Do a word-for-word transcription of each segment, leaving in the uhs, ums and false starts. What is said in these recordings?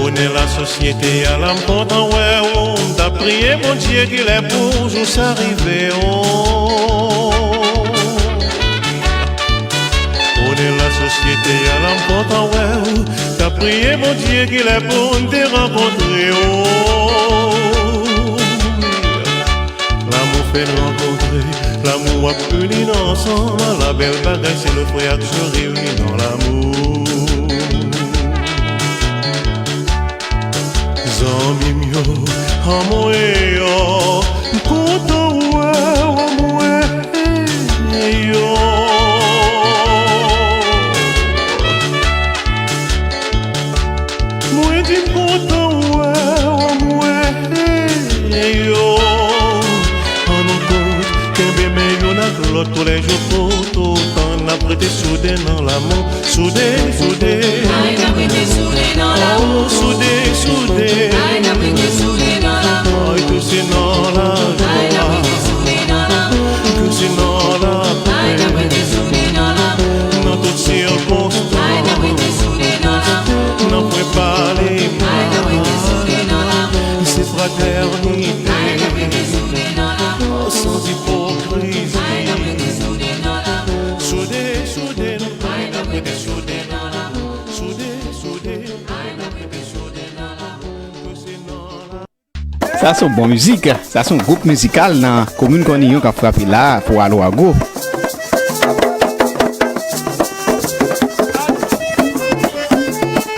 Onè lasosyete a la, m kontan wè w. M t ap priye Bondye kilè pou jou sa rive w. Onè lasosyete a la, m kontan wè w. M t ap priye Bondye kilè pou n te rankontre w. Lanmou fè n rankontre, lanmou ap ini n ansanm. La bèl bagay se lè frè ak sè reyini nan lanmou. Zanmi m yo, anmwey yo, m kontan wè w, anmwey yo. Mwen di m kontan wè w, anmwey yo. Ann nou tout kenbe men youn ak lòt, tou lè jou pou toutan n ap rete soude nan lanmou. Soude, soude. Ay, n ap rete soude nan lanmou. Oh, soude, soude. Ay, n ap rete soude nan lanmou. Ay, tou se nan lajwa. Ay, n ap rete soude nan lanmou. Tou se nan lapè. Ay, n ap rete soude nan lanmou. Nan tout sikonstans. Ay, n ap rete soude nan lanmou. Nan pwen pale mal. Ay, n ap rete soude nan lanmou. Se fratènite. Ay, n ap rete soude nan lanmou. Sans ipokrizi. Ay, n ap rete soude nan lanmou. Soude, soude, nou. Ay, n ap rete soude nan lanmou. Soude, soude. Ay, n ap rete soude nan lanmou. Sa se yon bon mizik. Sa se yon gwoup mizikal nan komin Kòniyon k ap frape la a pou Alo Agwo.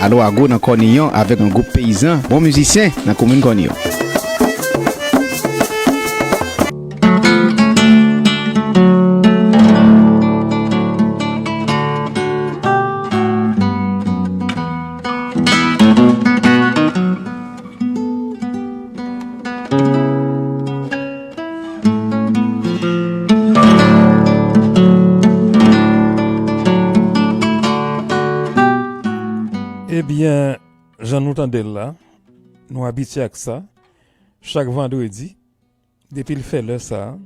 Alo Agwo nan Kòniyon avèk yon gwoup peyizan, bon mizisyen nan komin Kòniyon. Ebyen, jan nou tande l la, nou abitye ak sa. Chak vandredi, depi l fè lè sa a,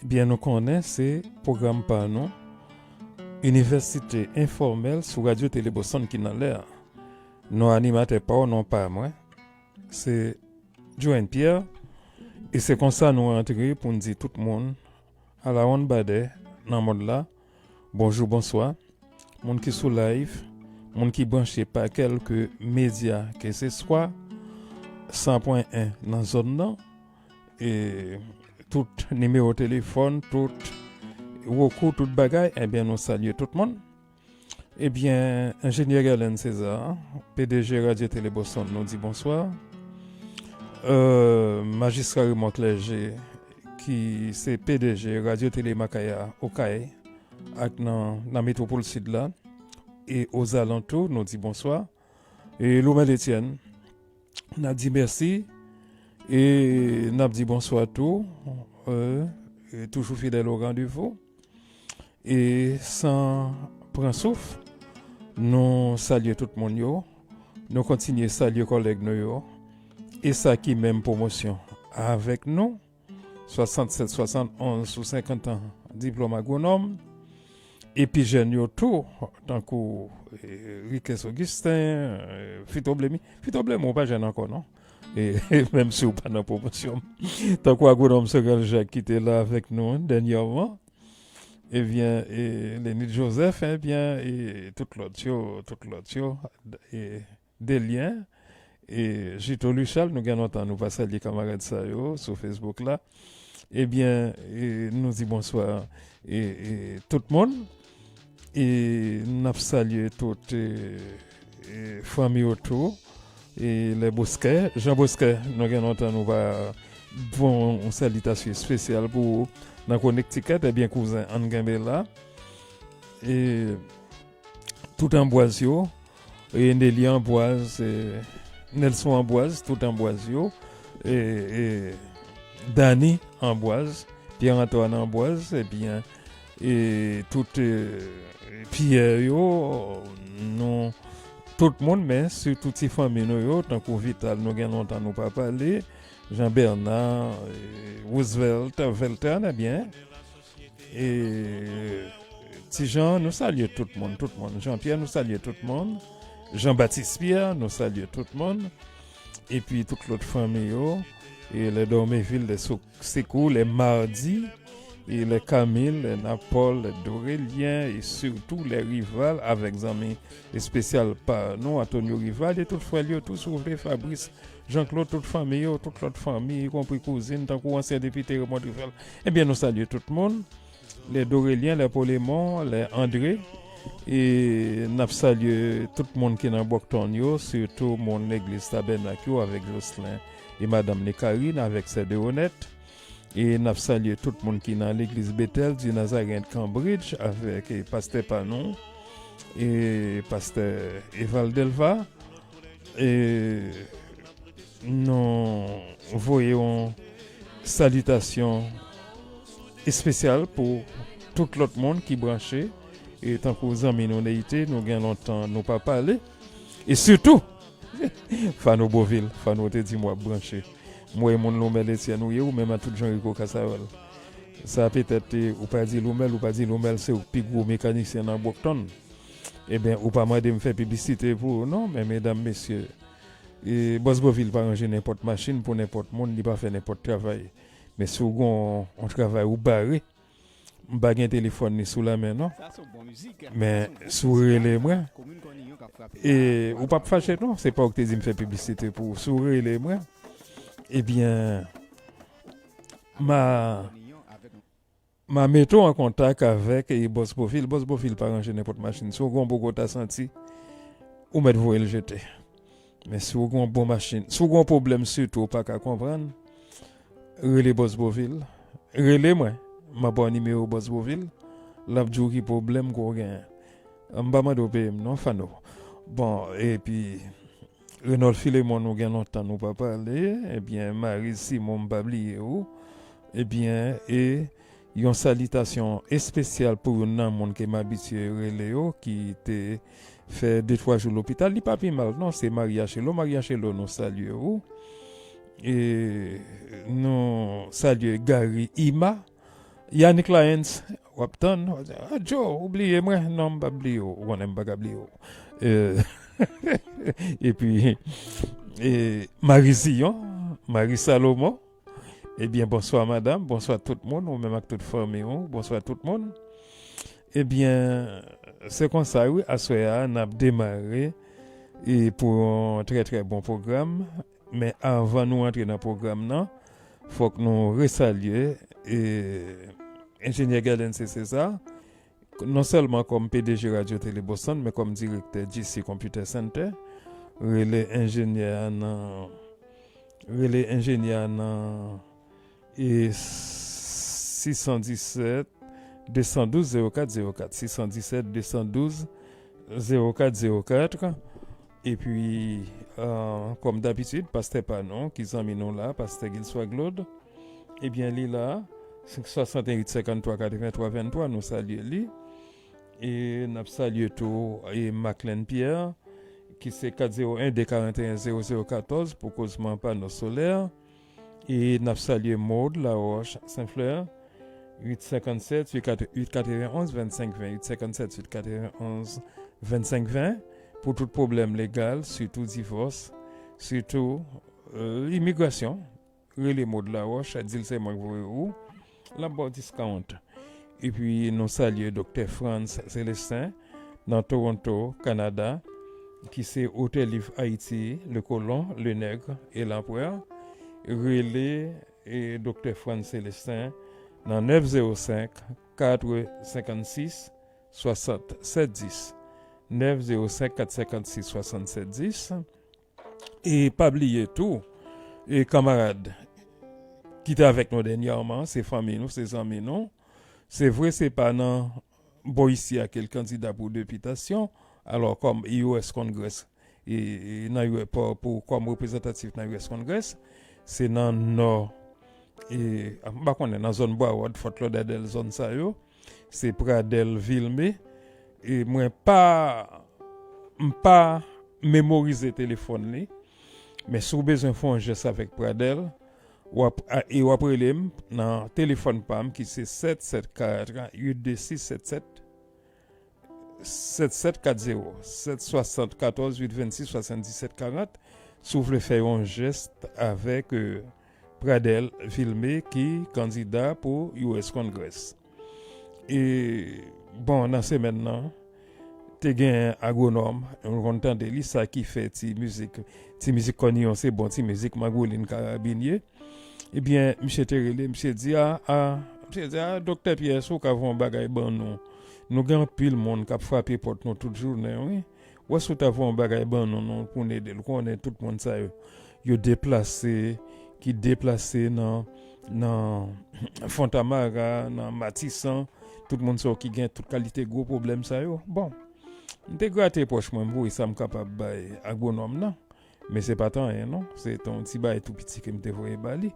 ebyen, nou konnen se pwogram pa nou, Inivèsite Enfòmèl sou Radyo Tele Boston ki nan lè a. Non animatè pa w, non pa mwen, se Joanne Pierre, e se konsa nou antre pou n di tout moun alawonnbadè nan mond la, bonjou, bonswa. Moun ki sou live, moun ki branche pa kèlke medya ke se swa, san pwen en nan zòn nan, e tout nimewo telefòn, tout wokou, tout bagay, ebyen, nou salye tout moun. Ebyen, Enjenyè Guerlain César, P D G Radyo Tele Boston, nou di bonswa. Euh, Majistra Raymond Clergé, ki se P D G Radyo Tele Makaya Okay ak nan, nan Metwopòl Sid la e ozalantou, nou di bonswa. E Loumel Etienne, n ap di mèsi e n ap di bonswa tou, euh, e toujou fidèl o randevou. E san pran souf, nou salye tout moun yo, nou kontinye salye kòlèg nou yo, e sa ki menm pwomosyon avèk nou, swasannsèt swasannonz sou senkant an, diplòm agwonòm, epi jèn yo tou, tankou, eh, Riquès Augustin, eh, Fito Blemy. Fito Blemy, ou pa jèn ankò, non? E, menm si w pa nan pwomosyon. Tankou agwonòm Serel Jacques ki te la avèk nou dènyèman. Ebyen, e, Lenit Joseph, ebyen, e, tout lòt yo, tout lòt yo, e, Delyen, e, Jito Luchal, nou gen lontan nou pa salye kamarad sa yo sou Facebook la. Ebyen, e, nou di bonswa, e, e, tout moun. E n ap salye tout, e, e, fanmi yo tou. E lè Boskè, Jan Boskè, nou gen lontan nou pa bon yon salitasyon espesyal pou ou nan Connecticut, ebyen kouzen, ann kenbe la. E tout Anbwaz yo, e Nelly Anbwaz, e Nelson Anbwaz, tout Anbwaz yo, e, e Dani Anbwaz, Pierre Antoine Anbwaz, ebyen, e tout, e, Pierre yo, nou, tout moun, men sitou ti fanmi nou yo, tankou Vital, nou gen lontan nou pa pale, Jean Bernard, e Roosevelt, Velter, ebyen, e Ti Jan, nou salye tout moun, tout moun. Jean Pierre, nou salye tout moun. Jean Baptiste Pierre, nou salye tout moun. Epi tout lòt fanmi yo, e lè Dòmevil, lè Sou-, Sekou, lè Mardi, e lè Camille, lè Napol, lè Dorelien, e sitou lè Rival, avèk zanmi espesyal pa nou, Antonio Rival, e tout frè l yo, tou si w vle, Fabrice, Jean Claude, tout fanmi yo, tout lòt fanmi, ikonpri kouzin, tankou ansyen depite Raymond Rival. Ebyen, nou salye tout moun. Lè Dorelien, lè Polemon, lè André. E n ap salye tout moun ki nan Brockton yo, sitou moun legliz Tabènak yo avèk Jocelyn e madanm li Karine avèk sè Deronette. E n ap salye tout moun ki nan legliz Bethel du Nazareth Cambridge avèk, e, pastè pa nou, e pastè Eval Delva. E nou voye yon salitasyon espesyal pou tout lòt moun ki branche, e tankou zanmi nou Neyite, nou gen lontan nou pa pale. E sitou, Fano Bovil, Fano te di m w ap branche. M wè moun Lomèl Etyèn ou ye, ou menm a tout jan Rico Casavèl. Sa petèt, e, ou pa di Lomèl, ou pa di Lomèl se ou k pi gwo mekanisyen nan Brockton. Ebyen, ou pa mande m fè piblisite pou ou non, men medam, mesye, e, Bòs Bovil pa ranje nenpòt machin pou nenpòt moun, li pa fè nenpòt travay. Men si w gen yon, yon travay ou bare, m pa gen telefòn li sou la men non. Men si w rele mwen, e, ou p ap fache non, se pa ou ki te di m fè piblisite pou ou. Si w rele mwen, ebyen, m a, m a mete w an kontak avèk, e, Bòs Bovil. Bòs Bovil pa ranje nenpòt machin. Si w gen yon Bogota santi, ou mèt voye l jete. Men si w gen yon bon machin, si w gen yon pwoblèm sitou ou pa ka konprann, rele Bòs Bovil. Rele mwen. M ap ba w nimewo Bòs Bovil. L ap di w ki pwoblèm ke w genyen. M pa mande w peye m non, Fano. Bon, epi Renòl Filemon, nou gen lontan nou pa pale. Ebyen, Marie Simon, m pa bliye ou. Ebyen, e yon salitasyon espesyal pou youn nan moun ke m abitye rele yo, ki te fè de twa jou lopital. Li pa pi mal non, se Maria Chelo. Maria Chelo, nou salye ou. E nou salye Gary Ima. Yannick Lyons, w ap tann. Ah, Joe, ou bliye mwen? Non, m p ap bliye w. Ou konnen m pa ka bliye w. E, epi, e, Marie Zion, Marie Salomon. Ebyen, bonswa, madanm. Bonswa tout moun. Ou menm ak tout fanmi w. Bonswa tout moun. Ebyen, se konsa, wi. Aswè a, n ap demare e pou yon trè, trè bon pwogram. Men avan nou antre nan pwogram nan, fòk nou resalye, e, enjenyè Galense César, non sèlman kòm P D G Radio Télé Boston, men kòm direktè G C Computer Center. Rele enjenyè a nan, rele enjenyè a nan, e, sis san disèt, de san douz, zewo kat zewo kat, sis san disèt, de san douz, zewo kat zewo kat. Epi, e, kòm dabitid, pastè pa nou, ki zanmi nou la, pastè Gilswa Claude, ebyen, li la, swasanteyen uit senkanntwa katreventwa venntwa, nou salye li. E n ap salye tou, e, Maclean Pierre, ki se kat zewo en de karanteyen zewo zewo katòz pou kozman pano solè. E n ap salye Maud Laroche Saint Fleur, uit senkannsèt uit katrevenonz vennsenk ven, uit senkannsèt uit katrevenonz vennsenk ven, pou tout pwoblèm legal, sitou divòs, sitou, e, imigrasyon. Rele Maud Laroche, di l se mwen k voye ou, l ap ba w discount. Epi nou salye Doktè Frantz Célestin nan Toronto, Kanada, ki se otè liv Haïti, le colon, le nègre et l'empereur. Rele, e, Doktè Frantz Célestin nan nèf zewo senk, kat senkannsis, swasantsèt dis. Nèf zewo senk, kat senkannsis, swasantsèt dis. E pa bliye tou, e kanmarad ki te avèk nou dènyèman, se fanmi nou, se zanmi nou. Se vre, se pa nan bò isi a ke l kandida pou depitasyon, alò kòm U S Congress, e, e nan U S, pou, pou, kòm reprezantatif nan U S Congress, se nan nò, e, m pa konnen, nan zòn Broward, Fort Lauderdale, zòn sa yo, se Pradel Vilmé, e mwen pa, m pa memorize telefòn li, men si w bezwen fè yon jès avèk Pradel, w ap, a, e w ap rele m nan telefòn pa m ki se sèt sèt kat uit de sis sèt sèt, sèt sèt kat zewo, sèt swasant katòz uit vennsis swasanndisèt karant, si w vle fè yon jès avèk, e, Pradel Vilmé ki kandida pou U S Congress. E, bon, nan semèn nan, te gen agwonòm, nou konn tande li, sa ki fè ti mizik, ti mizik kòniyon, se bon ti mizik mangoulin karabinye. Ebyen, misye te rele, misye di, a, a, misye di, a, Doktè Pyè, si w ka voye yon bagay ban nou. Nou gen anpil moun k ap frape pòt nou tout jounen, wi. Wè si w ta voye yon bagay ban nou, nou, pou n ede l. Ou konnen tout moun sa yo, yo deplase, ki deplase nan, nan Fontamara, nan Matisan, tout moun sa yo ki gen tout kalite gwo pwoblèm sa yo. Bon, m te grate pòch mwen, m voye sa m kapab bay agwonòm nan. Men se pa t anyen non, se te yon ti bagay tou piti ke m te voye ba li.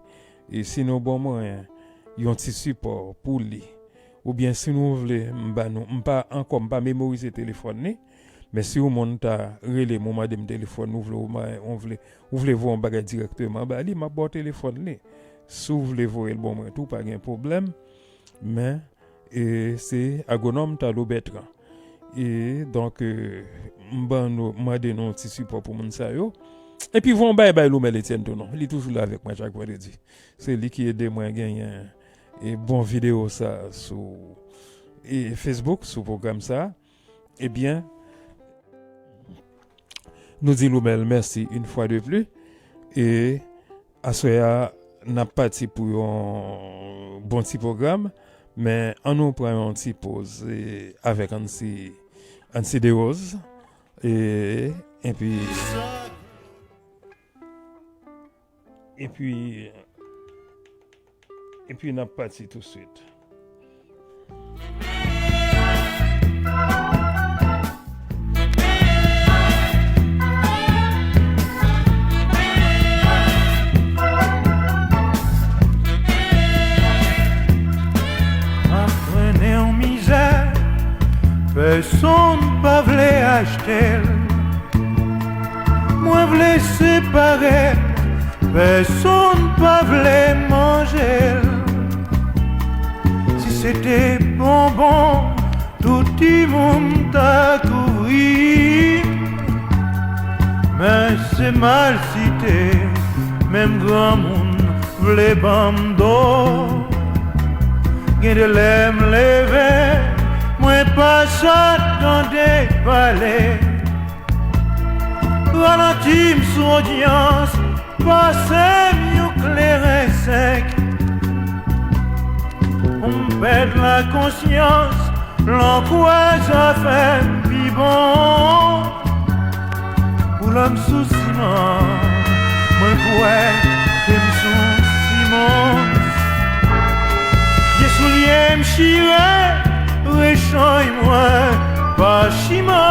E si nou ban mwen yon ti sipò pou li, oubyen si nou vle m ba nou, m pa ankò, m pa memorize telefòn li, men si yon moun ta rele m, ou mande m telefòn, ou vle, ou ma-, ou vle, ou vle voye yon bagay dirèkteman ba li, m ap ba w telefòn li. Si w vle voye l ban mwen tou, pa gen pwoblèm. Men, e, se agwonòm Tado Bètran. E, donk, e, m ban nou, m mande nou ti sipò pou moun sa yo. Epi voye yon bay bay Loumel Etienne tou non. Li toujou la avèk mwen chak vandredi. Se li ki ede mwen genyen, e, bon videyo sa sou, e, Facebook, sou pwogram sa. Ebyen, nou di Loumel mèsi une fois de plus. E aswè a, n ap pati pou yon bon ti pwogram, men ann nou pran yon ti poz, e, avèk Ancy, Ancy Desroses, e, epi, epi, epi n ap pati touswit. M ap trennen yon mizè, pèsonn pa vle achte l. Mwen vle separe l, pèsonn pa vle manje l. Si se te bonbon, tout timoun ta kouvri m. Men se malsite, menm granmoun vle ban m do. Gen de lè m leve, mwen pa sot tande pale. Ralanti m sou odyans, pase m yon kleren senk. Pou m pèd lakonsyans, lè w kwè sa fè m pi bon. Pou lè m sou siman, mwen kwè ke m sou Simons. Vye soulye m chire, rechanj mwen pa chima.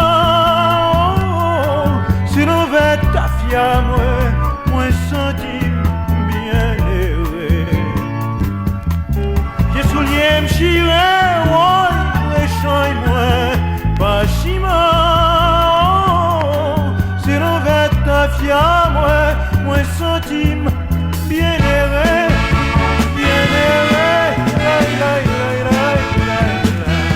Se nan vè tafya mwen, mwen santi m byen ere. Vye soulye m chire, woy, rechanj mwen pa chima. Se nan vè tafya mwen, mwen santi m byen ere, byen ere. Lay, lay, lay, lay, lay, lay.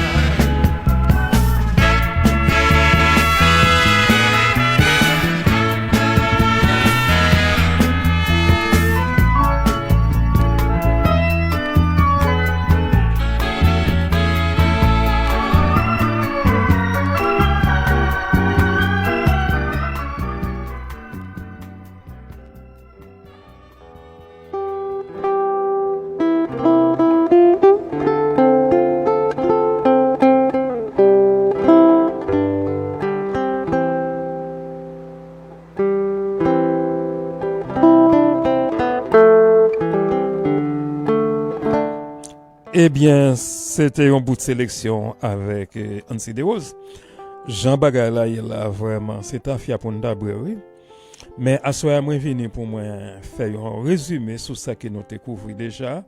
Ebyen, se te yon bout seleksyon avèk eh, Ancy Desroses. Jan bagay la ye la, vrèman, se tafya pou n ta bwè, wi. Men aswè a, mwen vini pou mwen fè yon rezime sou sa ke nou te kouvri deja.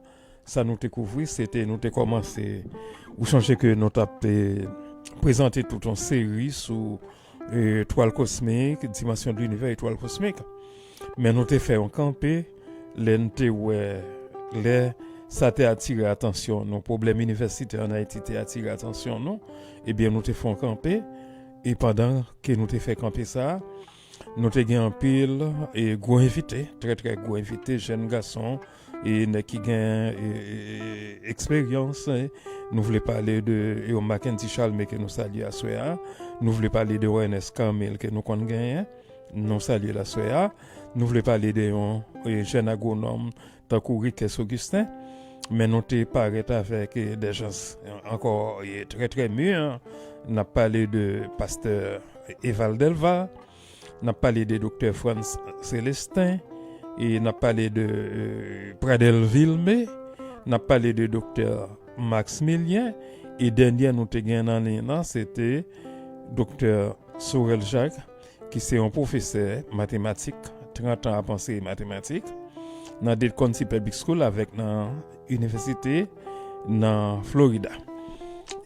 Sa nou te kouvri, se te nou te kòmanse, ou sonje ke nou t ap eh, prezante tout yon seri sou eh, twal kosmik, dimansyon de linivè, etwal kosmik. Men nou te fè yon kanpe, lè n te wè, lè sa te atire atansyon nou, pwoblèm inivèsite ann Ayiti te atire atansyon nou, ebyen nou te fè yon kanpe, e pandan ke nou te fè kanpe sa a, nou te gen anpil e gwo envite, trè trè gwo envite, jèn gason, e nèg ki gen e, e, e, eksperyans. E, nou vle pale de e, Mackendy Chalmé ke nou salye aswè a. Nou vle pale de Ernest Camille ke nou konn genyen. Nou salye l aswè a. Nou vle pale de yon e, jèn agwonòm tankou Riquès Augustin. Men nou te parèt avèk e, de jan ankò e, trè trè mi. N ap pale de pastè Eval Delva. N ap pale de doktè Frantz Célestin, e n ap pale de eh, Pradel Vilmé, n ap pale de doktè Maximilien, e dènye nou te gen nan liy nan, se te doktè Sorel Jacques, ki se yon pwofesè matematik, trant an ap anseye matematik, nan Dade County Public School avèk nan inivèsite nan Florida.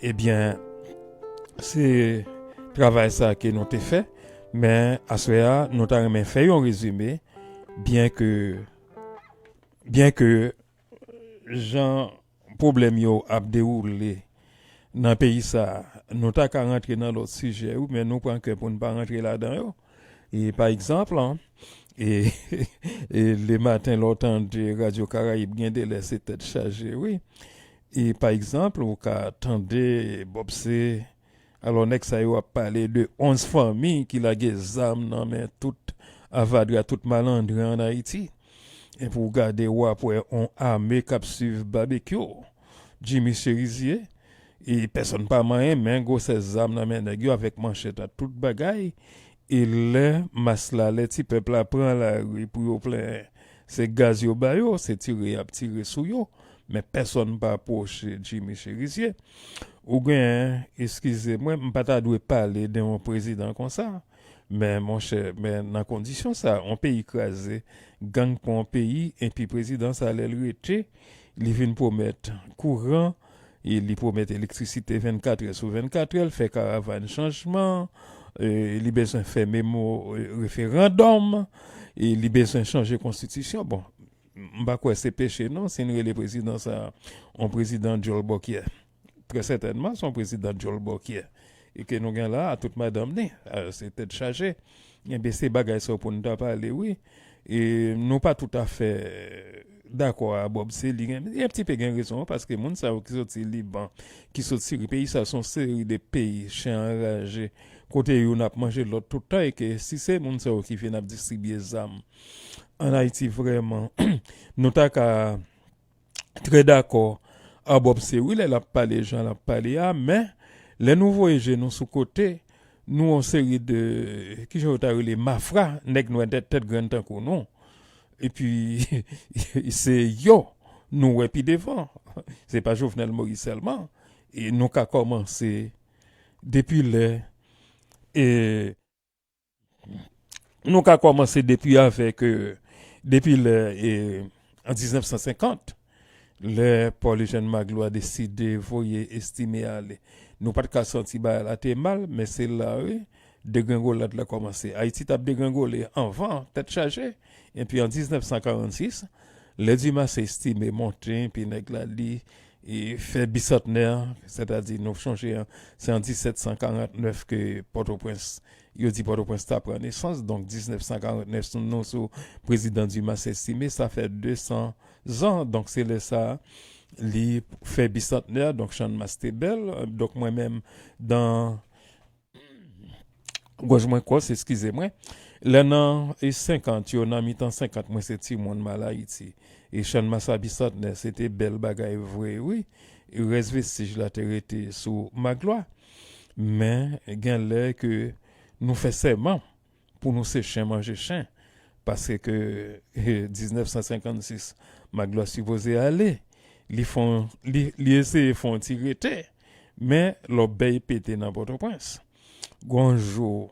Ebyen, se travay sa ke nou te fè, men aswè a, nou ta renmen fè yon rezime, byen ke, byen ke jan pwoblèm yo ap dewoule nan peyi sa, nou ta ka rantre nan lòt sijè, wi, men nou pran kè pou n pa rantre ladan yo. E pa egzanp, e, e le maten, lè w tande Radyo Karayib, gen de lè se tèt chaje, wi. E pa egzanp, ou ka tande Bob C. Alò, nèg sa yo ap pale de onz fanmi ki lage zam nan men tout avadra, tout malandren ann Ayiti. Epi w gade, w ap wè on ame k ap swiv Babekyou, Jimmy Cherizier, e pèsonn pa manyen men gwosès zam nan men nèg yo avèk manchèt ak tout bagay. E lè mas la, lè ti pèp la pran lari pou yo plenyen, se gaz yo ba yo, se tire y ap tire sou yo, men pèsonn pa pwoche Jimmy Cherizier. Ou genyen, eskize mwen, m pa ta dwe pale de yon prezidan konsa, men monchè, men nan kondisyon sa, yon peyi kraze, gang pran yon peyi, epi prezidan sa, lè l rete, li vin pwomèt kouran, e li pwomèt elektrisite vennkatrè sou vennkatrè, l fè karavàn chanjman, e li bezwen fè memo e, referandòm, e li bezwen chanje konstitisyon. Bon, m pa kwè se peche non, si n rele prezidan sa yon prezidan djòl bòkyè. Trè sètènman, se yon prezidan djòl bòkyè. E ke nou gen la a, tout madanm ni, a, se tèt chaje. Enben, se bagay sa yo pou n ta pale, wi. E nou pa toutafè dakò a Bob Sely. Gen, gen ti pe gen rezon, paske moun sa yo ki soti Liban, ki soti Siri, peyi sa se yon seri de peyi, chen anraje, kote youn ap manje lòt tout tan, e ke si se moun sa yo ki vin ap distribye zam ann Ayiti vrèman, nou ta ka trè dakò a Bob Sely lè l ap pale jan l ap pale a, men lè nou voye je nou sou kote, nou yon seri de, kijan yo ta rele, mafra, nèg nwè tèt, tèt grenn tankou nou. Epi, se yo nou wè pi devan. Se pa Jovenel Moïse sèlman. E nou ka kòmanse depi lè, e, nou ka kòmanse depi avèk, e, depi lè, e, an diznèf san senkant, lè Paul Eugène Magloire deside voye Estimé ale. Nou pa t ka santi bagay la te mal, men se la, wi, degrengolad la kòmanse. Ayiti t ap degrengole anvan, tèt chaje. Epi an diznèf san karannsis, lè Dumarsais Estimé monte, epi nèg la li e fè bisantnè, sètadi nou chonje an, se an disèt san karantnèf ke Pòtoprens, yo di Pòtoprens ta pran nesans, donk diznèf san karantnèf nou sou prezidan Dumarsais Estimé, sa fè de san zan, donk se lè sa li fè bisantnè, donk Channmas te bèl, donk mwen menm dan Gòj mwen kòs, eskize mwen. Lè nan e senkant yo, nan mitan senkant, mwen se timoun m al Ayiti. E Channmas a bisantnè, se te bèl bagay vre, wi. E rès vestij la te rete sou Magloire. Men, gen lè ke nou fè sèman pou nou se chen manje chen. Paske ke, e, diznèf san senkannsis, Magloire sipoze ale. Li fè yon, li, li eseye fè yon ti rete, men lòbèy pete nan Pòtoprens. Gon jou,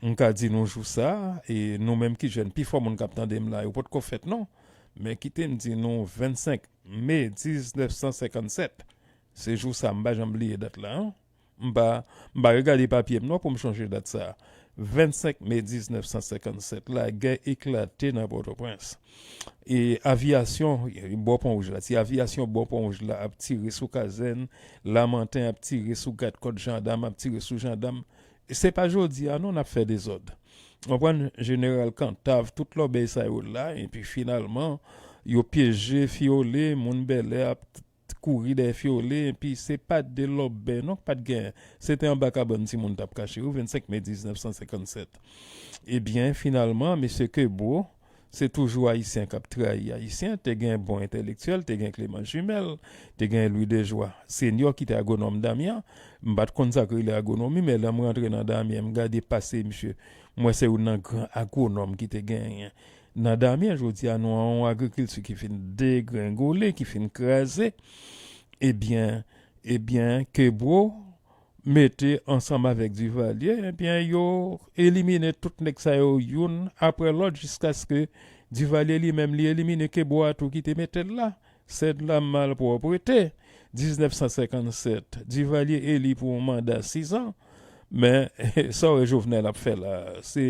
m ka di nou jou sa, e nou menm ki jèn, pifò moun k ap tande m la, yo potko fèt non, men kite m di nou vennsenk me diznèf san senkannsèt, se jou sa, m pa janm bliye dat la, an. M pa, m pa regade papye m non pou m chonje dat sa. Vennsenk me diznèf san senkannsèt, lagè eklate nan Pòtoprens. E avyasyon, bò Pon Wouj la, ti avyasyon bò Pon Wouj la ap tire sou kazèn, Lamanten ap tire sou gad kòt, jandam ap tire sou jandam. Se pa jodi a non n ap fè dezòd. Konprann, jeneral Kantav, tout lòbèy sa yo la, epi finalman, yo pyeje Fiyole, moun Bèlè ap kouri dèyè Fiyole, epi se pa de lòbèy non k pa t genyen. Se te anba kabann timoun t ap kache, wi, vennsenk me diznèf san senkannsèt. Ebyen, finalman, mesye Kebreau, se toujou Ayisyen k ap trayi Ayisyen, te gen bon entèlektyèl, te gen Clément Jumelle, te gen Louis Dejoie Senior ki te agwonòm Damyen. M pa t konn sa k rele agwonomi, men lè m rantre nan Damyen, m gade pase misye, m wè se youn nan gran agwonòm ki te genyen nan Damyen. Jodi a, nou an yon agrikilti ki fin degrengole, ki fin kraze. Ebyen, ebyen, Kebreau mete ansanm avèk Duvalier, ebyen, yo elimine tout nèg sa yo youn apre lòt jiskaske Duvalier li menm li elimine Kebreau a tou ki te mete l la. Sèd la malpwòpte, diznèf san senkannsèt, Duvalier eli pou yon manda sis an, men sa w wè Jovenel ap fè la, se,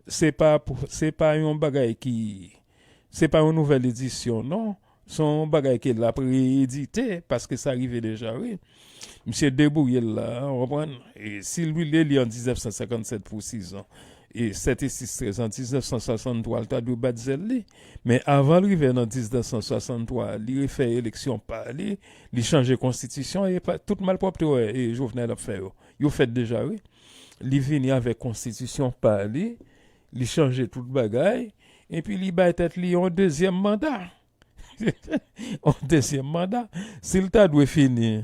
se pa, se pa yon bagay ki, se pa yon nouvèl edisyon, non. Se yon bagay ke l ap reyedite, paske sa rive deja, wi. Misye debouye l la, w konprann? E si l li, li an diznèf san senkannsèt pou sis an, e sèt e sis trèz an diznèf san swasanntwa, l ta dwe bat zèl li. Men avan l rive nan diznèf san swasanntwa, li refè eleksyon pa li, li chanje konstitisyon, e pa, tout malpwòpte w wè e Jovenel ap fè yo, yo fèt deja, wi. Li vini avèk konstitisyon pa li, li chanje tout bagay, epi li bay tèt li yon dezyèm manda. Yon dezyèm manda. Si l ta dwe fini,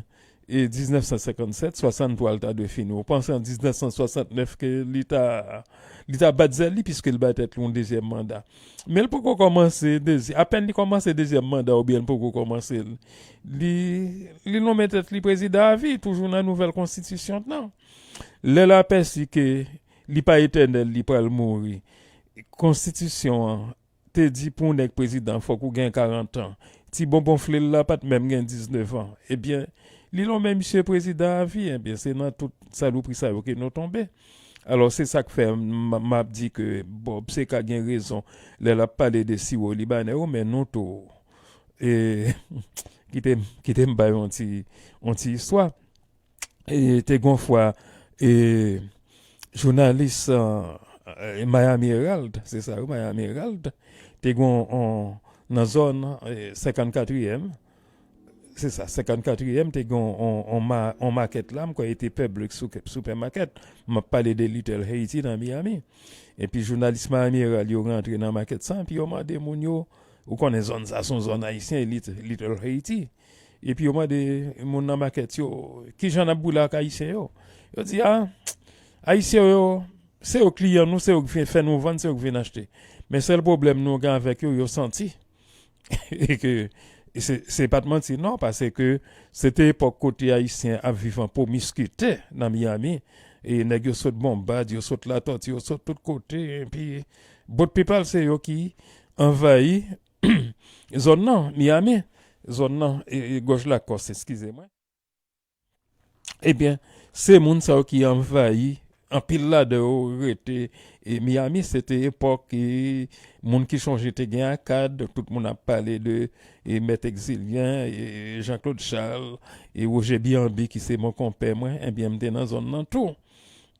e diznèf san senkannsèt, swasanntwa l ta dwe fini. Ou panse an diznèf san swasantnèf ke li ta, li ta bat zèl li, piske l bay tèt li yon dezyèm manda. Men l poko kòmanse dezye-, apèn li kòmanse dezyèm manda oubyen l poko kòmanse l, li, li nonmen tèt li prezidan avi, toujou nan nouvèl konstitisyon nan. Lè l apèsi ke li pa etènèl, li pral mouri. Konstitisyon an te di pou nèg prezidan, fòk ou gen karant an. Ti bonbon fle l la pa t menm gen diznèf an. Ebyen, li nonmen misye prezidan avi, ebyen, se nan tout salopri sa yo ke nou tonbe. Alò, se sa k fè m, m ap di ke Bob Seca gen rezon lè l ap pale de siwo libanè yo, men nou tou, e, kite, kite m bay yon ti, yon ti istwa. E, te gon fwa, e, jounalis, e, Miami Herald, se sa, wi, Miami Herald, te gon, on, nan zòn, e, senkannkatriyèm, se sa, senkannkatriyèm, te gon, on, on ma-, on makèt la, m kwè e te Publix Super-, Supermarket, m ap pale de Little Haiti nan Miami. Epi jounalis Miami Herald yo rantre nan makèt sa, epi yo mande moun yo, ou konnen zòn sa, se yon zòn ayisyen, Lit-, Little Haiti. Epi yo mande moun nan makèt yo, "Kijan n ap boule ak Ayisyen yo?" Yo di, "A, Ayisyen yo, se yo kliyan nou, se yo k vin fè nou vann, se yo k vin achte. Men sèl pwoblèm nou gen avèk yo, yo santi." E ke, e se, se pa t manti, non, paske se te epòk kote Ayisyen ap viv an pwomiskite nan Miami. E nèg yo sot Bonbad, yo sot Latòti, yo sot tout kote, epi bout pipal se yo ki anvayi zòn nan, Miami, zòn nan, e, e, Gòj Lakòs, eskize mwen. Ebyen, se moun sa yo ki anvayi, anpil ladan yo rete, e, Miami, se te epòk, e, moun ki chonje te gen akad, tout moun ap pale de, e, Mèt Exilien, e, Jean Claude Charles, e, Roger Bianbi, ki se mon konpè mwen, ebyen, m te nan zòn nan tou.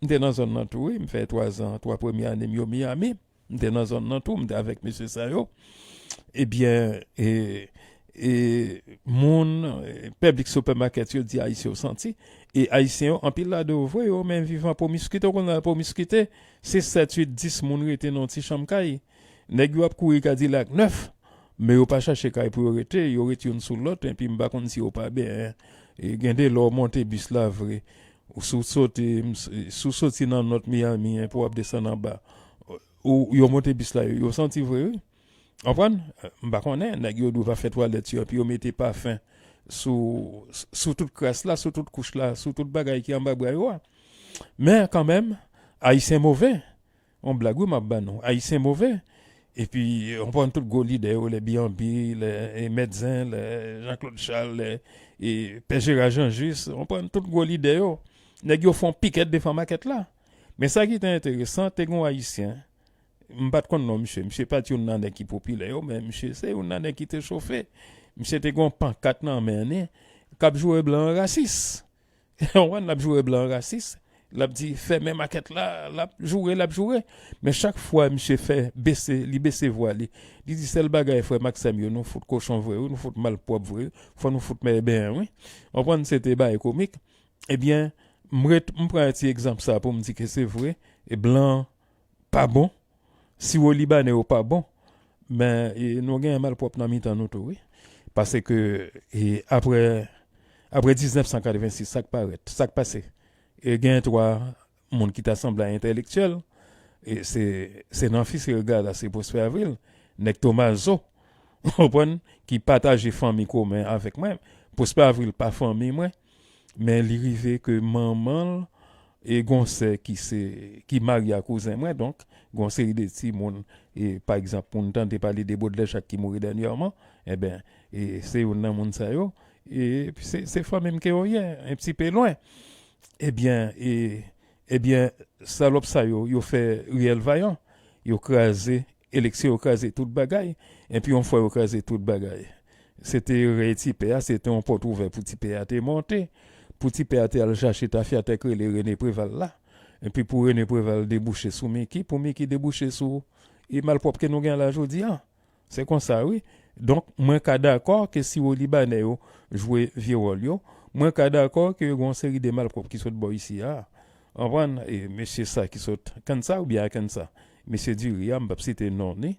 M te nan zòn nan tou, wi, m fè twa zan, twa premye ane m yo Miami. M te nan zòn nan tou, m te avèk mesye sa yo. Ebyen, e, e, moun, e, Publix Supermarket yo di Ayisyen yo santi. E Ayisyen yo, anpil ladan yo vre, yo menm viv an pwomiskite, ou konn nan pwomiskite, se sèt, uit, dis moun rete nan yon ti chanm kay. Nèg yo ap kouri Kadilak nèf, men yo pa chache kay pou yo rete, yo rete youn sou lòt, epi m pa konn si yo pa benyen. E gen de lè w monte bis la vre, ou si w soti, m, si w soti nan North Miami, en, pou w ap desann anba, ou, yo monte bis la, yo, yo santi vre, wi. Konprann? M pa konnen, nèg yo dwe pa fè twalèt yo, epi yo mete pafen sou, sou tout kras la, sou tout kouch la, sou tout bagay ki anba bra yo a. Men kanmenm, Ayisyen move. Yon blag wi m ap ba nou. Ayisyen move. Epi, w konprann tout gwo lidè yo, lè Bianbi, lè e Mèt Zen, lè Jean Claude Charles, lè e Pè Jera Jan Jis, w konprann tout gwo lidè yo. Nèg yo fè yon pikèt devan makèt la. Men sa ki te enteresan, te gen yon Ayisyen, m pa t konn non misye, misye pa t youn nan nèg ki popilè yo, men misye se youn nan nèg ki te chofe. Misye te gen yon pankat nan men li, k ap joure blan an rasis. Konprann, l ap joure blan rasis, l ap di fèmen makèt la, l ap joure, l ap joure. Men chak fwa misye fè bese, li bese vwa li, li di sèl bagay frè m ak sè m yo, nou fout kochon vre wi, nou fout malpwòp vre wi, fò nou fout mè benyen wi. Konprann, se te bagay komik. Ebyen, m ret, m pran ti egzanp sa pou m di ke se vre, e blan pa bon, siwo libanè yo pa bon, men e, nou gen malpwòp nan mitan nou tou wi. Paske e, apre, apre diznèf san katrevensis, sa k parèt, sa k pase? E gen twa moun ki ta sanble a entèlektyèl, e se, se Nanfis Regal, se Prosper Avril, nèg Tomazo, w konprann, ki pataje fanmi komen avèk mwen. Prosper Avril pa fanmi mwen, men li rive ke manman l e gon sè ki se, ki marye a kouzen mwen, donk gon seri de timoun, e pa egzanp, moun tande pale de Baudelaire Jacques ki mouri dènyèman, enben, e se youn nan moun sa yo, e se, se fanmi m ke yo ye, un petit peu loin. Ebyen, e, ebyen, salòp sa yo, yo fè riyèl vayan, yo kraze eleksyon, yo kraze tout bagay, epi yon fwa yo kraze tout bagay, se te rèy ti pè a, se te yon pòt ouvè pou ti pè a te monte, pou ti pè a te al chache tafyatè k rele René Préval la, epi pou René Préval debouche sou Micky, pou Micky debouche sou e malpwòp ke nou gen la jodi a. Se konsa wi. Donk, mwen ka dakò ke siwo libanè yo jwe vye wòl yo, mwen ka dakò ke yo gen yon seri de malpwòp ki sot bò isi a. Konprann? E mesye sa ki sot Kansa oubyen Akansa, mesye Diri a, m p ap site non li.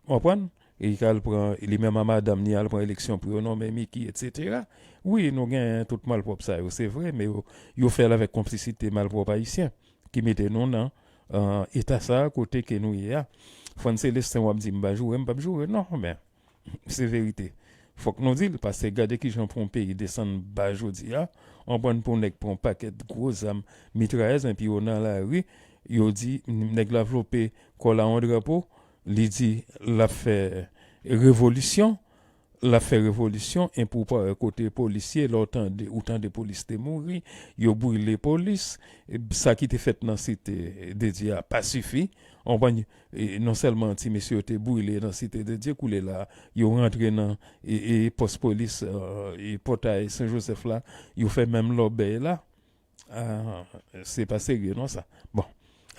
Konprann? E li al pran, li menm a madanm li al pran eleksyon pou yo nonmen Micky, etsetera. Wi, nou gen tout malpwòp sa yo, se vre, men yo, yo fè l avèk konplisite malpwòp ayisyen ki mete nou nan, euh, eta sa a kote ke nou ye a. Frantz Célestin w ap di m pa joure, m p ap joure, non, men se verite. Fòk nou di l, paske gade kijan pou yon peyi desann ba jodi a, anprann pou nèg pran yon pakèt gwo zam mitrayèz, epi yo nan lari, yo di, nèg la vlope kò l a yon drapo, li di l ap fè revolisyon, l ap fè revolisyon, epi w pa wè kote polisye, lè w tande, ou tande polis te mouri, yo brile polis, e sa ki te fèt nan Site de Dye a pa sifi, anprann, e non sèlman ti mesye yo te brile nan Site de Dye, koulye la, yo rantre nan e, e pòs polis, e, e pòtay Sen Jozèf la, yo fè menm lòbèy la. Ah, se pa serye non sa. Bon,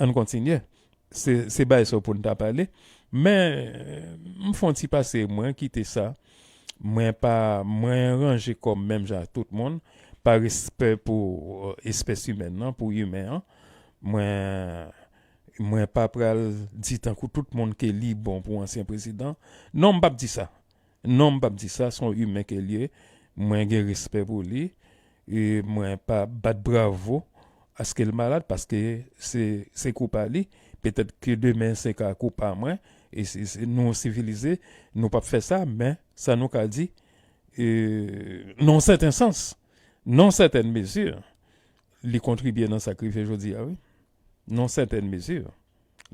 ann kontinye. Se, se bagay sa pou n ta pale. Men, m fè yon ti pase, mwen kite sa. Mwen pa, mwen ranje kò m menm jan ak tout moun. Pa respè pou, e, espès imèn nan, pou imen an. Mwen, mwen pa pral di tankou tout moun ke li bon pou ansyen prezidan. Non, m p ap di sa. Non, m p ap di sa, se yon imen ke l ye. Mwen gen respè pou li. E mwen pa bat bravo aske l malad, paske se, se kou pa li. Petèt ke demen se ka kou pa mwen. E se, se, nou sivilize, nou p ap fè sa, men sa nou ka di, e, nan yon sèten sans, nan yon sètèn mezi, li kontribye nan sa k rive jodi a, wi. Nan yon sètèn mezi,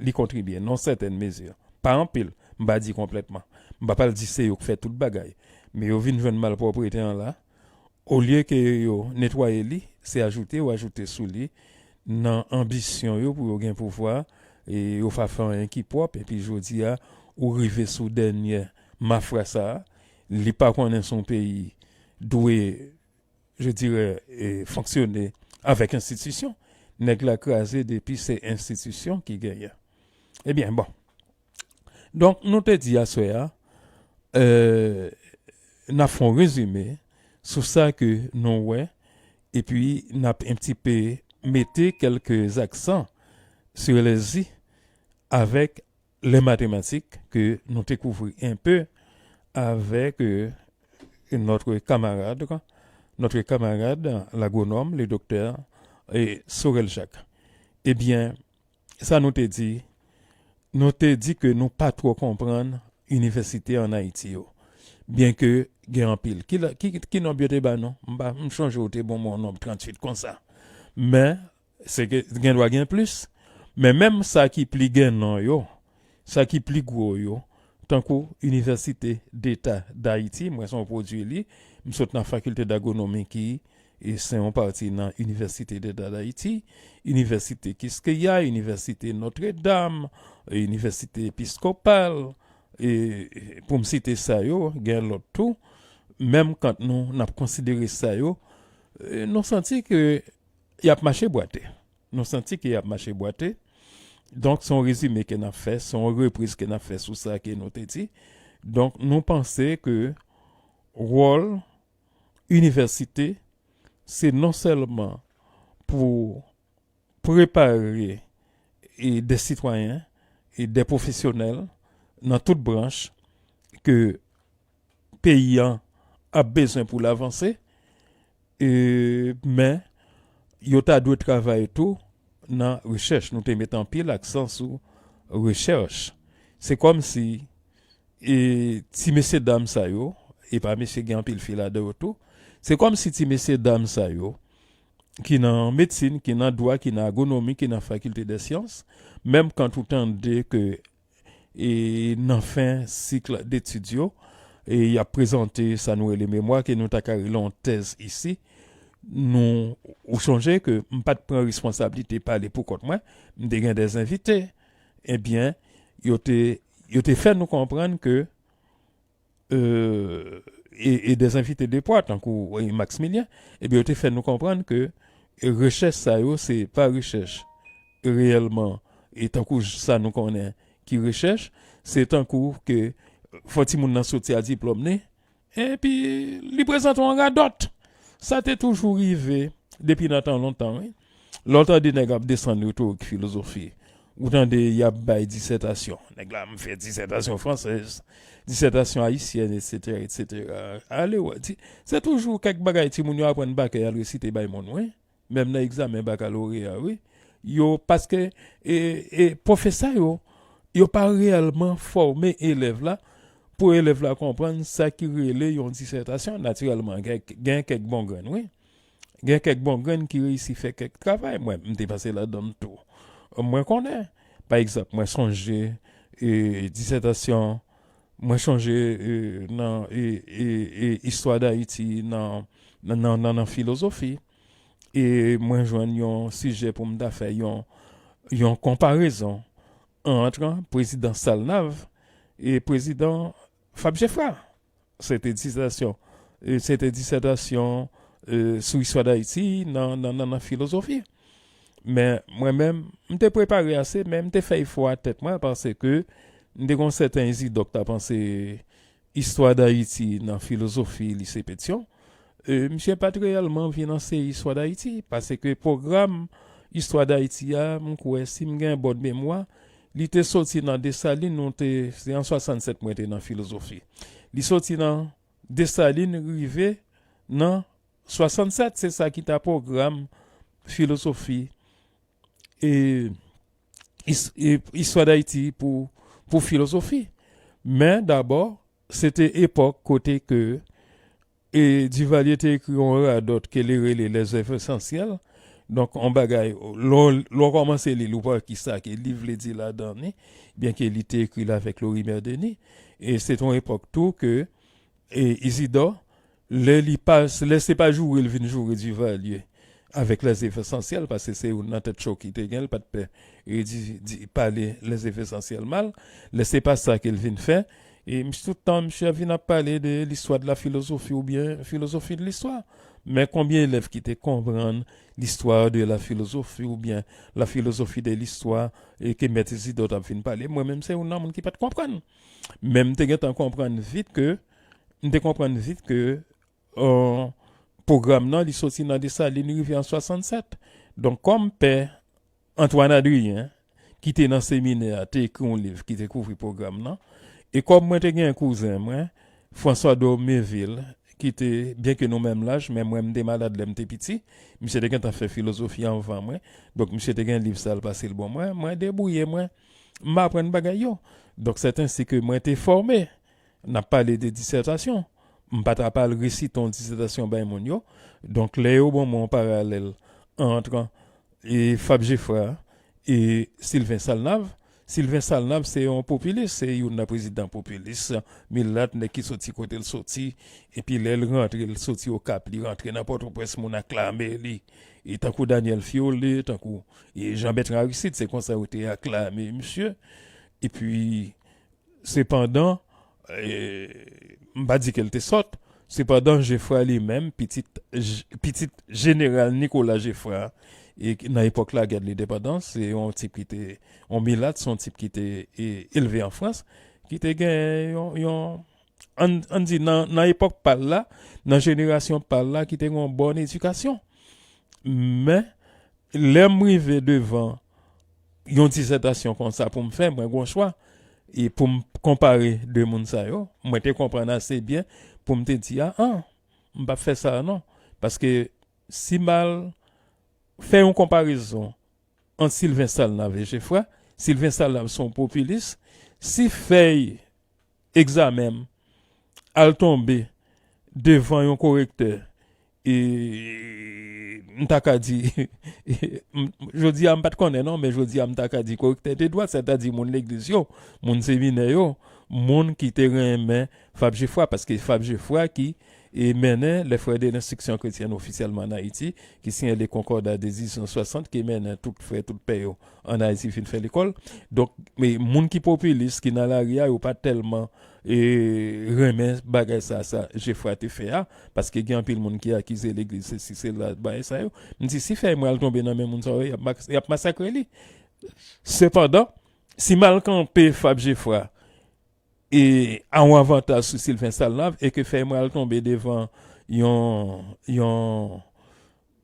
li kontribye, nan yon sètèn mezi. Pa anpil, m pa di konplètman. M pa pral di se yo k fè tout bagay. Men yo vin jwenn malpwòprete an la. Olye ke yo netwaye li, se ajoute yo ajoute sou li nan anbisyon yo pou yo gen pouvwa, e yo pa fè anyen ki pwòp, epi jodi a, ou rive sou dènyè mafra sa a, li pa konnen si yon peyi dwe, je dirais, e, fonksyone avèk enstitisyon. Nèg la kraze depi se enstitisyon ki genyen. Ebyen, bon. Donk, nou te di aswè a, e, n ap fè yon rezime sou sa ke nou wè, epi n ap un petit peu mete kèlke aksan sur les i avèk les mathématiques ke nou te kouvri un peu avec, euh, notre camarade, notre camarade, l'agronome, le docteur, e, Sorel Jacques. Ebyen, sa nou te di, nou te di ke nou pa twò konprann inivèsite ann Ayiti yo. Byenke gen anpil. Ki, la- ki, ki nonb yo te ba nou? M pa, m chonje ou te bon mwen yon nonb tranntuit konsa. Men, se ke gen dwa gen plis. Men menm sa ki pli gen non yo, sa ki pli gwo yo, tankou Université d'État d'Haïti, mwen se yon pwodui li, m sot nan Faculté d'Agronomie ki e se yon pati nan Université d'État d'Haïti, Université Quisqueya, Université Notre Dame, e Université Épiscopale, e pou m site sa yo, gen lòt tou, menm kan nou n ap konsidere sa yo, e nou santi ke y ap mache bwate. Nou santi ke y ap mache bwate. Donk, se yon rezime ke n ap fè, se yon repriz ke n ap fè sou sa ke nou te di. Donk, nou panse ke wòl inivèsite, se non sèlman pou prepare e de sitwayen e de pwofesyonèl nan tout branch ke peyi an ap bezwen pou l avanse, e, men yo ta dwe travay tou nan rechèch. Nou te met anpil aksan sou rechèch. Se kòmsi e ti mesye dam sa yo, e pa mesye gen anpil fi ladan yo tou, se kòmsi ti mesye dam sa yo, ki nan medsin, ki nan dwa, ki nan agronomi, ki nan fakilte dè syans, menm kan ou tande ke e nan fen sik detid yo, e y ap prezante sa nou rele memwa, ke nou ta ka rele yon tèz isi, nou, ou sonje ke m pa t pran responsablite pale pou kont mwen, m te gen de envite. Ebyen, yo te, yo te fè nou konprann ke, e, e de envite de pwa, tankou e Maximilien, ebyen, yo te fè nou konprann ke rechèch sa yo, se pa rechèch reyèlman, e tankou sa nou konnen ki rechèch, se tankou ke fò timoun nan soti a diplòm li, epi li prezante yon radòt. Sa te toujou rive depi nan tan lontan, wi. Lè w tande nèg ap desann retorik filozofi, ou tande y ap bay disètasyon. Nèg la, m fè disètasyon fransèz, disètasyon ayisyèn, etsetera, etsetera. Ale wè, di, se toujou kèk bagay timoun yo aprann pa kè y al resite bay moun, wi. Menm nan egzamen bakaloreya, wi. Yo, paske, e, e, pwofesè yo, yo pa reyèlman fòme elèv la, pou elèv la konprann sa ki rele yon disètasyon. Natirèlman, gen, gen kèk bon grenn, wi. Gen kèk bon grenn ki reyisi fè kèk travay. Mwen, m te pase ladan l tou. Mwen konnen. Pa egzanp, mwen sonje, e, disètasyon, mwen sonje, e, nan, e, e, e, istwa Dayiti nan, nan, nan, nan, nan filozofi. E mwen jwenn yon sijè pou m ta fè yon, yon konparezon ant prezidan Salnav e prezidan Fab Geffrard. Se te disètasyon, e se te disètasyon, e, sou istwa Dayiti nan, nan, nan, nan filozofi. Men mwen menm, m te prepare ase, men m te fè efò a tèt mwen, paske m te gen yon sèten Izidò k ta panse istwa Dayiti nan filozofi lise Petyon. E, misye pa t reyèlman vin anseye istwa Dayiti, paske pwogram istwa Dayiti a, m kwè, si m gen bòn memwa, li te soti nan Desalin, nou te, se an swasannsèt mwen te nan filozofi. Li soti nan Desalin rive nan swasannsèt, se sa ki ta pwogram filozofi, e, is-, e, istwa Dayiti pou, pou filozofi. Men dabò, se te epòk kote ke, e, Duvalier te ekri yon radòt ke li rele Les Œuvres Essentielles. Donk, yon bagay, lè w, lè w kòmanse li l, ou pa wè kisa ke li vle di ladan li, byenke li te ekri l avèk Lorimer Denis. E se te yon epòk tou ke, e, Izidò, lè li pa, lè se pa joure l vin joure Duvalier avèk Les Œuvres Essentielles, paske se youn nan tèt cho ki te gen, li pa t pè, e, di, di, pale Les Œuvres Essentielles mal. Lè se pa sa ke l vin fè, e, misye, tout tan, misye ap vin ap pale de l'histoire de la philosophie oubyen philosophie de l'histoire. Men konbyen elèv ki te konprann l'histoire de la philosophie oubyen la philosophie de l'histoire, e ke Mèt Izidò t ap vin pale? Mwen menm, se youn nan moun ki pa t konprann. Men m te gentan konprann vit ke, m te konprann vit ke, e, pwogram nan, li soti nan Desalin, li rive an swasannsèt. Donk, kòm pè Antoine Adrien, ki te nan seminè a, te ekri yon liv ki te kouvri pwogram nan. E kòm mwen te gen kouzen mwen, François Dormeville, ki te, byenke nou menm laj, men mwen, m te malad lè m te piti, misye te gentan fè filozofi anvan mwen. Donk, misye te gen liv sa, l pase l ban mwen. Mwen debouye mwen. m aprann bagay yo. Donk, sèt ensi ke mwen te fòme. N ap pale de disètasyon. M pa ta pral resite yon disètasyon bay moun yo. Donk, lè yo ban mwen yon paralèl ant e Fab Geffrard e Sylvain Salnav, Sylvain Salnav se yon popilis, se youn nan prezidan popilis, milat, nèg ki soti kote l soti, epi lè l rantre, l soti Okap, li rantre nan Pòtoprens, moun aklame li. E tankou Daniel Fiole, tankou e Jean Bertrand Aristide, se konsa yo te aklame misye. Epi, sepandan, e, m pa di ke l te sòt, sepandan, Geffrard li menm, pitit, j- pitit jeneral Nicolas Geffrard, e, nan epòk lagè de lendepandans, se yon tip ki te, yon milat, se yon tip ki te e, elve an Frans, ki te gen yon, yon ann, ann di, nan, nan epòk pa l la, nan jenerasyon pa l la, ki te gen yon bòn edikasyon. Men, lè m rive devan yon disètasyon konsa pou m fè, mwen gen yon chwa. E pou m konpare de moun sa yo, mwen te konprann ase byen pou m te di, a, an, m p ap fè sa a non. Paske si m al fè yon konparezon ant Sylvain Salnav e Geffrard, Sylvain Salnav se yon popilis, si fèy egzamen m al tonbe devan yon korektè, e m ta ka di, jodi a m pa t konnen non, men jodi a m ta ka di korektè de dwat, sètadi moun legliz yo, moun seminè yo, moun ki te renmen Fab Geffrard, paske Fab Geffrard ki e mennen Les Frères de l'Instruction Chrétienne ofisyèlman an Ayiti, ki siyen le Concordat de mil uit san swasant, ki mennen tout frè, tout pè yo an Ayiti vin fè lekòl. Donk, men moun ki popilis, ki nan lari a, yo pa tèlman e, renmen bagay sa, sa Geffrard te fè a, paske gen anpil moun ki akize legliz, sesi, sela, bagay sa yo. M di, si fèy mwen al tonbe nan men moun sa yo, y ap, y ap masakre li. Sepandan, si m al kanpe Fab Geffrard, e a yon avantaj sou Sylvain Salnav e ke fèy mwen al tonbe devan yon, yon,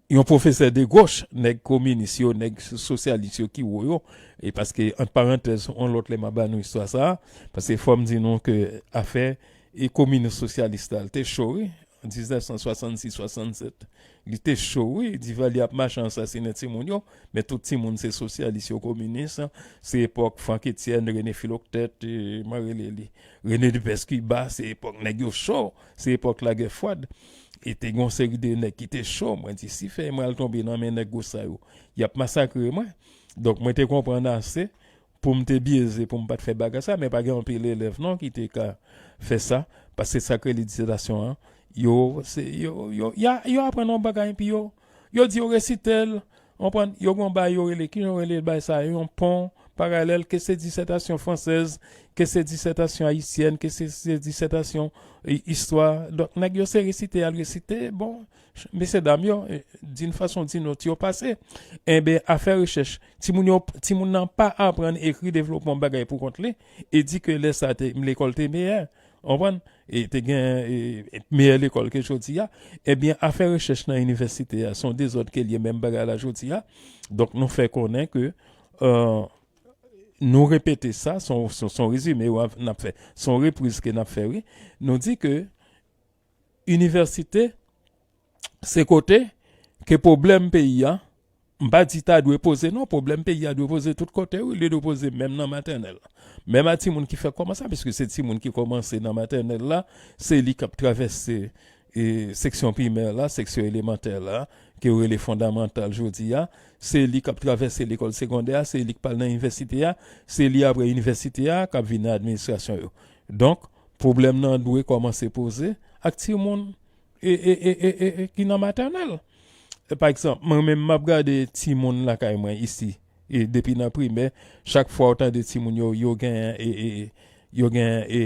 yon pwofesè de goch, nèg kominis yo, nèg sosyalis yo ki wo yo, e paske, ant parantèz, yon lòt lè m a ba nou istwa sa a, paske fò m di nou ke afè e kominis sosyalis la, l te cho, wi. An diznèf san swasannsis swasannsèt. Li te cho, wi. Divalye ap mache asasinen timoun yo, men tout timoun se sosyalis yo, kominis. Se epòk Franck Etienne, René Philoctète, e, kòman rele li? René Dupesquiba, se epòk nèg yo cho, se epòk lagè fwad. E te gen yon seri de nèg ki te cho, mwen di, si fèy mwen al tonbe nan men nèg gwo sa yo, y ap masakre mwen. Donk, mwen te konprann ase pou m te byeze, pou m pa t fè bagay sa, men pa gen anpil elèv non ki te ka fè sa, paske sa k rele disètasyon an, yo, se, yo, yo, y a, yo aprann yon bagay, epi yo, yo di yo resite l, w konprann, yo gen yon bagay yo rele, kijan yo rele bagay sa, yon pon paralèl, ke se disètasyon fransèz, ke se disètasyon ayisyèn, ke se, se disètasyon i- istwa. Donk, nèg yo se resite, y al resite, bon, mesye dam yo, e, d'une façon d'une autre, yo pase. Enben, afè rechèch, timoun yo, timoun nan pa aprann ekri, devlope yon bagay pou kont li, e di ke lè sa te, lekòl te meyè. W konprann? E te gen e, e, meyè lekòl ke jodi a. Ebyen, afè rechèch nan inivèsite a, se yon dezòd ke l ye, menm bagay la jodi a. Donk, nou fè konnen ke, e, nou repete sa, se yon, se yon, se yon rezime w ap, n ap fè, se yon repriz ke n ap fè, wi. Nou di ke inivèsite, se kote ke pwoblèm peyi a, m pa di ta dwe poze, non, pwoblèm peyi a dwe poze tout kote, wi, li dwe poze menm nan matènèl. Menm a timoun ki fèk kòmanse, piske se timoun ki kòmanse nan matènèl la, se li k ap travèse e, seksyon primè la, seksyon elemantè la, ke yo rele fondamantal jodi a, se li k ap travèse lekòl segondè a, se li k pral nan inivèsite a, se li apre inivèsite a k ap vin nan administrasyon yo. Donk, pwoblèm nan dwe kòmanse poze ak timoun e, e, e, e, e, e, ki nan matènèl. E, pa egzanp, mwen menm m ap gade timoun lakay mwen isi, e depi nan primè, chak fwa w tande timoun yo, yo gen, e, e, yo gen e,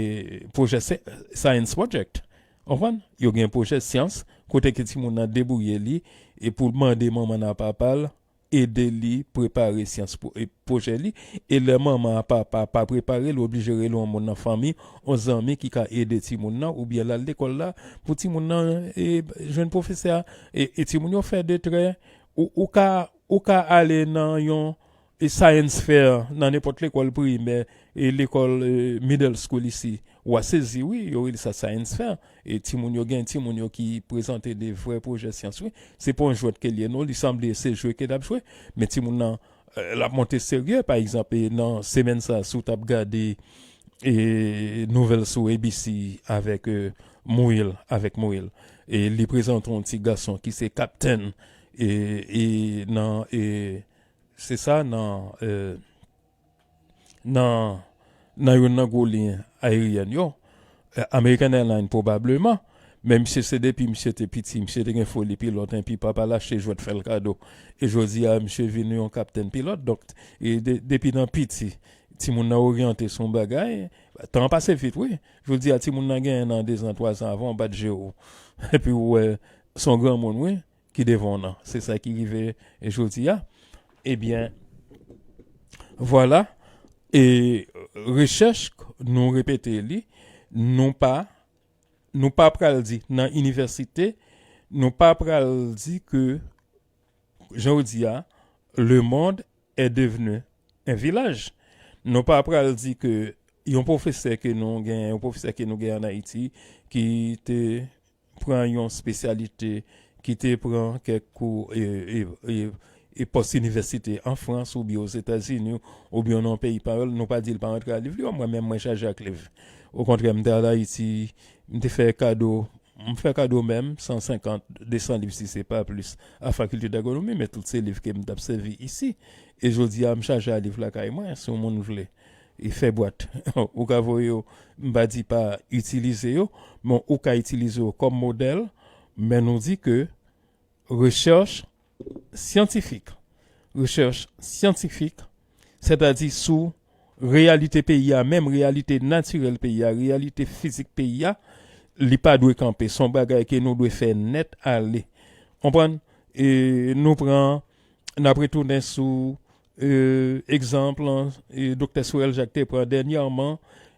pwojè se- science project. Konprann? Yo gen pwojè syans, kote ke timoun nan debouye li, e pou l mande manman nan papa l ede li prepare syans pou e, pwojè li. E lè manman an papa pa prepare l, oblije rele yon moun nan fanmi, yon zanmi ki ka ede timoun nan, oubyen l al lekòl la, pou timoun nan e, jwenn pwofesè a. E, e timoun yo fè de trè, ou, ou ka, ou ka ale nan yon e, science fair nan nenpòt lekòl primè e lekòl e, middle school isi. W a sezi, wi, yo rele sa science fair. E timoun yo gen, timoun yo ki prezante de vrè pwojè syans, wi. Se pa yon jwèt ke l ye, non, li sanble se jwe ke n ap jwe, men timoun nan l ap monte serye. Pa egzanp, e nan semèn sa, si w t ap gade e, nouvèl sou A B C avèk e, Mouil, avèk Mouil. E li prezante yon ti gason ki se kaptenn e, e nan e, se sa, nan e, nan nan youn nan gwo liy ayeryèn yo, e, American Airlines pwobableman, men misye se depi misye te piti, misye te gen foli pilòt, enpi papa l achte jwèt fè l kado. E jodi a, misye vin yon kaptenn pilòt, donk, e de, depi nan piti, timoun nan oryante sou yon bagay, tan an pase vit, wi. Jodi a, timoun nan gen en an, de zan, twa zan, avan w bat je w, epi w wè, se yon granmoun, wi, ki devan w nan. Se sa ki rive jodi a. Ebyen, vwala. E rechèch, nou repete li, nou pa, nou pa pral di nan inivèsite, nou pa pral di ke, jan w di a, le monde est devenu un village. Nou pa pral di ke yon pwofesè ke nou gen, yon pwofesè ke nou gen an Ayiti, ki te pran yon espesyalite, ki te pran kèk kou e, e, e, e pòs inivèsite an Frans oubyen Ozetazini oubyen nan yon peyi parèy, nou pa di l pa rantre a liv li, mwen menm mwen chaje ak liv. Okontrè, m te al Ayiti, m te fè kado, m fè kado menm san senkant, de san liv si se pa plis, a Faculté d'Agronomie, men tout se liv ke m t ap sèvi isi. E jodi a, m chaje a liv lakay mwen, si yon moun vle e fè bwat. Ou ka voye yo, m pa di pa itilize yo, men ou ka itilize yo kòm modèl, men nou di ke rechèch syantifik, rechèch syantifik, sètadi sou reyalite peyi a, menm reyalite natirèl peyi a, reyalite fizik peyi a, li pa dwe kanpe. Se yon bagay ke nou dwe fè nèt ale. Konprann? E nou pran, n ap retounen sou e, egzanp, e, Doktè Sorel Jacques te pran dènyèman,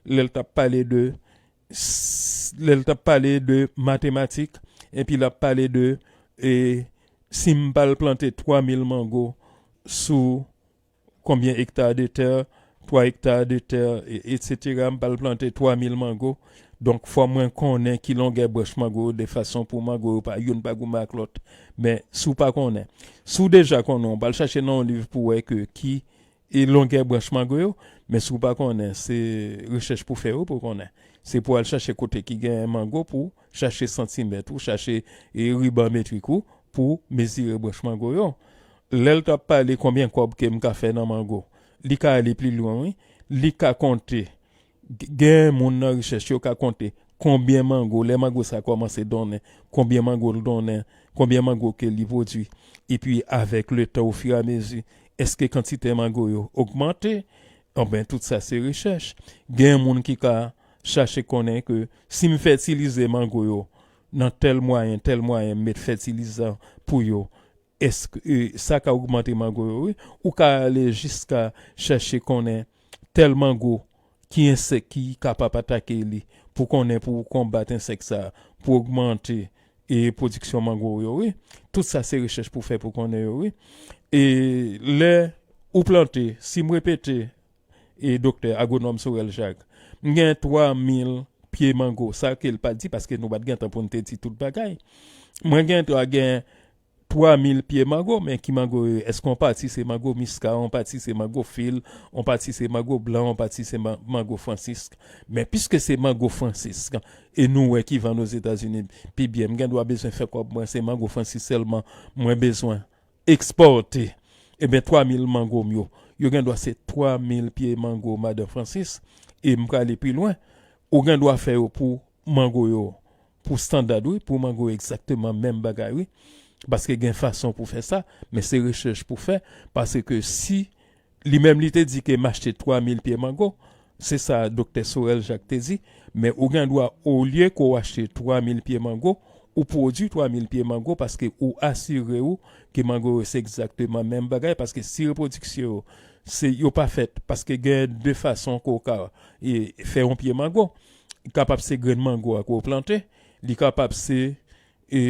lè l t ap pale de, s- lè l t ap pale de matematik, epi l ap pale de, e, si m pral plante twa mil mango sou konbyen ekta de tè, twa ekta de tè, e- etsetera, m pral plante twa mil mango. Donk, fò mwen konnen ki longè branch mango yo, de fason pou mango yo pa, youn pa goumen ak lòt. Men, si w pa konnen, si w deja konnen, w pral chache nan yon liv pou wè ke ki e longè branch mango yo, men si w pa konnen, se rechèch pou fè yo pou konnen. Se pou al chache kote ki gen mango pou chache santimèt ou chache e riban metrik ou pou mezire branch mango yo. Lè l t ap pale konbyen kòb ke m ka fè nan mango, li ka ale pli lwen, wi. Li ka konte. G- Gen moun nan rechèch yo ka konte konbyen mango, lè mango sa kòmanse donnen, konbyen mango l donnen, konbyen mango ke li pwodui. Epi, avèk le tan, ofiramezi, èske kantite mango yo ogmante? Anben, tout sa se rechèch. Gen moun ki ka chache konnen ke si m fètilize mango yo nan tèl mwayen, tèl mwayen, m met fètilizan pou yo, èske e, sa ka ogmante mango yo, wi. Ou ka ale jiska chache konnen tèl mango, ki ensèk ki kapab atake li, pou konnen, pou konbat ensèk sa, pou ogmante e pwodiksyon mango yo, wi. Tout sa se rechèch pou fè pou konnen yo, wi. E lè ou plante, si m repete, e doktè agwonòm Sorel Jacques, m gen twa mil pye mango, sa ke l pa t di, paske nou pa t gen tan pou n te di tout bagay. Mwen gen dwa gen twa mil pye mango, men ki mango yo ye? Èske yon pati se mango miska, yon pati se mango fil, yon pati se mango blan, yon pati se ma- mango fransisk? Men piske se mango fransisk, e nou wè ki vann Ozetazini pi byen, m gen dwa bezwen fè kòb mwen, se mango fransisk sèlman mwen bezwen ekspòte. Ebyen, twa mil mango m yo, yo gen dwa se twa mil pye mango madan fransisk, e m prale pi lwen, ou gen dwa fè yo pou mango yo, pou standard, wi, pou mango egzakteman menm bagay, wi. Paske gen fason pou fè sa, men se rechèch pou fè, paske si li menm li te di ke m achte twa mil pye mango, se sa doktè Sorel Jacques te di, men ou gen dwa, olye ke w achte twa mil pye mango, ou pwodui twa mil pye mango, paske ou asire w ke mango yo se egzakteman menm bagay, paske si repwodiksyon yo, se, yo pa fèt, paske gen de fason ke w ka e, fè yon pye mango. Li kapab se grenn mango a ke w plante, li kapab se e,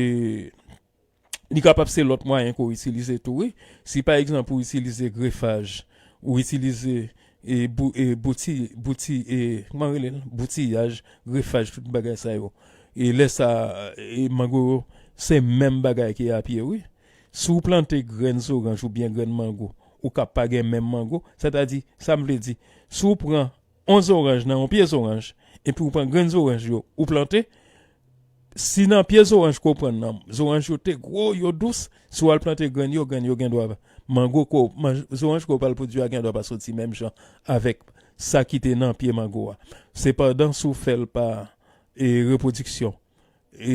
li kapab se lòt mwayen ke w itilize tou, wi. Si pa egzanp ou itilize grefaj, ou itilize e, bou, e, bouti, bouti, e, kòman rele l? Boutiyaj, grefaj, tout bagay sa yo. E lè sa, e, mango yo, se menm bagay ke a pye, wi. Si w plante grenn zoranj oubyen grenn mango, ou ka pa gen menm mango. Sètadi, sa m vle di, si w pran yon zoranj nan yon pye zoranj, epi w pran grenn zoranj yo, ou plante, si nan pye zoranj ke w pran nan, zoranj yo te gwo, yo dous, si w al plante grenn yo, grenn yo gen dwa, mango ke w, man- zoranj ke w pral pwodui a gen dwa pa soti menm jan avèk sa ki te nan pye mango a. Sepandan, si w fè l pa e, repwodiksyon e,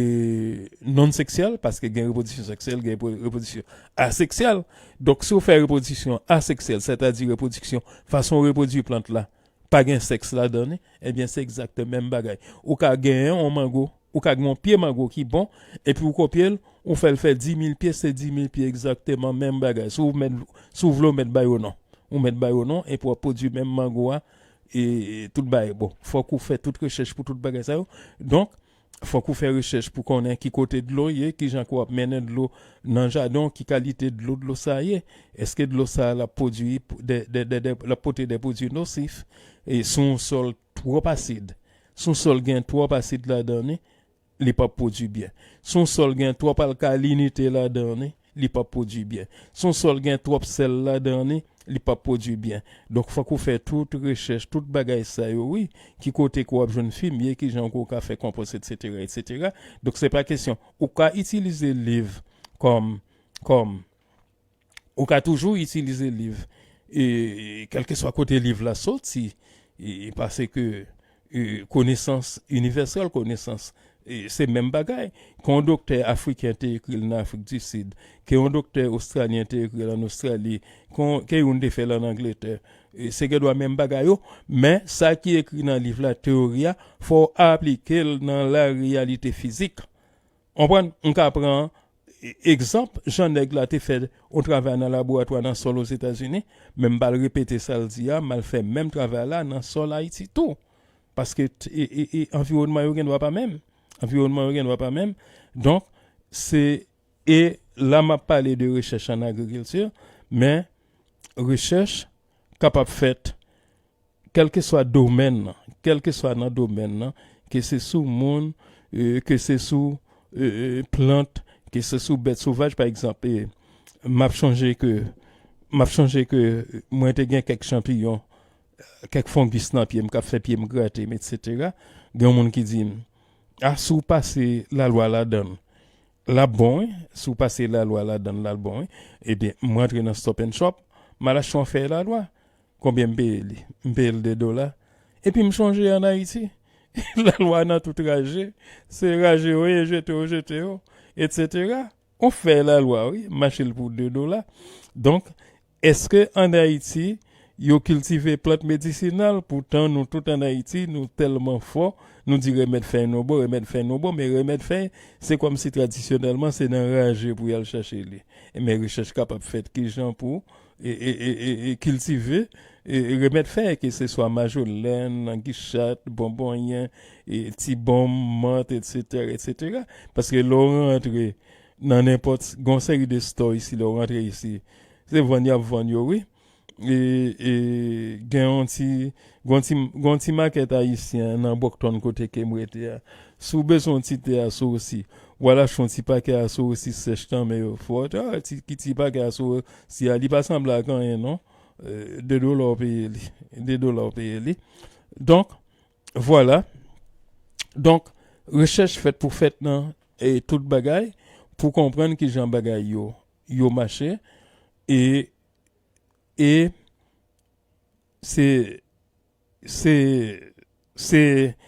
non seksyèl, paske gen repwodiksyon seksyèl, gen repwo- repwodiksyon aseksyèl. Donk, si w fè repwodiksyon aseksyèl, sètadi repwodiksyon, fason w repwodui plant la, pa gen sèks ladan li, ebyen, se egzakteman menm bagay. Ou ka genyen yon mango, ou ka gen yon pye mango ki bon, epi w kopye l, ou fè l fè dis mil pye, se dis mil pye egzakteman menm bagay. Si w mèt, si w vle w mèt ba yo non. Ou mèt ba yo non, epi w ap pwodui menm mango a, e, e tout bagay. Bon, fòk ou fè tout rechèch pou tout bagay sa yo. Donk, fòk ou fè rechèch pou konnen ki kote dlo ye, ki jan ke w ap mennen dlo nan jaden w, ki kalite dlo, dlo sa ye. Èske dlo sa l ap pwodui de, de, de, de, l ap pote de pwodui nosif, e si yon sòl twòp asid, si yon sòl gen twòp asid ladan li, li p ap pwodui byen. Si yon sòl gen twòp alkalinite ladan li, li p ap pwodui byen. Si yon sòl gen twòp sèl ladan li, li p ap pwodui byen. Donk, fòk ou fè tout rechèch, tout bagay sa yo, wi, ki kote ke w ap jwenn fimye, ki jan ke w ka fè konpòs, etsetera, etsetera. Donk, se pa kesyon. Ou ka itilize liv kòm, kòm, ou ka toujou itilize liv, e, kèlkeswa kote liv la soti, e, paske, e, konesans inivèsèl, konesans, e, se menm bagay. Ke yon doktè afriken te ekri l nan Afrik di Sid, ke yon doktè ostralyen te ekri l ann Ostrali, ke yon- ke youn te fè l ann Angletè, e, se gen dwa menm bagay yo, men sa ki ekri nan liv la, teyori a, fò w aplike l nan lareyalite fizik. Konprann? M ka pran e- egzanp, jan nèg la te fè yon travay nan laboratwa nan sòl Ozetazini, men m pral repete sa l di a, m al fè menm travay la nan sòl Ayiti tou. Paske t- e- e- e anviwònman yo gen dwa pa menm. Anviwònman yo gen dwa pa menm. Donk, se, e la m ap pale de rechèch ann agrikilti, men rechèch kapab fèt kèlkeswa domèn nan, kèlkeswa nan domèn nan, ke se sou moun, e, ke se sou, e, e, plant, ke se sou bèt sovaj, pa egzanp, e, m ap chonje ke, m ap chonje ke mwen te gen kèk chanpiyon, kèk fongis nan pye m k ap fè pye m grate m, etsetera. Gen yon moun ki di m, a, si w pase lalwa ladan l, l ap bon, wi. Si w pase lalwa ladan l, l ap bon, wi. Ebyen, m rantre nan Stop and Shop, m al achte yon fèy lalwa. Konbyen m peye li? M peye l de dola. Epi m chonje ann Ayiti, lalwa nan tout raje. Se raje yo ye, jete yo, jete yo, etsetera. Yon fèy lalwa, wi, m achte l pou de dola. Donk, èske ann Ayiti, yo kiltive plant medisinal? Poutan, nou tout ann Ayiti, nou tèlman fò, nou di remèd fèy nou bon, remèd fèy nou bon, men remèd fèy, se kòmsi tradisyonèlman, se nan raje pou y al chache li. Men rechèch kapab fèt ki jan pou e, e, e, e, e kiltive e, e remèd fèy, ke se swa majolèn, langichat, bonbonyen, e, ti bonm, mant, etsetera, etsetera. Paske lè w rantre nan nenpòt, gon seri de stò isi, lè w rantre isi, se vann y ap vann yo, wi. E, e, gen yon ti, gon ti, gon ti makèt ayisyen nan Brockton kote ke m rete a. Si w bezwen yon ti te a sosi, w al achte yon ti pakè a sosi sèch nan men yo. Fò w te, a, ti, ki ti pakè a sosi a, li pa sanble ak anyen, non. E, de dola w peye li. De dola w peye li. Donk, vwala. Donk, rechèch fèt pou fèt nan, e, tout bagay, pou konprann ki jan bagay yo, yo mache. E, e se, se, se,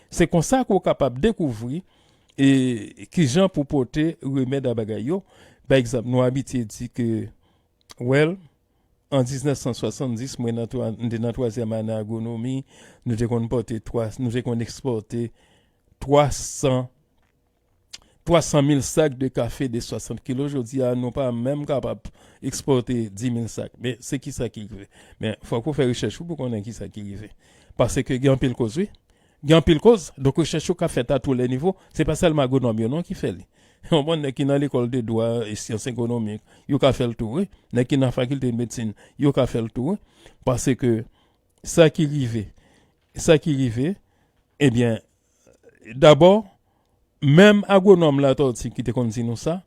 se konsa ke w kapab dekouvri e ki jan pou pote remèd a bagay yo. Pa egzanp, nou abitye di ke, well, an diznèf san swasanndis, mwen nan twa, m te nan twazyèm ane agwonomi, nou te konn pòte twa, nou te konn ekspòte twa san, twa san mil sak de kafe de swasant kilo. Jodi a, nou pa menm kapab ekspòte dis mil sak. Men se kisa ki rive. Men fòk ou fè rechèch ou pou konnen kisa ki rive. Paske gen anpil koz, wi. Gen anpil koz. Donk, rechèch yo ka fèt a tou lè nivo. Se pa sèlman agwonòm yo non ki fè li. Yon bon nèg ki nan lekòl de dwa e syans ekonomik, yo ka fè l tou, wi. Nèg ki nan fakilte de medsin, yo ka fè l tou, wi. Paske sa ki rive, sa ki rive, ebyen, dabò, menm agwonòm Latòti ki te konn di nou sa,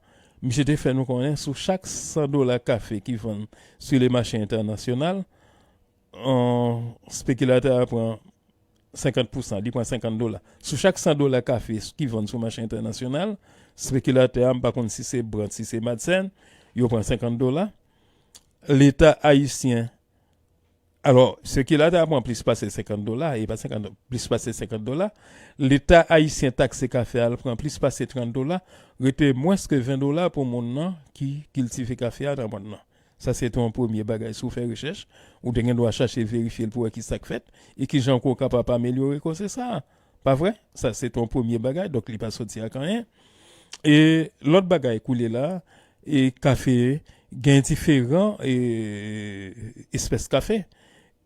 Misye te fè nou konnen sou chak san dola kafe ki vann sou le mache entènasyonal, spekilatè a pran senkant pousan, li pran senkant dola. Sou chak san dola kafe ki vann sou mache entènasyonal, spekilatè a, m pa konn si se Brent, si se Madsen, yo pran senkant dola. Leta ayisyen, alò, spekilatè a pran plis pase senkant dola, e pa senkant, plis pase senkant dola. Leta ayisyen takse kafe a, l pran plis pase trant dola, rete mwens ke ven dola pou moun nan ki kiltive kafe a nan mòn nan. Sa se te yon premye bagay. Si w fè rechèch, ou te gen dwa chache verifye l pou wè ki sa k fèt e ki jan ke w kapab amelyore koze sa a. Pa vre? Sa se te yon premye bagay, donk li pa soti ak anyen. E lòt bagay koulye la, e kafe gen diferan e, espès kafe.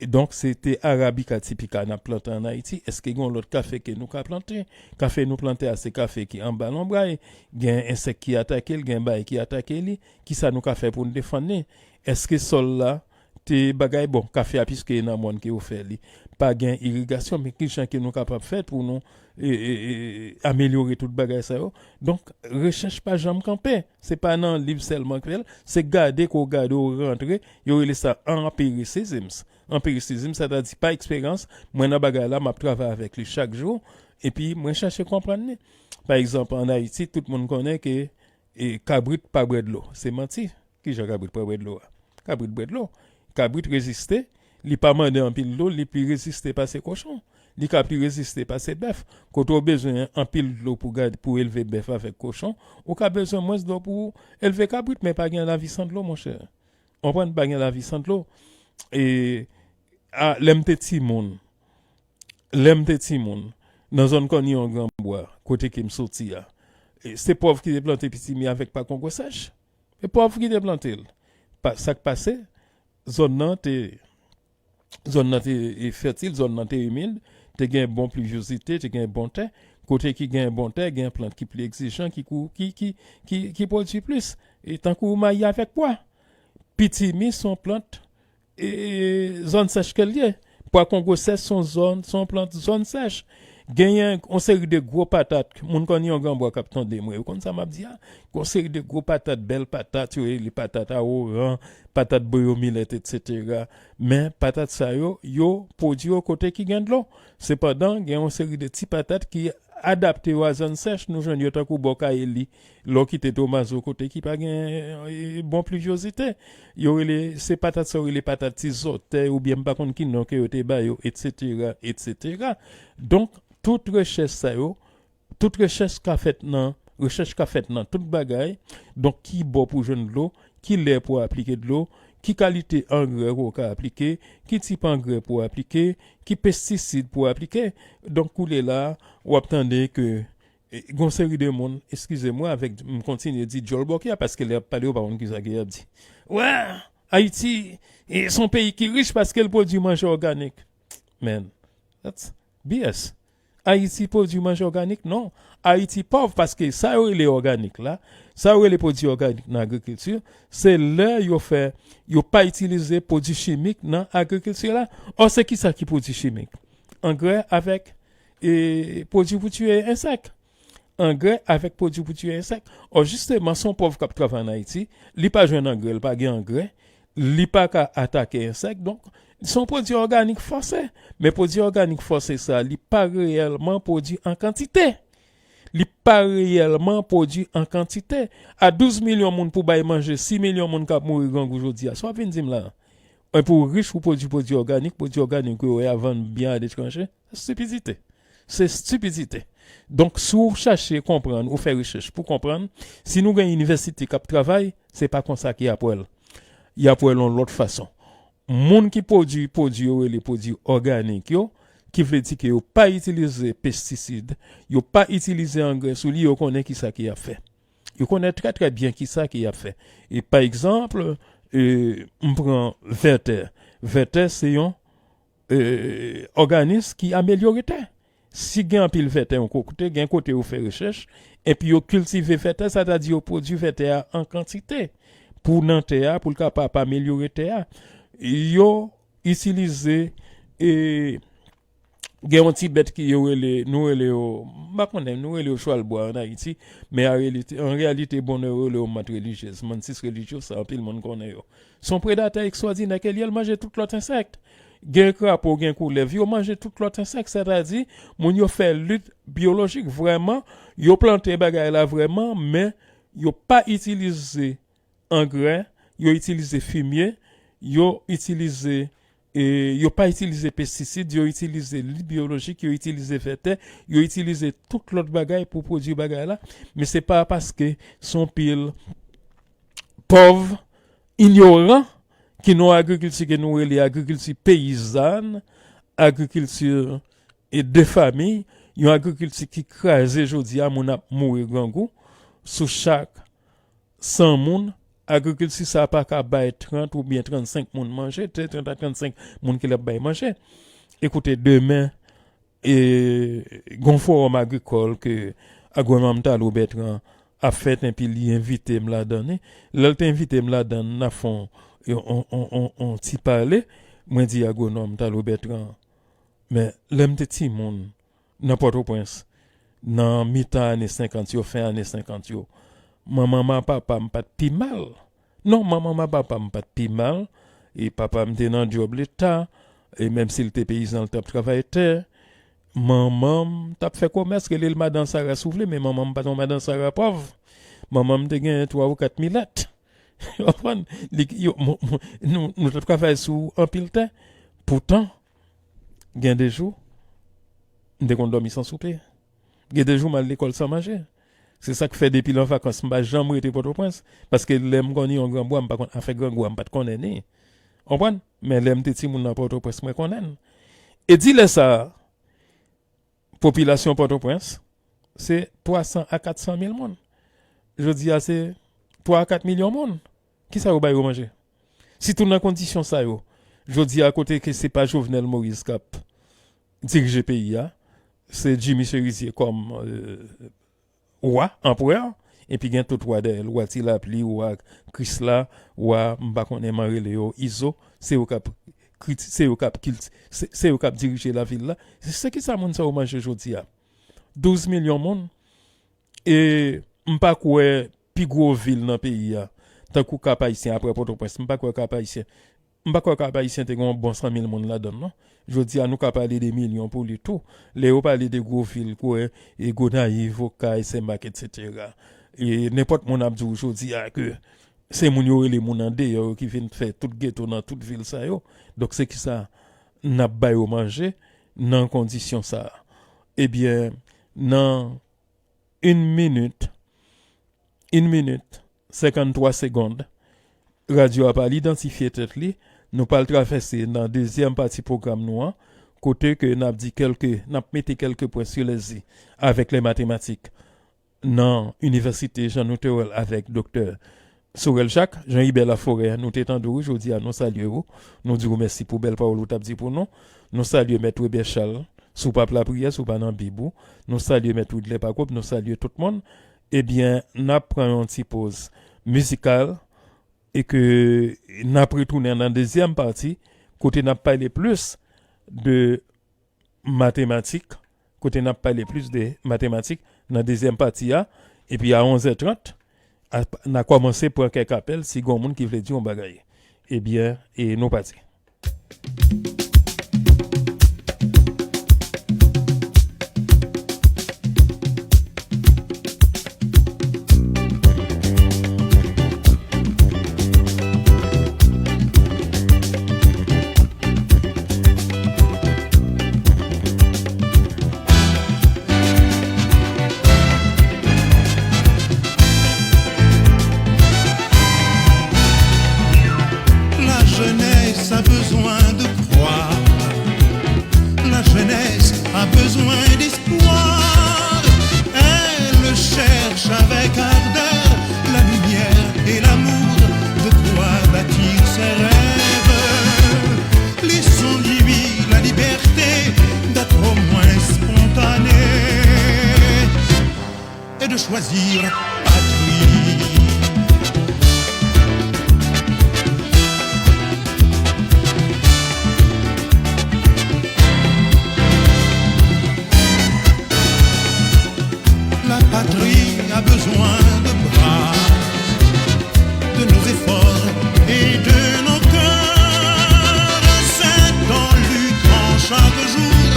E donk, se te Arabica typica n ap plante ann Ayiti. Èske gen yon lòt kafe ke nou ka plante? Kafe nou plante a, se kafe ki anba lonbray. Gen ensèk ki atake l, gen bagay ki atake li. Kisa nou ka fè pou n defann li? Èske sòl la te bagay bon? Kafe a, piske e nan mòn ke yo fè li, pa gen irigasyon, men ki jan ke nou kapab fè pou nou e, e, e, amelyore tout bagay sa yo? Donk, rechèch pa janm kanpe. Se pa nan liv sèlman ke l, se gade ke w gade, w rantre, yo rele sa empiricism. Empiricism, sètadi pa eksperyans, mwen nan bagay la, m ap travay avèk li chak jou, epi mwen chache konprann li. Pa egzanp, ann Ayiti, tout moun konnen ke e, kabrit pa bwè dlo. Se manti. Ki jan kabrit pa bwè dlo a? Kabrit bwè dlo. Kabrit reziste, li pa mande anpil dlo, li pi reziste pase kochon. Li ka pi reziste pase bèf. Kote w bezwen anpil dlo pou gad, pou elve bèf avèk kochon, ou ka bezwen mwens dlo pou elve kabrit, men pa gen lavi san dlo, monchè. Konprann, pa gen lavi san dlo. E a, lè m te timoun, lè m te timoun, nan zòn Kòniyon Granbwa, kote ke m soti a, e, se pòv ki te plante pitimi avèk pa kongo sèch. E pòv ki te plante l. Pa, sa k pase, zòn nan te, zòn nan te, e, fètil, zòn nan te imid, te gen bon plivyozite, te gen bon tè. Kote ki gen bon tè, gen plant ki pli egzijan, ki kou, ki, ki, ki, ki pwodui plis. E tankou mayi avèk pwa. Pitimi se yon plant e, zòn sèch ke l ye. Pwa kongo sèch se yon zòn, se yon plant zòn sèch. Genyen yon seri de gwo patat, moun Kòniyon Granbwa k ap tande mwen, yo konn sa m ap di a. Yon seri de gwo patat, bèl patat, yo rele patat aworan, patat boyo milèt, etsetera. Men patat sa yo, yo pwodui yo kote ki gen dlo. Sepandan, gen yon seri de ti patat ki adapte yo a zòn sèch, nou jwenn yo tankou bò Kayeli, lè w kite Tomazo kote ki pa gen, e, bon plivyozite. Yo rele, se patat sa yo rele patat ti zòtè, oubyen m pa konn ki non ke yo te ba yo, etsetera, etsetera. Donk, tout rechèch sa yo, tout rechèch ka fèt nan, rechèch ka fèt nan tout bagay. Donk, ki bò pou jwenn dlo, ki lè pou aplike dlo, ki kalite angrè ke w ka aplike, ki tip angrè pou aplike, ki pestisid pou aplike. Donk, koulye la, w ap tande ke e, gon seri de moun, eskize mwen, avèk, m kontinye di djòl bòkyè, paske lè y ap pale, yo pa konn kisa ke y ap di. Wè, Ayiti, e, se yon peyi ki rich paske l pwodui manje òganik. Man, that's B S. Ayiti pwodui manje òganik? Non. Ayiti pòv paske sa yo rele òganik la, sa yo rele pwodui òganik nan agrikilti, se lè yo fè, yo pa itilize pwodui chimik nan agrikilti la. Ò, se kisa ki pwodui chimik? Angrè avèk, e, pwodui pou tiye ensèk. Angrè avèk pwodui pou tiye ensèk. Ò, jisteman, se yon pòv k ap travay ann Ayiti, li pa jwenn angrè, li pa gen angrè, li pa ka atake ensèk, donk, se yon pwodui òganik fòse. Men pwodui òganik fòse sa, li pa reyèlman pwodui an kantite. Li pa reyèlman pwodui an kantite. A douz milyon moun pou bay manje, sis milyon moun k ap mouri grangou jodi a. Sa w ap vin di m la? Epi w rich, ou pwodui pwodui òganik, pwodui òganik ou yo a vann byen aletranje. Se stipidite. Se stipidite. Donk, si w chache konprann, ou fè rechèch pou konprann, si nou gen inivèsite k ap travay, se pa konsa ke y ap wè l. Y ap wè l yon lòt fason. Moun ki pwodui pwodui yo rele pwodui òganik yo, ki vle di ke yo pa itilize pestisid, yo pa itilize angrè sou li, yo konnen kisa ke y ap fè. Yo konnen trè, trè byen kisa ke y ap fè. E pa egzanp, e, m pran vètè. Vètè se yon, e, òganis ki amelyore tè. Si gen anpil vètè yon kote, gen kote yo fè rechèch, epi yo kiltive vètè, sètadi yo pwodui vètè a an kantite pou nan tè a, pou l kapab amelyore tè a. Yo itilize, e, Gen yon ti bèt ki yo rele, nou rele yo, m pa konnen, nou rele yo chwal bwa ann Ayiti, men an reyalite, an reyalite, bon, yo rele yo mant relijyez, mantis religiosa, anpil moun konnen yo. Se yon predatè ekstwòdinè ke li ye, l manje tout lòt ensèk. Gen krapo, gen koulèv, yo manje tout lòt ensèk, sètadi, moun yo fè lit byolojik vrèman, yo plante bagay la vrèman, men yo pa itilize angrè, yo itilize fimye, yo itilize, e, yo pa itilize pestisid, yo itilize lit byolojik, yo itilize vètè, yo itilize tout lòt bagay pou pwodui bagay la, men se pa paske se yon pil pòv, inyoran, ki nan yon agrikilti ke nou rele agrikilti peyizàn, agrikilti e de fami, yon agrikilti ki kraze jodi a, moun ap mouri grangou, sou chak san moun, agrikilti sa pa ka bay trant oubyen trannsenk moun manje, se trant a trannsenk moun ki l ap bay manje. Ekoute, demen, e, gon fowòm agrikòl ke agwonòm Talo Bètran ap fèt, enpi li envite m ladan li. Lè l te envite m ladan, n ap fè yon, yon, yon, yon, yon, yon ti pale. Mwen di agwonòm Talo Bètran, men lè m te timoun, nan Pòtoprens, nan mitan ane senkant yo, fen ane senkant yo, manman m ak papa m pa t pi mal. Non, manman m ak papa m pa t pi mal. E papa m te nan djòb leta, e menm si l te peyizan, l t ap travay tè. Manman m t ap fè komès, rele l Madan Sara si w vle, men manman m pa t yon Madan Sara pòv. Manman m te gen twa ou kat milèt. Ou konprann? Li, yo, mo- mo- nou, nou t ap travay sou anpil tè. Poutan, gen de jou, m te konn dòmi san soupe. Gen de jou, m al lekòl san manje. Se sa k fè, depi l an vakans, m pa janm rete Pòtoprens. Paske lè m konn yon grangou a, m pa konn afè grangou a, m pa t konnen ni. Ou konprann? Men lè m te timoun nan Pòtoprens, mwen konnen l. E di lè sa a, popilasyon Pòtoprens, se twa san a kat san mil moun. Jodi a, se twa a kat milyon moun. Kisa yo ba yo manje? Sitou nan kondisyon sa yo, jodi a, kote ke se pa Jovenel Moïse k ap dirije peyi a, se Jimmy Chérizier kòm, euh, wa, anperè, epi gen tout wa dèyè l, wa Ti Lapli, wa Krisla, wa, m pa konnen, m a rele yo Izo, se yo k ap kriti-, se yo k ap kilti-, se, se yo k ap dirije lavil la. Se, se kisa moun sa yo manje jodi a? Douz milyon moun. E m pa kwè pi gwo vil nan peyi a, tankou Kap Ayisyen, apre Pòtoprens, m pa kwè Kap Ayisyen, m pa kwè Kap Ayisyen te gen yon bon san mil moun ladan l, non. Jodi a, nou ka pale de milyon pou li tou. Lè yo pale de gwo vil, kwè, e Gonayiv, Okay, Senmak, etsetera. E nenpòt moun ap di w jodi a ke se moun yo rele moun andeyò yo ki vin fè tout geto nan tout vil sa yo. Donk, se kisa n ap ba yo manje nan kondisyon sa a? Ebyen, nan yon minit, yon minit, senkanntwa segonn, radyo a pral idantifye tèt li. Nou pral travèse nan dezyèm pati pwogram nou an, kote ke n ap di kèlke, n ap mete kèlke pwen sou lèzi avèk lè matematik nan Inivèsite Jean Nouterel avèk Doktè Sorel Jacques, Jean Hubert Laforêt, nou te tande w, jodi a nou salye w, nou di w mèsi pou bèl pawòl ou t ap di pou nou. Nou salye Mèt Webè Chal, si w pa p lapriyè, si w pa nan Bib ou. Nou salye Mèt Widlè Pagòp, nou salye tout moun. Ebyen, n ap pran yon ti poz mizikal e ke n ap retounen nan dezyèm pati, kote n ap pale plis de matematik, kote n ap pale plis de matematik nan dezyèm pati a, epi a onz è trant, a, n a kòmanse pran kèk apèl si gon moun ki vle di yon bagay. Ebyen, e nou pati. La jeunesse a besoin de croire. La jeunesse a besoin d'espoir. Elle cherche avec ardeur la lumière et l'amour, de quoi bâtir ses rêves. Laissons-lui la liberté d'être au moins spontané et de choisir la patrie. Patrie a besoin de bras, de nos efforts et de nos cœurs. C'est en luttant chaque jour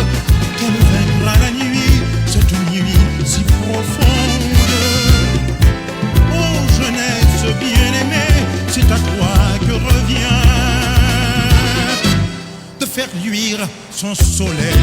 qu'elle vaincra la nuit, cette nuit si profonde. Ô jeunesse bien-aimée, c'est à toi que revient de faire luire son soleil.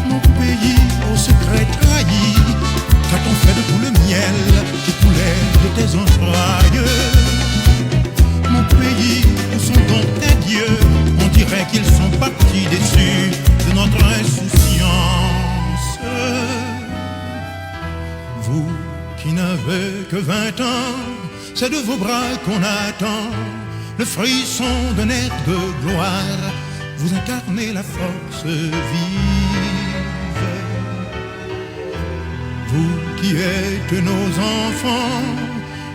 Mon pays aux secrets trahis, qu'a-t-on fait de tout le miel qui coulait de tes entrailles ? Mon pays où sont donc tes dieux ? On dirait qu'ils sont partis déçus de notre insouciance. Vous qui n'avez que vingt ans, c'est de vos bras qu'on attend le frisson d'un air de gloire. Vous incarnez la force vive. Vous qui êtes nos enfants,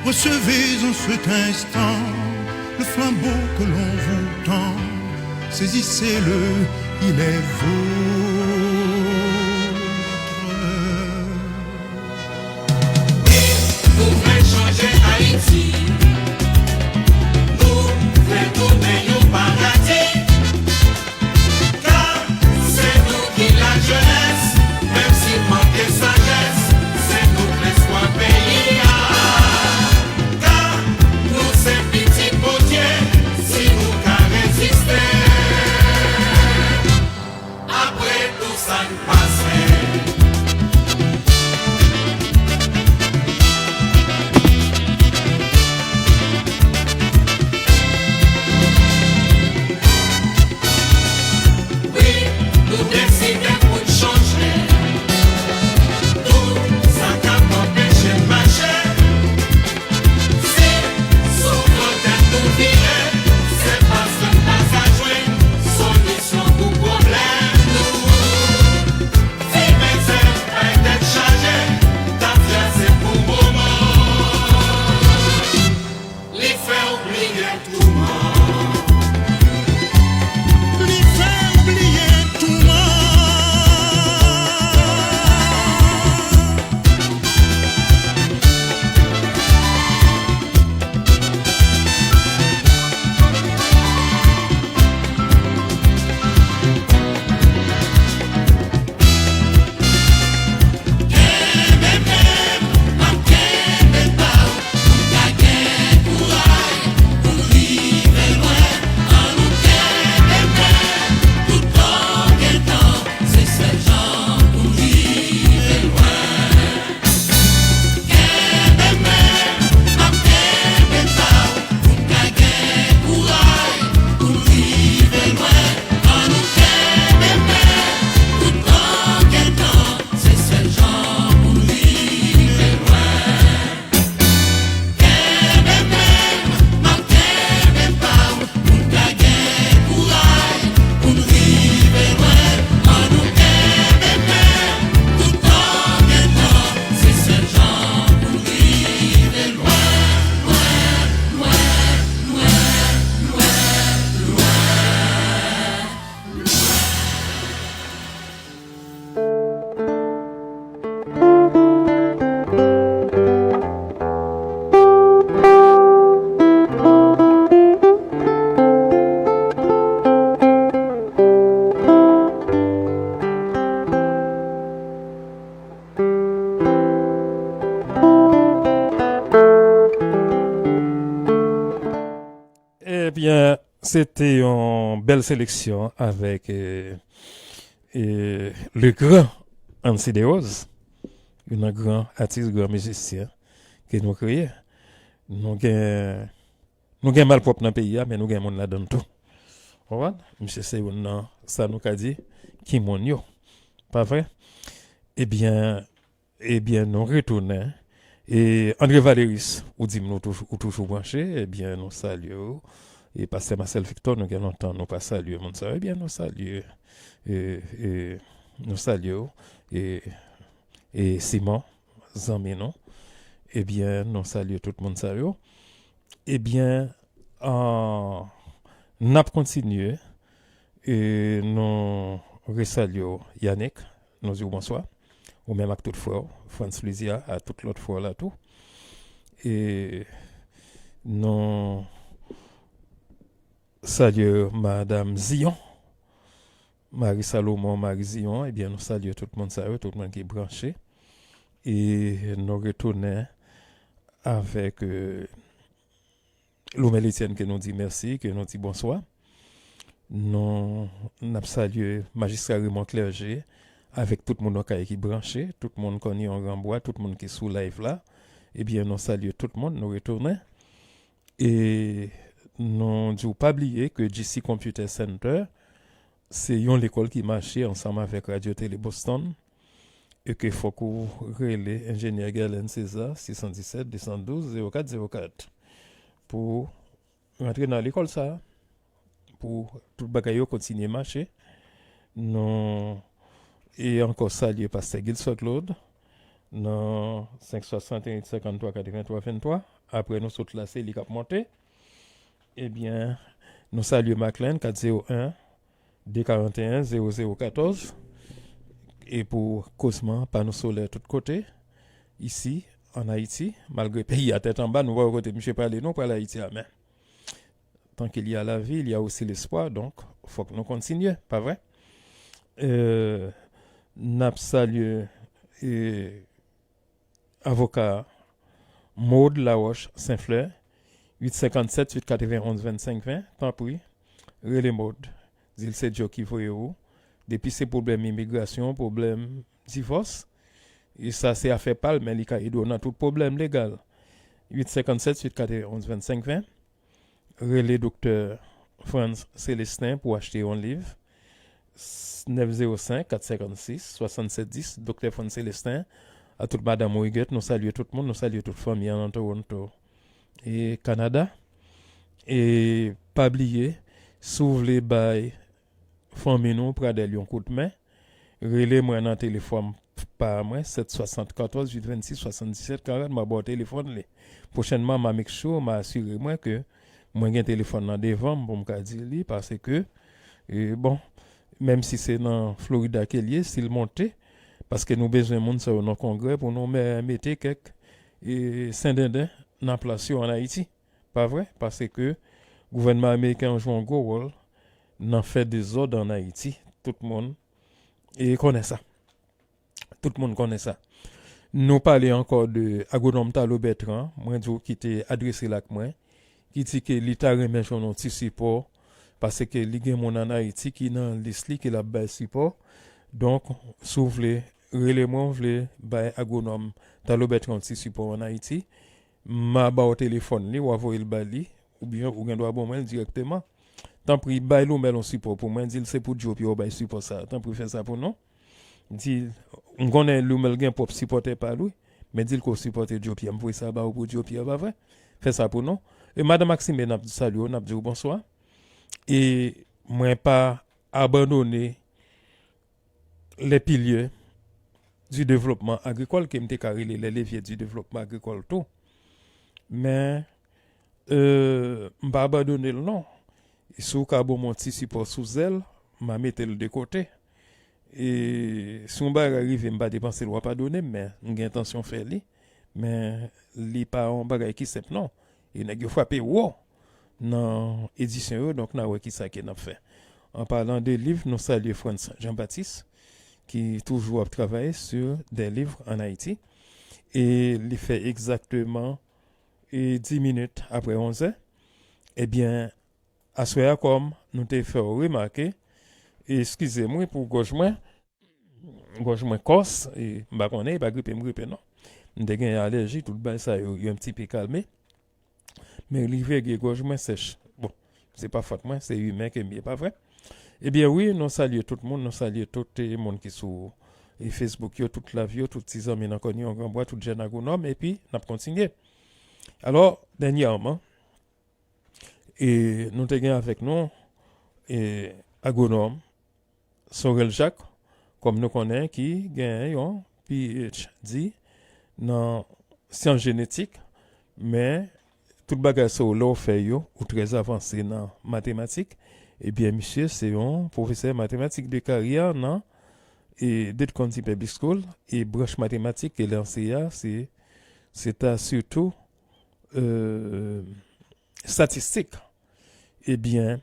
recevez en cet instant le flambeau que l'on vous tend. Saisissez-le, il est vôtre. Wi, nou vle chanje Ayiti. Nou vle tounen yon paradi. Ka se nou ki lajenès, menm si n manke sajès, se nou k lespwa peyi a. Ka nou se pitit Bondye, si nou ka reziste. Apre Se te yon bèl seleksyon avèk eh, eh, le gran Ancy Desroses, yon gran atis, gran mizisyen ke nou kreye. Nou gen nou gen malpwòp nan peyi a, men nou gen moun ladan l tou. Konprann? Misye se youn nan sa nou ka di ki moun yo. Pa vre? Ebyen, ebyen, nou retounen. E André Valeris, ou di m nou toujou, ou toujou branche, ebyen, nou salye w. E pastè Marcel Victor, nou gen lontan nou pa salye moun sa yo. Ebyen, nou salye, e, e, nou salye w. E, e Simon, zanmi nou. Ebyen, nou salye tout moun sa yo. Ebyen, an, n ap kontinye. E nou resalye w, Yannick. Nou di w bonswa. Ou menm ak tout frè w, Frantz Lizia, a tout lòt frè w la tou. E nou salye Madanm Zion, Mari Salomon, Mari Zion. Ebyen, nou salye tout moun sa yo, tout moun ki branche. E nou retounen avèk eh, Loumel Etienne, ke nou di mèsi, ke nou di bonswa. Nou n ap salye Majistra Raymond Clergé avèk tout moun Okay ki branche, tout moun Kònyon Ranbwa, tout moun ki sou live la. Ebyen, nou salye tout moun, nou retounen. E nou di w pa bliye ke G C Computer Center se yon lekòl ki mache ansanm avèk Radyo Tele Boston e ke fòk ou rele enjenyè Guerlain César, sis san disèt, de san douz, zewo kat, zewo kat, pou rantre nan lekòl sa a, pou tout bagay yo kontinye mache. Nou e ankò salye pastè Gilson Claude nan senk swasannteyen senkanntwa katreventwa venntwa. Apre nou sot la, se li k ap monte. Ebyen, nou salye Maclean, kat zewo en, de karanteyen, zewo zewo katòz. E pou kozman, pano solè tout kote, isi, an Ayiti, malgre peyi a tèt anba, nou pa wè kote misye prale, non, pral Ayiti a, men tant qu'il y a la vie, il y a aussi l'espoir, donk, fòk nou kontinye, pa vre? Euh, n ap salye, euh, avoka Maude Laroche Saint-Fleur, uit senkannsèt, uit katrevenonz, vennsenk ven, tanpri, rele Maude. Di l se Djo ki voye ou. Depi se pwoblèm imigrasyon, pwoblèm divòs, e sa se afè pa l, men li ka ede w nan tout pwoblèm legal. Uit senkannsèt, uit katrevenonz, vennsenk ven. Rele Doktè Frantz Célestin pou achte yon liv. Nèf zewo senk, kat senkannsis, swasannsèt dis, Doktè Frantz Célestin, a tout madanm Ouiget, nou salye tout moun, nou salye tout fanmi an nan Toronto e Kanada. E pa bliye, si w vle bay fanmi nou, Pradèl, yon kout men, rele mwen nan telefòn pa mwen, sèt swasannkatòz, uit vennsis, swasanndisèt karant, mwen ba w telefòn li. Pwochènman, m a make sure, m a asire mwen ke mwen gen telefòn nan devan m pou m ka di li, paske, e, bon, menm si se nan Florida ke l ye, si l monte, paske nou bezwen moun sa yo nan Kongrè pou nou mè-, mete kèk, e, sendenden nan plas yo ann Ayiti. Pa vre? Paske gouvènman ameriken an jwe yon gwo wòl nan fè dezòd ann Ayiti. Tout moun, e, konnen sa. Tout moun konnen sa. Nou pale ankò de agwonòm Talo Bertrand, mwen di w ki te adrese l ak mwen, ki di ke li ta renmen jwenn yon ti sipò, paske li gen moun ann Ayiti ki nan lis li ke l ap bay sipò. Donk, si w vle rele mwen, w vle bay agwonòm Talo Bertrand yon ti sipò ann Ayiti, m a ba w telefòn li, w a voye l ba li, oubyen ou gen dwa ban mwen l dirèkteman. Tanpri, bay Loumel yon sipò pou mwen, di l se pou Djo Pyè w bay sipò sa a. Tanpri, fè sa pou nou. Di, m konnen Loumel gen pwòp sipòtè pa l, wi, men di l ke w sipòte Djo Pyè. M voye sa ba w pou Djo Pyè, pa vre? Fè sa pou nou. E Madan Maxime, n ap salye w, n ap di w bonswa. E mwen pa abandone les piliers du développement agricole, ke m te ka rele les leviers du développement agricole tou. Men, euh, m pa abandone l non. Si w ka ban m yon ti sipò sou zèl, m a mete l de kote. E si yon bagay rive, m pa te panse l, w a padone m, men m gen entansyon fè li. Men li pa yon bagay ki senp non. E nèg yo frape wo nan edisyon yo, donk n a wè kisa ke n ap fè. An palan de liv, nou salye Frantz Jean Baptiste, ki toujou ap travay sur des livres en Haïti. E li fè egzakteman, e, dis minit apre onz è. Ebyen, Aswè a, kòm nou te fè w remake, eskize m wi pou gòj mwen, gòj mwen kòs, e m pa konnen, e pa gripe m gripe non. M te gen alèji, tout bagay sa yo, yo yon ti pe kalme. Men rive gen gòj mwen sèch. Bon, se pa fòt mwen, se imen ke m ye, pa vre? Ebyen wi, nou salye tout moun, nou salye tout eh, moun ki sou eh, Facebook yo, tout lavi yo, tout ti zanmi nan kòn yo, gran bwa, tout jèn agwonòm, epi n ap kontinye. Alò, dènyèman, e nou te gen avèk nou e agwonòm Sorel Jacques, kòm nou konnen, ki gen yon P H D nan syans jenetik, men tout bagay sa yo, lè w fè yo, ou trè avanse nan matematik. Ebyen, misye se yon pwofesè matematik de karyè nan e Dade County Public School, e branch matematik ke l anseye a, se, se ta sitou eh, estatistik. Ebyen,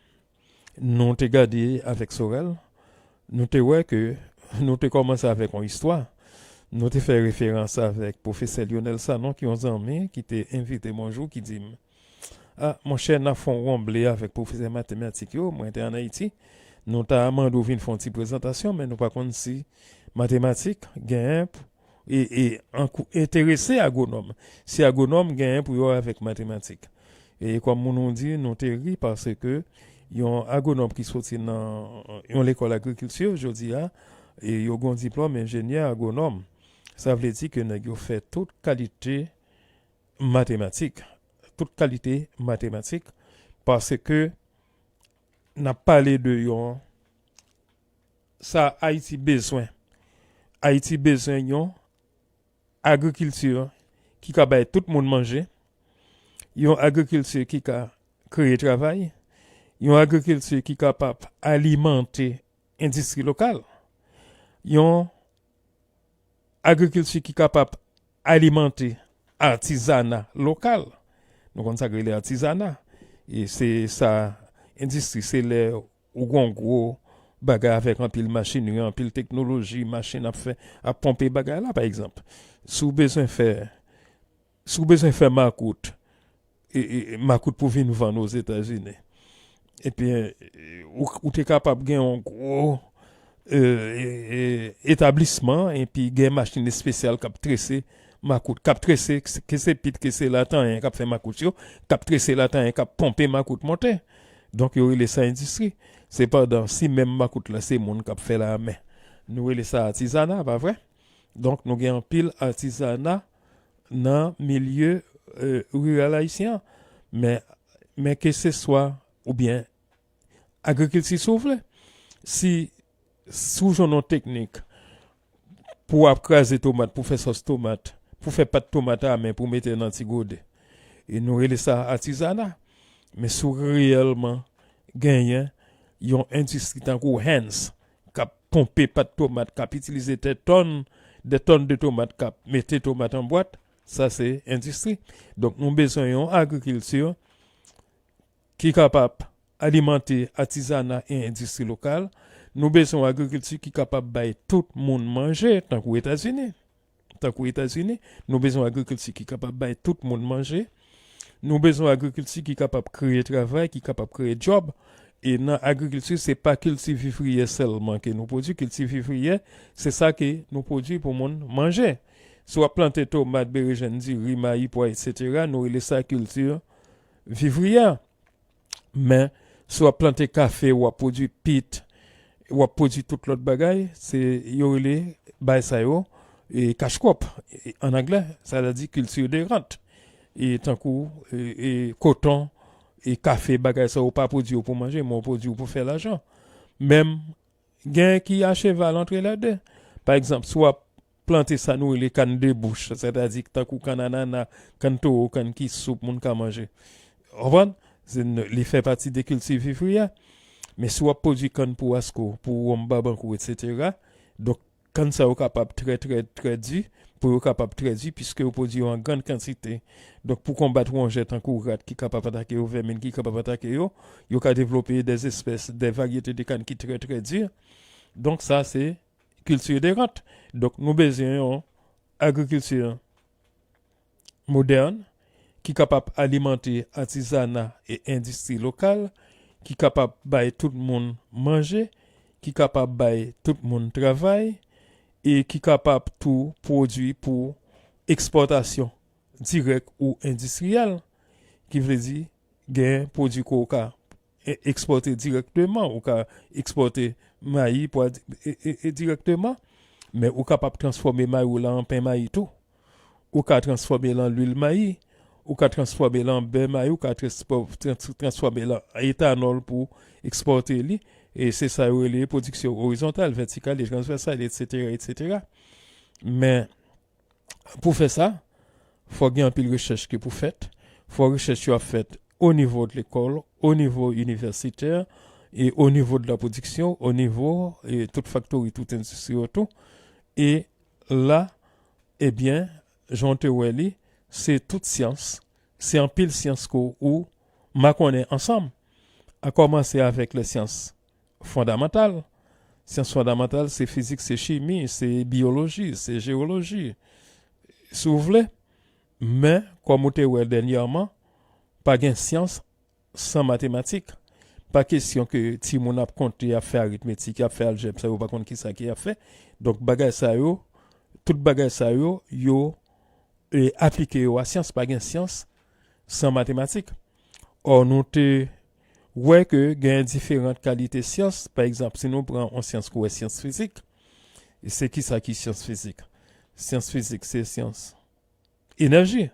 nou te gade avèk Sorel, nou te wè ke nou te kòmanse avèk yon istwa. Nou te fè referans avèk pwofesè Lionel Sanon, ki yon zanmi, ki te envite m yon jou, ki di m, a, monchè, n ap fè yon wonble avèk pwofesè matematik yo, mwen te ann Ayiti. Nou ta mande w vin fè yon ti prezantasyon, men nou pa konn si matematik genyen e, e ankou-, enterese agwonòm. Si agwonòm genyen pou yo avèk matematik. E kòm moun nou di, nou te ri paske yon agwonòm ki soti nan yon lekòl agrikilti, jodi a, e yo gen yon diplòm enjenyè agwonòm. Sa vle di ke nèg yo fè tout kalite matematik. Tout kalite matematik. Paske n ap pale de yon, sa Ayiti bezwen. Ayiti bezwen yon agrikilti ki ka bay tout moun manje, yon agrikilti ki ka kreye travay, yon agrikilti ki kapab alimante endistri lokal, yon agrikilti ki kapab alimante atizana lokal. Nou konn sa k rele atizana. E se sa, endistri, se lè ou gen yon gwo bagay avèk anpil machinri, anpil teknoloji, machin ap fè, ap ponpe bagay la, pa egzanp. Si w bezwen fè, si w bezwen fè makout, e, e, e makout pou vin vann Ozetazini, epi, e, ou, ou te kapab gen yon gwo, e, e, e, etablisman, epi gen machin espesyal k ap trese makout, k ap trese, ke se pit, ke se latanyen k ap fè makout yo, k ap trese latanyen, k ap ponpe makout monte. Donk, yo rele sa endistri. Sepandan, si menm makout la, se moun k ap fè l a men, nou rele sa atizana, pa vre? Donk, nou gen anpil atizana nan milye, e, riral ayisyen an. Men, men keseswa, oubyen agrikilti, si w vle, si, si w jwenn yon teknik pou w ap kraze tomat, pou fè sòs tomat, pou fè pat tomat a men, pou mete nan ti gode. E nou rele sa atizana. Men si w reyèlman genyen yon endistri tankou Heinz, k ap ponpe pat tomat, k ap itilize dè tòn, dè tòn de tomat, k ap mete tomat an bwat, sa se endistri. Donk, nou bezwen yon agrikilti ki kapab alimante atizana e endistri lokal. Nou bezwen yon agrikilti ki kapab bay tout moun manje, tankou Etazini. Tankou Etazini, nou bezwen yon agrikilti ki kapab bay tout moun manje. Nou bezwen yon agrikilti ki kapab kreye travay, ki kapab kreye djòb. E nan agrikilti, se pa kilti vivriyè sèlman ke nou pwodui. Kilti vivriyè, se sa ke nou pwodui pou moun manje. Si w ap plante tomat, berejèn, diri, mayi, pwa, etsetera, nou rele sa kilti vivriyè. Men, si w ap plante kafe, w ap pwodui pit, w ap pwodui tout lòt bagay, se, yo rele bagay sa yo, e, cash crop, e, an anglè, sa vle di culture de rente. E tankou, e, e, koton, e kafe, bagay sa yo pa pwodui yo pou manje, men yo pwodui yo pou fè lajan. Menm gen ki acheval antre lè de. Pa egzanp, si w ap plante sa nou rele kann de bouch, sètadi tankou kann anana, kann towo, kann ki soup moun ka manje. Ou konprann? Se n-, li fè pati de kilti vivriyè. Men si w ap pwodui kann pou Asko, pou wonm Babankou, etsetera, donk, kann sa yo kapab trè, trè, trè di, po yo kapab trè di, piske yo pwodui yo an grann kantite. Donk, pou konbat wonjè tankou rat ki kapab atake yo, vèmin ki kapab atake yo, yo ka devlope dè espès, dè varyete de kann ki trè, trè di. Donk, sa se kilti de rant. Donk, nou bezwen yon agrikilti modèn ki kapab alimante atizana e endistri lokal, ki kapab bay tout moun manje, ki kapab bay tout moun travay, e ki kapab tou pwodui pou ekspòtasyon dirèk ou endistriyèl, ki vle di gen pwodui ke w ka e- ekspòte dirèkteman, ou ka ekspòte mayi pou a- e- e- e- dirèkteman, men ou kapab transfòme mayi w la an pen mayi tou. Ou ka transfòme l an lwil mayi, ou ka transfòme l an bè mayi, ou ka transfò- trans- transfòme l an etanòl pou ekspòte li. E se sa yo rele pwodiksyon orizontal, vètikal e transvèsal, etsetera, etsetera. Men, pou fè sa, fò gen anpil rechèch ki pou fèt. Fò rechèch yo ap fèt o nivo de lekòl, o nivo inivèsitè, e o nivo de la pwodiksyon, o nivo e tout faktori, tout endistri yo tou. E la, ebyen, jan w te wè li, se tout syans, se anpil syans ke ou makonnen ansanm. A kòmanse avèk lè syans fondamantal. Syans fondamantal, se fizik, se chimi, se biyoloji, se jewoloji, si w vle. Men, kòm ou te wè dènyèman, pa gen syans san matematik. Pa kesyon ke timoun ap konte, ap fè aritmetik, ap fè aljèb, sa yo pa konn kisa ke y ap fè. Donk, bagay sa yo, tout bagay sa yo, yo e, aplike yo a syans, pa gen syans san matematik. Ò, nou te wè ke gen diferan kalite syans. Pa egzanp, si nou pran yon syans kou wè syans fizik, e se kisa ki syans fizik? Syans fizik, se syans enèji,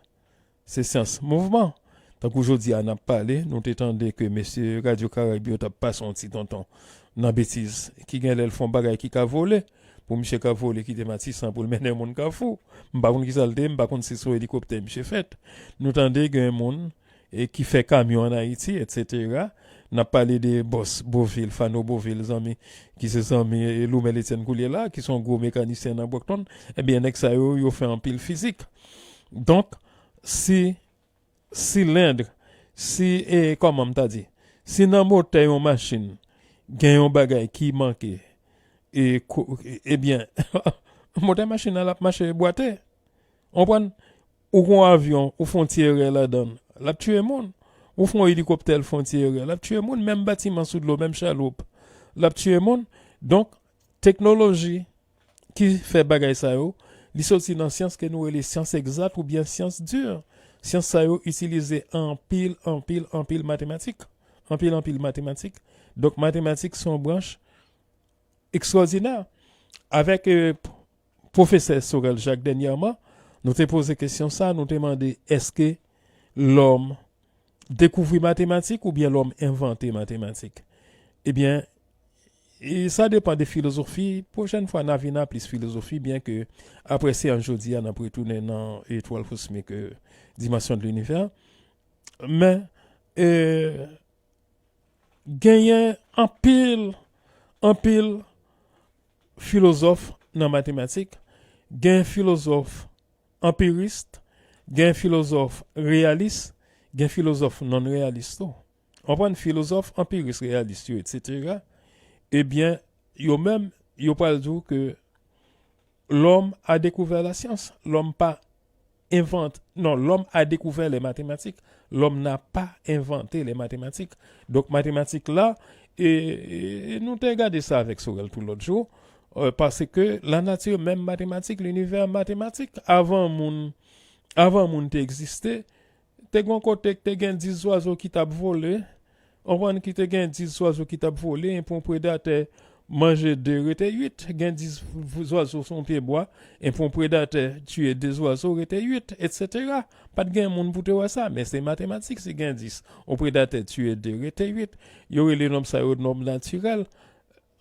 se syans mouvman. Tankou jodi a n ap pale, nou te tande ke mesye Radyo Karayib yo t ap pase yon ti tonton nan betiz ki gen lè l fè yon bagay ki ka vole. Pou misye ka vole kite Matisan pou l mennen moun Kafou. M pa konn kisa l te ye, m pa konn si se yon elikoptè misye fèt. Nou tande gen moun e ki fè kamyon ann Ayiti, etsetera. N ap pale de bòs Bovil, Fano Bovil, zanmi, ki se zanmi e Loumel Etienne koulye la, ki se yon gwo mekanisyen nan Brockton. Ebyen, nèg sa yo, yo fè anpil fizik. Donk, si silend, si, e, kòman m ta di, si nan motè yon machin gen yon bagay ki manke, e, ko- e- ebyen, motè machin nan l ap mache bwate. Konprann? Ou gon avyon, ou fè yon ti erè ladan l, l ap tiye moun. Ou fè yon elikoptè, l fè yon ti erè, l ap tiye moun. Menm batiman sou dlo, menm chaloup, l ap tiye moun. Donk, teknoloji ki fè bagay sa yo, li soti nan syans ke nou rele syans egzat oubyen syans di. Syans sa yo itilize anpil, anpil, anpil matematik. Anpil, anpil matematik. Donk, matematik se yon branch ekstwòdinè. Avèk, e, p- pwofesè Sorel Jacques dènyèman, nou te poze kesyon sa, nou te mande èske lòm dekouvri matematik oubyen lòm envante matematik? Ebyen, e sa depann de filozofi. Pwochèn fwa, n a vin a plis filozofi, byen ke aprè seyans jodi a, n ap retounen nan etwal kosmik, e, dimansyon de linivè. Men, e, genyen anpil, anpil filozòf nan matematik. Gen filozòf anpiris, gen filozòf reyalis, gen filozòf non-reyalis tou. Konprann? Filozòf anpiris, reyalis yo, etsetera, ebyen, yo menm, yo pral di w ke l'homme a découvert la science. L'homme pa envante, non, l'homme a découvert les mathématiques. L'homme n'a pas inventé les mathématiques. Donk, matematik la, e, e, e nou te gade sa avèk Sorel tou lòt jou, e, paske lanati menm matematik, linivè matematik, avan moun, avan moun te egziste, te gon kote k te gen dis zwazo ki t ap vole, konprann, ki te gen dis zwazo ki t ap vole, e pou yon predatè manje de, rete uit, gen dis v- zwazo sou yon pye bwa, e pou yon predatè tiye de zwazo, rete uit, etsetera. Pa t gen moun pou te wè sa, men se matematik, si gen dis, yon predatè tiye de, rete uit. Yo rele nonb sa yo nonb natirèl.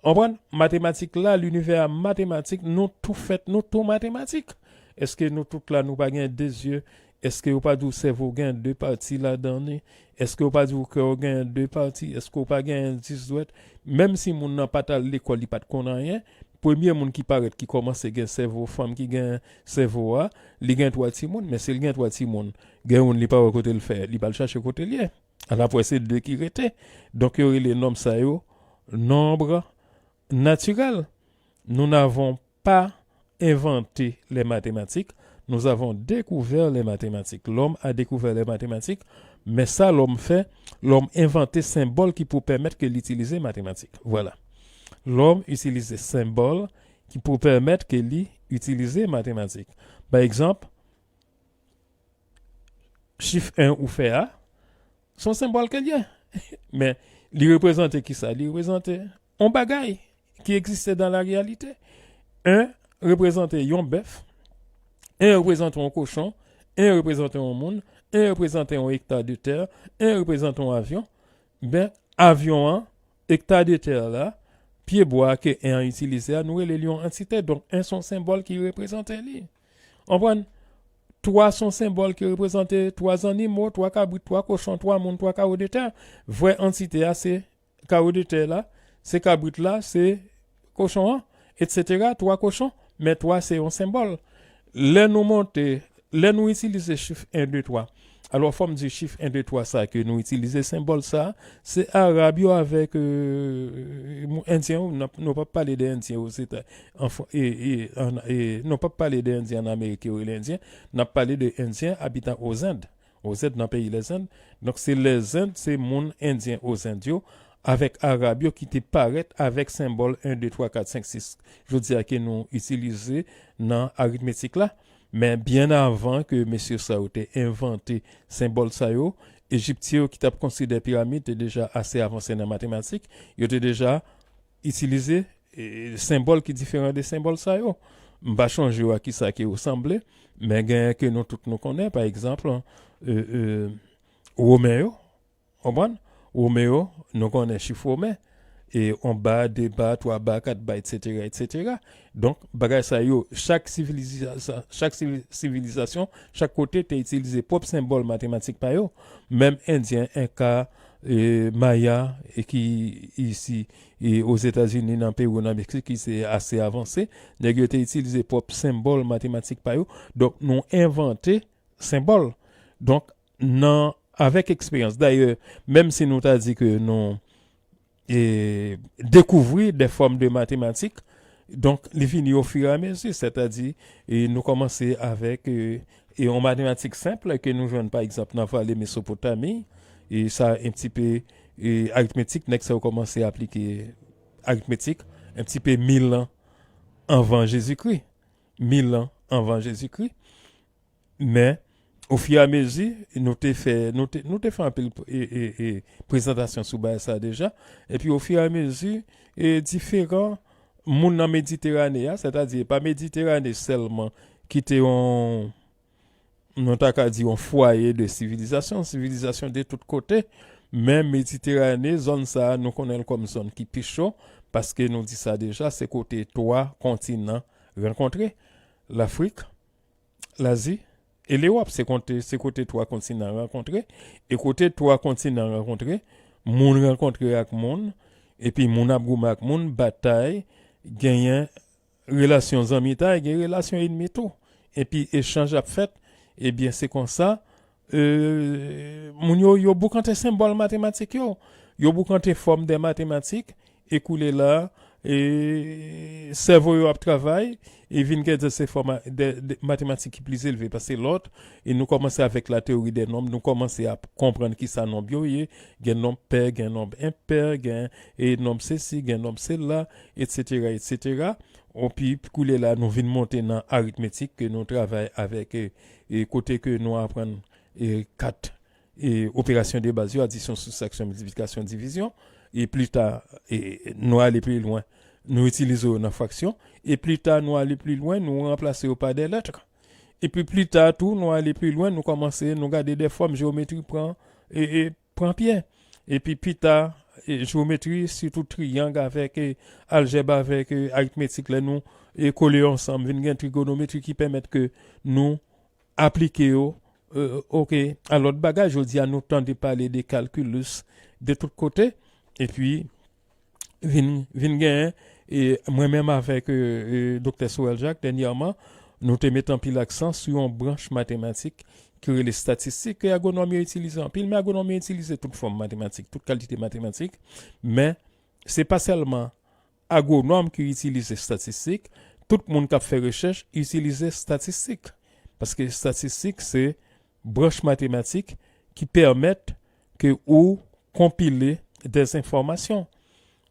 Konprann? Matematik la, linivè a matematik, nou tou fèt, nou tou matematik. Èske nou tout la, nou pa gen de zye? Èske yo pa di w sèvo gen de pati ladan li? Èske yo pa di w kè w gen de pati? Èske w pa gen dis dwèt? Menm si moun nan pa t al lekòl, li pa t konn anyen, premye moun ki parèt, ki kòmanse gen sèvo, fanm ki gen sèvo a, li gen twa timoun, men si l gen twa timoun, gen youn li pa wè kote l fè, li pa al chache kote l ye. Ann ap wè se de ki rete. Donk yo rele nonb sa yo nonb natirèl. Nous n'avons pas inventé les mathématiques, nous avons découvert les mathématiques. L'homme a découvert les mathématiques Men sa lòm fè, lòm envante senbòl ki pou pèmèt ke li itilize matematik. Vwala. Lòm itilize senbòl ki pou pèmèt ke li itilize matematik. Pa egzanp, chif en ou fè a, se yon senbòl ke l ye. Men, li reprezante kisa? Li reprezante yon bagay ki egziste dan la reyalite. En reprezante yon bèf, en reprezante yon kochon, en reprezante yon moun, en reprezante yon ekta de tè, en reprezante yon avyon. Ben, avyon an, ekta de tè la, pye bwa ke en an itilize a, nou rele l yon antite. Donk, en se yon senbòl ki reprezante li. Konprann? Twa se yon senbòl ki reprezante twa zannimo, twa kabrit, twa kochon, twa moun, twa kawo de tè. Vrè antite a, se kawo de tè la, se kabrit la, se kochon an, etsetera, twa kochon, men twa se yon senbòl. Lè nou monte, lè nou itilize chif en, de, twa, alò, fò m di chif en, de, twa sa ke nou itilize, senbòl sa, se Arab yo avèk, euh, Endyen yo, n ap, nou p ap pale de Endyen yo, se ta, an Fran-, e, e, an, e, nou p ap pale de Endyen an Amerik yo rele Endyen, n ap pale de Endyen abitan Ozend. Ozend nan peyi Lèzend. Donk, se Lèzend, se moun Endyen Ozend yo, avèk Arab yo ki te parèt avèk senbòl en, de, twa, kat, senk, sis, jodi a ke nou itilize nan aritmetik la. Men byen avan ke mesye sa yo te envante senbòl sa yo, Ejipsyen yo ki t ap konstwi de piramid te deja ase avanse nan matematik, yo te deja itilize, e, senbòl ki diferan de senbòl sa yo. M pa chonje w a kisa ke yo sanble, men genyen ke nou tout nou konnen, pa egzanp, e, e, Women yo, konprann? Women yo, nou konnen chif women, e, yon ba, de ba, twa ba, kat ba, etsetera, etsetera. Donk, bagay sa yo, chak siviliza-, chak sivi-, sivilizasyon, chak kote te itilize pwòp senbòl matematik pa yo. Menm Endyen, Enka, e, Maya, e ki isi, e, Ozetazini, nan Pewou, nan Meksik, ki se ase avanse, nèg yo te itilize pwòp senbòl matematik pa yo. Donk, nou envante senbòl. Donk, nan, avèk eksperyans, dayè, menm si nou ta di ke nou, e, dekouvri de fòm de matematik, donk, li vini ofiramezi, sètadi, e, nou kòmanse avèk, e, e yon matematik senp ke nou jwenn, pa egzanp, nan vale Mesopotami, e sa, en ti pe, e, aritmetik, nèg sa yo kòmanse aplike aritmetik, en ti pe mil an anvan Jezikri. Mil an anvan Jezikri. Men, ofiramezi, nou te fè, nou te, nou te fè anpil, e, e, e, prezantasyon sou bagay sa deja. Epi, ofiramezi, e, diferan moun nan Mediterane a, sètadi, e pa Mediterane sèlman ki te yon, nou ta ka di, yon fwaye de sivilizasyon, sivilizasyon de tout kote, men Mediterane, zòn sa a, nou konnen l kòm zòn ki pi cho, paske nou di sa deja, se kote twa kontinan rankontre, Lafrik, Lazi e Lewòp. Se kote, se kote twa kontinan rankontre. E kote twa kontinan rankontre, moun rankontre ak moun, epi moun ap goumen ak moun, batay, genyen relasyon zanmitay, gen relasyon ènmi tou. Epi echanj ap fèt, ebyen, se konsa, e, moun yo, yo boukante senbòl matematik yo, yo boukante fòm de matematik, e koulye la, e, sèvo yo ap travay, e vin gen de se fòm de, de matematik ki pli elve pase lòt, e nou kòmanse avèk la théorie des nombres, nou kòmanse ap konprann kisa nonb yo ye, gen nonb pè, gen nonb enpè, gen, e, nonb sesi, gen nonb sela, etsetera, etsetera. Epi, koulye la, nou vin monte nan aritmetik ke nou travay avèk, e, e kote ke nou aprann, e, kat, e, operasyon de baz yo, adisyon, sibtraksyon, miltiplikasyon, divizyon. E pli ta, e, nou ale pli lwen, nou itilize yo nan fraksyon. E pli ta, nou ale pli lwen, nou ranplase yo pa de lèt. Epi pli ta tou, nou ale pli lwen, nou kòmanse, nou gade de fòm jewometri pran, e, e, pran pye. Epi pita, e, jewometri, sitou triyang avèk, e, aljèb avèk, e, aritmetik, lè nou, e, kole yo ansanm, vin gen trigonometri ki pèmèt ke nou aplike yo, e, oke, a lòt bagay. Jodi a, nou tande pale de calculus de tout kote. Epi, vin, vin genyen, e mwen menm avèk, e, e, Doktè Sorel Jacques, dènyèman, nou te met anpil aksan sou yon branch matematik ki rele estatistik, ke agwonòm yo itilize anpil, men agwonòm yo itilize tout fòm matematik, tout kalite matematik, men se pa sèlman agwonòm ki itilize estatistik, tout moun k ap fè rechèch itilize estatistik. Paske estatistik, se branch matematik ki pèmèt ke ou konpile dèzenfòmasyon.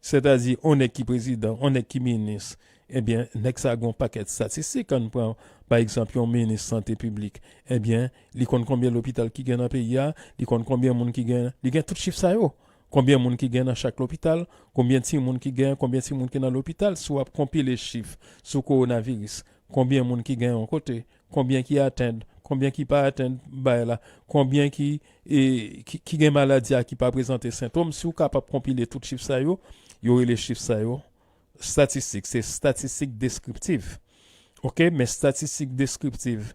Sètadi, yon nèg ki prezidan, yon nèg ki minis, ebyen, nèg sa gon pakèt statistik. Ann pran, pa egzanp, yon minis sante piblik. Ebyen, li konn konbyen lopital ki gen nan peyi a, li konn konbyen moun ki gen, li gen tout chif sa yo. Konbyen moun ki gen nan chak lopital, konbyen timoun ki gen, konbyen timoun ki nan lopital, si w ap konpile chif sou kowonaviris, konbyen moun ki gen yon kote, konbyen ki atenn, konbyen ki pa atenn bay la, konbyen ki, e, ki, ki gen maladi a ki pa prezante sentòm, si w kapab konpile tout chif sa yo, yo rele chif sa yo statistik. Se statistik deskriptif. Oke, men statistik deskriptif,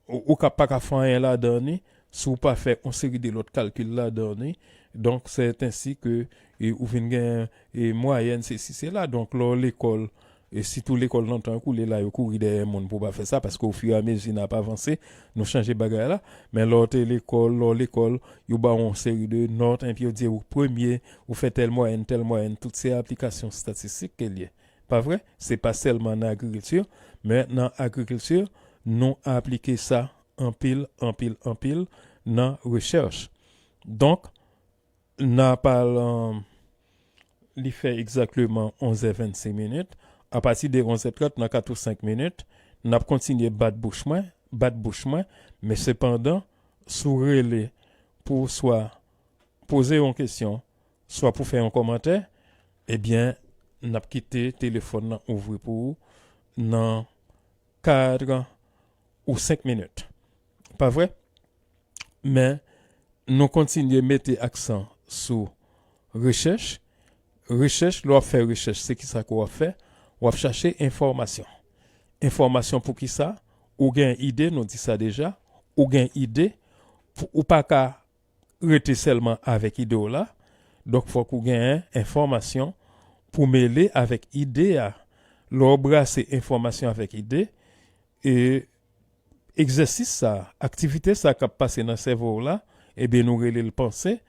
ou, ou ka pa ka fè anyen ladan ni, si w pa fè yon seri de lòt kalkil ladan ni. Donk, se ensi ke, e, ou vin gen, e, mwayèn, se si, se la. Donk, lè w lekòl, e sitou lekòl nan tan koule la, yo kouri dèyè moun pou w pa fè sa, paske ofiramezi n ap avanse, nou chanje bagay la. Men lè w te lekòl, lè w lekòl, yo ba w yon seri de nòt, epi yo di w premye, ou fè tèl mwayèn, tèl mwayèn, tout se aplikasyon statistik ke l ye. Pa vre? Se pa sèlman nan agrikilti, men nan agrikilti, nou aplike sa anpil, anpil, anpil nan rechèch. Donk, n a pral, li fè egzakteman onz è vennsenk minit. Apati de onz è trant, nan kat ou senk minit, n ap kontinye bat bouch mwen, bat bouch mwen, men sepandan, si w rele pou w swa poze yon kesyon, swa pou fè yon kòmantè, ebyen, n ap kite telefòn nan ouvri pou ou nan kat ou senk minit. Pa vre? Men, nou kontinye mete aksan sou rechèch. Rechèch, lè w ap fè rechèch, se kisa ke w ap fè? W ap chache enfòmasyon. Enfòmasyon pou kisa? Ou gen ide, nou di sa deja, ou gen ide, pou, ou pa ka rete sèlman avèk ide w la. Donk, fòk ou genyen enfòmasyon pou mele avèk ide a. Lè w brase enfòmasyon avèk ide, e egzèsis sa, aktivite sa k ap pase nan sèvo w la, ebyen, nou rele l panse,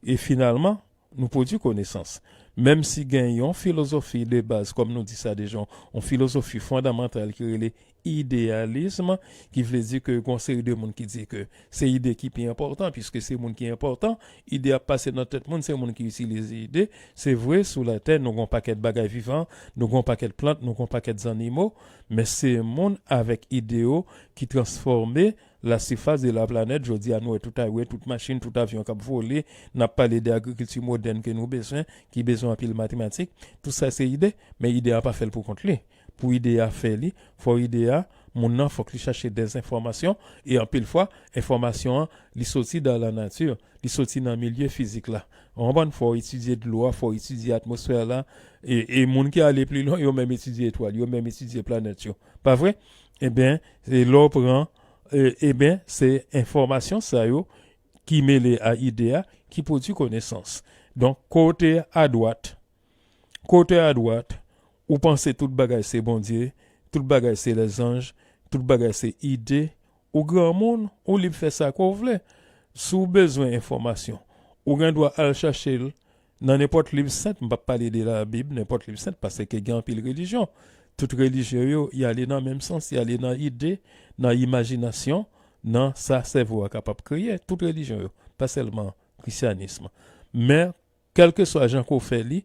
e finalman, nou pwodui konesans. Menm si gen yon filozofi de baz, kòm nou di sa deja, yon filozofi fondamantal ki rele ideyalism, ki vle di ke gon seri de moun ki di ke se ide ki pi enpòtan, piske se moun ki enpòtan, ide ap pase nan tèt moun, se moun ki itilize ide. Se vre, sou latè, nou gon pakèt bagay vivan, nou gon pakèt plant, nou gon pakèt zannimo, men se moun avèk ide yo ki transfòme la surface de la planète. Jodi a, nou wè tout, wè tout machin, tout avyon k ap vole, n ap pale de agrikilti modèn ke nou bezwen, ki bezwen anpil matematik. Tout sa se ide, men ide a pa fè l pou kont li. Pou ide a fè li, fò ide a, moun nan, fòk li chache dèzenfòmasyon, e anpil fwa, enfòmasyon an, li soti dan la nati, li soti nan milye fizik la. Ou konprann? Fò w etidye dlo a, fò w etidye atmosfè la, e, e moun ki ale pli lwen, yo menm etidye etwal, yo menm etidye planèt yo. Pa vre? Ebyen, e lè w pran, e, ebyen, se enfòmasyon sa yo ki mele a ide a, ki pwodui konesans. Donk, kote adwat, kote adwat, ou panse tout bagay se Bondye, tout bagay se lèzanj, tout bagay se ide, ou granmoun, ou lib fè sa ke w vle. Si w bezwen enfòmasyon, ou gen dwa al chache l nan nenpòt liv sent, m p ap pale de Labib, nenpòt liv sent, paske gen anpil relijyon. Tout relijyon yo, y ale nan menm sans, y ale nan ide, nan imajinasyon, nan sa sèvo a kapab kreye. Tout relijyon yo, pa sèlman krisyanism. Men, kèlkeswa jan ke w fè li,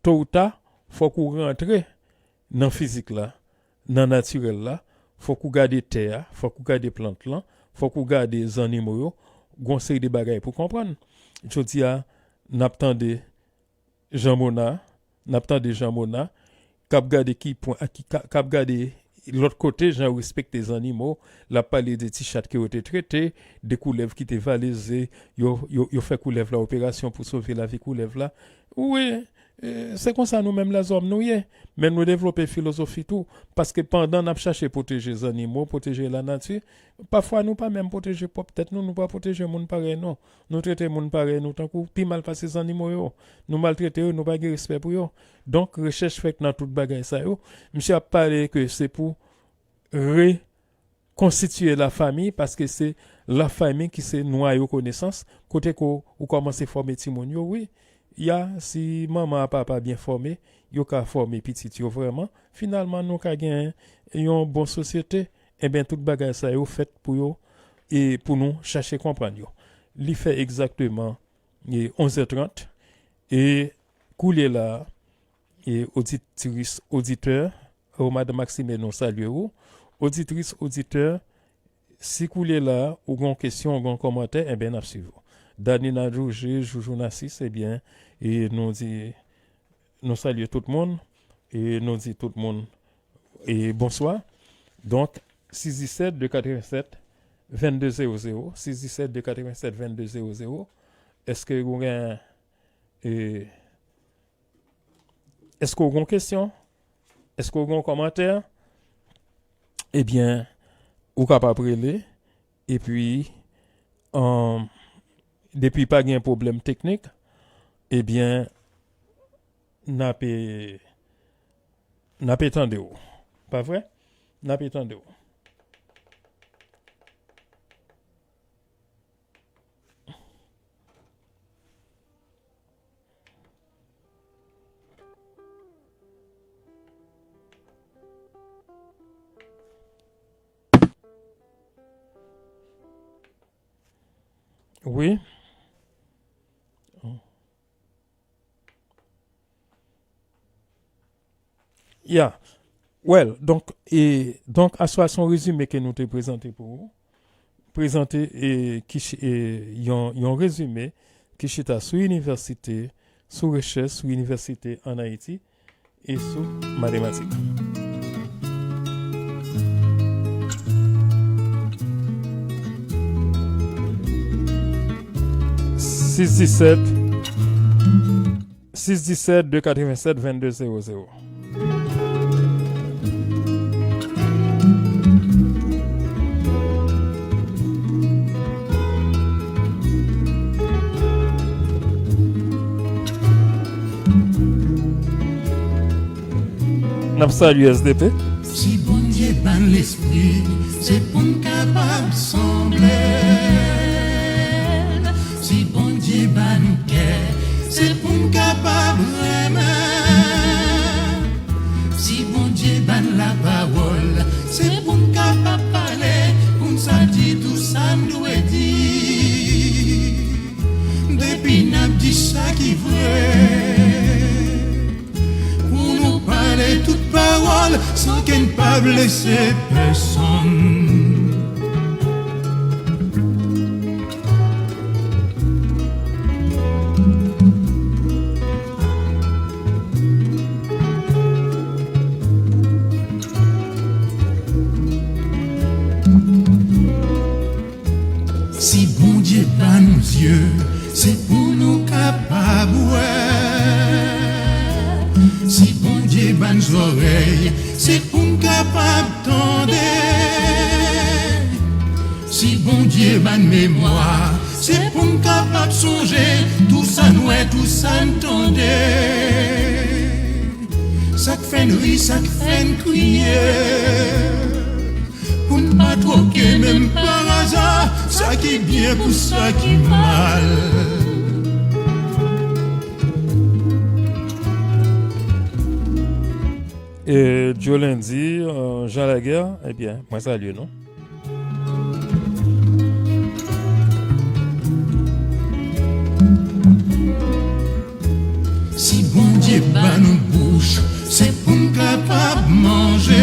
to ou ta, fòk ou rantre nan fizik la, nan natirèl la, fòk ou gade tè a, fòk ou gade plant lan, fòk ou gade zannimo yo, gon seri de bagay pou konprann. Jodi a, n ap tande Jan Mona, n ap tande Jan Mona, k ap gade ki pwen, ki, k ap gade lòt kote, jan yo respekte zannimo, l ap pale de ti chat ke yo te trete, de koulèv ki te vale ze, yo, yo, yo fè koulèv la operasyon pou sove lavi koulèv la. Wi, e, se konsa nou menm lèzòm nou ye. Men nou devlope filozofi tou, paske pandan n ap chache pwoteje zannimo, pwoteje lanati, pafwa nou pa menm pwoteje pwòp tèt nou, nou pa pwoteje moun parèy nou. Nou trete moun parèy nou tankou pi mal pase zannimo yo. Nou maltrete yo, nou pa gen respè pou yo. Donk, rechèch fèt nan tout bagay sa yo. Misye ap pale ke se pou rekonstitiye lafanmi, paske se lafanmi ki se nwayo konesans, kote ke w, ou kòmanse fòme timoun yo, wi. Ya, si manman a papa byen fòme, yo ka fòme pitit yo vrèman. Finalman, nou ka gen yon bon sosyete. Ebyen, tout bagay sa yo fèt pou yo, e pou nou chache konprann yo. li fè egzakteman, e, onz è trant. E koulye la, e, oditris, oditè, o, Madanm Maxime, nou salye ou. Oditris, oditè, si koulye la, ou gen yon kesyon, ou gen yon kòmantè, enben, n ap swiv ou. Danina Jouje, Joujou Nasis, ebyen, e nou di, nou salye tout moun, e nou di tout moun, e bonswa. Donk, sis disèt de katrevennsèt vennde zewo zewo, sis disèt de katrevennsèt vennde zewo zewo. Èske ou gen, e, èske ou gen kesyon? Èske ou gen kòmantè? Ebyen, ou kapab rele, epi, um, depi pa gen pwoblèm teknik, ebyen, n ap, e, n ap tande w. Pa vre? N ap tande w. Wi. Ya. Well, donk, e, donk, aswè a se yon rezime ke nou te prezante pou ou. Prezante, e, ki chi-, e, yon, yon rezime ki chita sou inivèsite, sou rechèch, sou inivèsite ann Ayiti e sou matematik. Sis disèt, sis disèt de katrevennsèt vennde zewo zewo. N ap salye S D P. Si Bondye ban lespri, se pou n kapab sanble l. Si Bondye ban kè, se pou n kapab renmen. Si Bondye ban lapawòl, se pou n kapab pale, pou n sa di tou sa n dwe di. Depi n ap di sa ki vre, pou nou pale tout pawòl san ke n pa blese pèsonn. Si Bondye ban nou zye, se pou nou kapab wè. Si Bondye ban zòrèy, se pou n kapab tande. Si Bondye ban memwa, se pou n kapab sonje tou sa n wè, tou sa n tande. Sa k fè n ri, sa k fè n kriye. Pou n pa twoke menm pa aza sa ki byen pou sa ki mal. E Joe Lundi, e, Jean Laguerre, ebyen, mwen salye nou. Si Bondye ba nou bouch, se pou n kapab manje.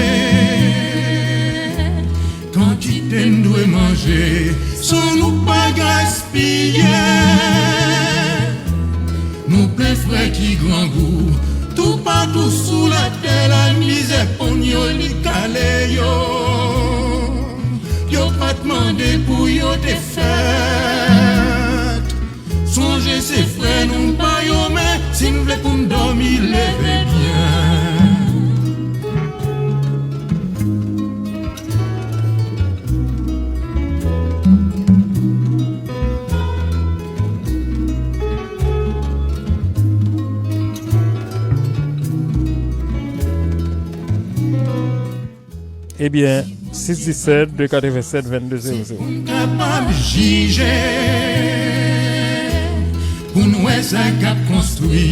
Kantite n dwe manje, san nou pa gaspiye. Nou plen frè ki grangou, toupatou sou latè, lamizè ponn yo, li kale yo. Yo pa t mande pou yo te fèt. Sonje se frè nou pa yo, men si n vle pou n dòmi, leve byen. Ebyen, sis disèt de katrevennsèt vennde zewo zewo. Pou n kapab jije, pou n wè sa k ap konstwi,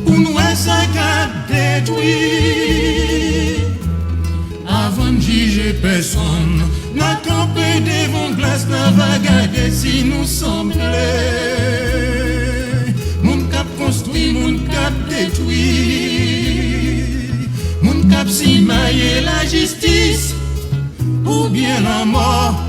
pou n wè sa k ap detwi. Avan n jije pèsonn, n a kanpe devan glas, n a va gade. Si nou sanble, moun k ap konstwi, moun k ap detwi, moun k ap simaye lajistis oubyen lanmò.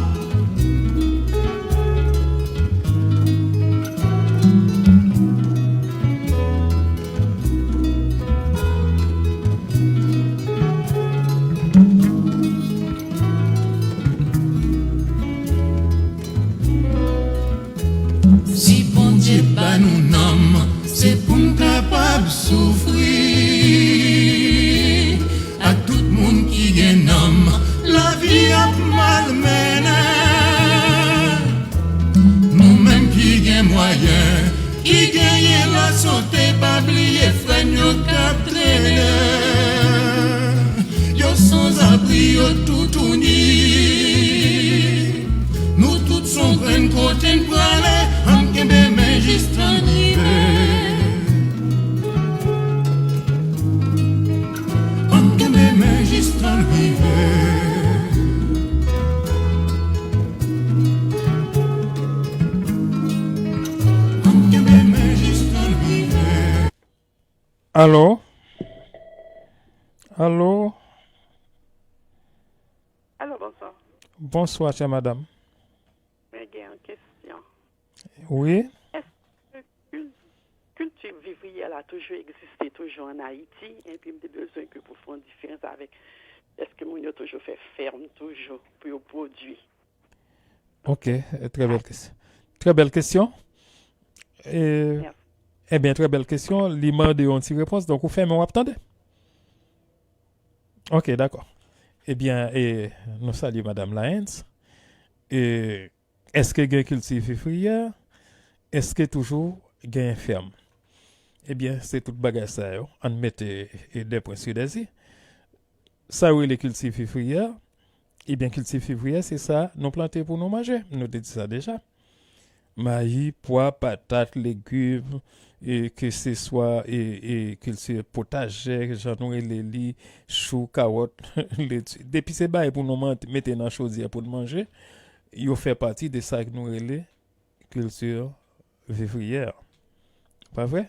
Si Bondye ba nou nanm, se pou n kapab soufri ak tout moun ki gen nanm. Lavi ap malmennen. Nou menm ki gen mwayen, ki genyen lasante, pa bliye frè n yo k ap trennen. Yo sanzabri, yo toutouni. Nou tout son grenn kote n prale, ann kenbe men jis tan n rive. Ann kenbe men jis tan n rive. Ann kenbe men jis tan n rive. Alo? Alo? Alo, bonswa. Bonswa, chè madanm. Mwen gen yon kesyon. Wi. Èske kil-, kilti vivriyè la toujou egziste toujou ann Ayiti? Epi m te bezwen ke pou fè yon diferans avèk, èske moun yo toujou fè fèm toujou pou yo pwodui? Ok, trè bèl kesyon. Trè bèl kesyon. E, ebyen, trè bèl kesyon. Li mande yon ti repons. Donk, ou fèmen, w ap tande. Ok, dakò. Ebyen, e, nou salye Madanm Lyons. E, èske gen kilti vivriyè? Èske toujou gen fèm? Ebyen, se tout bagay sa yo. Ann mete, e, de pwen sou de i. Sa yo rele kilti vivriyè. Ebyen, kilti vivriyè, se sa nou plante pou nou manje. Nou te di sa deja. Mayi, pwa, patat, legim, e, ke se swa, e, e, kilti potajè, jan nou rele li, chou, kawòt, leti. Depi se bagay pou nou man-, mete nan chodyè pou n manje, yo fè pati de sa nou rele kilti vivriyè. Pa vre?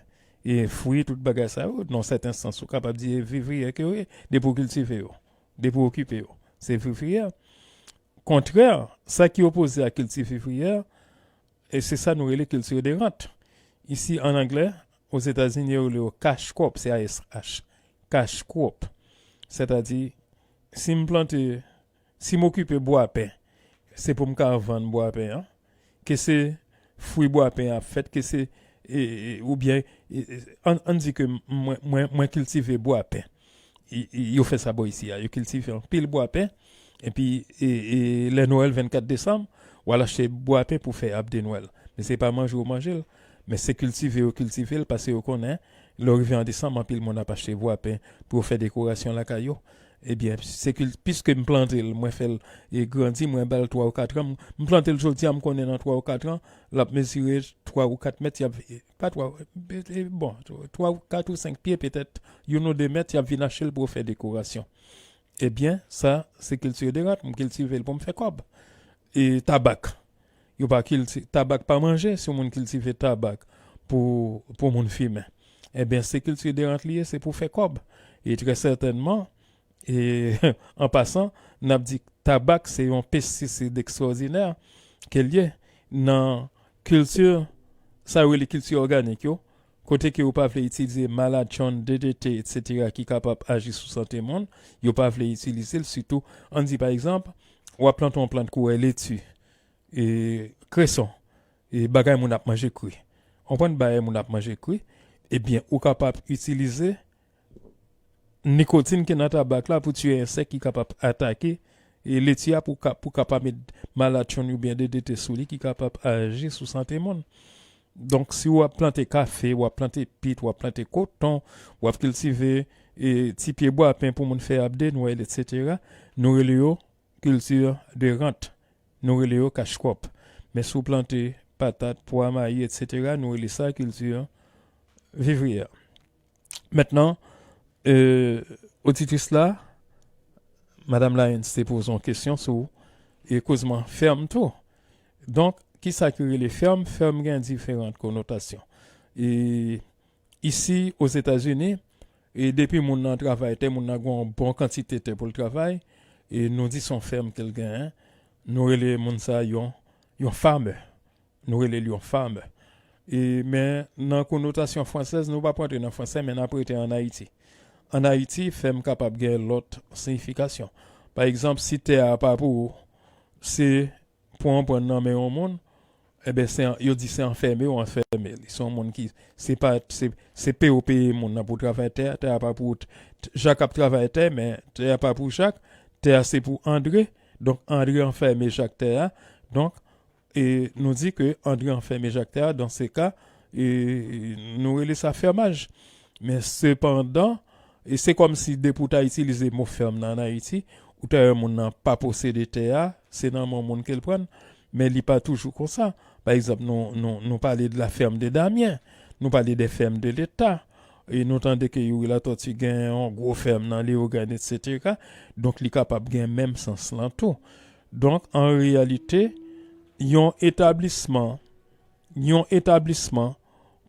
E fwi, tout bagay sa yo, nan sèten sans, ou kapab di e vivriyè ke yo ye, depi w kiltive yo, depi w okipe yo. Se vivriyè. Kontrè, sa ki opoze a kilti vivriyè, e se sa nou rele kilti de rant. Isi, an anglè, Ozetazini, yo rele yo cash crop, C A S H, cash crop. Sètadi, si m plante, si m okipe bwapen, se pou m ka vann bwapen an. Ke se fwi bwapen ap fèt, ke se, e, e, oubyen, e, e, ann, ann di ke mwen, mwen, mwen kiltive bwapen. I, i, yo fè sa bò isi a. Yo kiltive anpil bwapen. Epi, e, e, lè Nwèl vennkat desanm, w al achte bwapen pou fè ab de Nwèl. Men se pa manje w manje l, men se kiltive yo kiltive l, paske yo konnen, lè w rive an desanm, anpil moun ap achte bwapen pou yo fè dekorasyon lakay yo. Ebyen, se kil-, piske m plante l, mwen fè l, e, grandi, mwen ba l twa ou kat an, m, m plante l jodi a, m konnen nan twa ou kat an, l ap mezire twa ou kat mèt, y ap, e, pa twa, e, e, bon, twa ou kat ou senk pye petèt, youn ou de mèt, y ap vin achte l pou yo fè dekorasyon. Ebyen, sa, se kilti de rant, m kiltive l pou m fè kòb. E tabak. Yo pa kilti-, tabak pa manje, si yon moun kiltive tabak pou, pou moun fimen. Ebyen, se kilti de rant li ye, se pou fè kòb. E trè sètènman, e, an pasan, n ap di tabak se yon pestisid ekstwòdinè ke l ye nan kilti, sa yo rele kilti òganik yo, kote ke yo pa vle itilize malatchonn, D D T, etsetera, ki kapab aji sou sante moun, yo pa vle itilize l, sitou, ann di, pa egzanp, w ap plante yon plant koulè leti, e, kreson, e, bagay moun ap manje kri. Konprann bagay moun ap manje kri, ebyen, ou kapab itilize nikotin ki nan tabak la pou tiye ensèk ki kapab atake, e, leti a pou ka, pou kapab met malatchonn oubyen D D T sou li ki kapab aji sou sante moun. Donk, si w ap plante kafe, w ap plante pit, w ap plante koton, w ap kiltive, e, ti pye bwapen pou moun fè ab de Nwèl, etsetera, nou rele yo kilti de rant. Nou rele yo cash crop. Men si w plante patat, pwa, mayi, etsetera, nou rele sa kilti vivriyè. Mentnan, e, oditris la, Madanm Lyons te poze yon kesyon sou, e, kozman fèm tou. Donk, Kisa ki rele fèm? Fèm gen diferan konotasyon. E isi, Ozetazini, e depi moun nan travay tè, moun nan gen yon bon kantite tè pou l travay, e nou di se yon fèm ke l genyen, nou rele moun sa yon, yon farmer. Nou rele l yon farmer. E, men nan konotasyon fransèz, nou p ap rantre nan fransè, men n ap rete ann Ayiti. Ann Ayiti, fèm kapab gen lòt siyifikasyon. Pa egzanp, si tè a pa pou ou, se pran pran nan men yon moun, enben, se, yo di se anfème ou anfème li. Se yon moun ki, se pa, se, se peye w peye moun nan pou travay tè a, tè a pa pou t-, Jak ap travay tè, men tè a pa pou Jak, tè a se pou André, donk André anfème Jak tè a, donk, e nou di ke André anfème Jak tè a, dans ce cas, e nou rele sa fèmaj. Men sepandan, e se kòmsi depi w ta itilize mo fèm nan ann Ayiti, ou ta wè moun nan pa posede tè a, se nan men yon moun ke l pran l, men li pa toujou konsa. Pa egzanp, nou, nou, nou pale de la ferme de Damien, nou pale de ferme de l'État, e nou tande ke Youri Latortue gen yon gwo fèm nan Leyogàn, etsetera. Donk, li kapab gen menm sans lan tou. Donk, an reyalite, yon etablisman, yon etablisman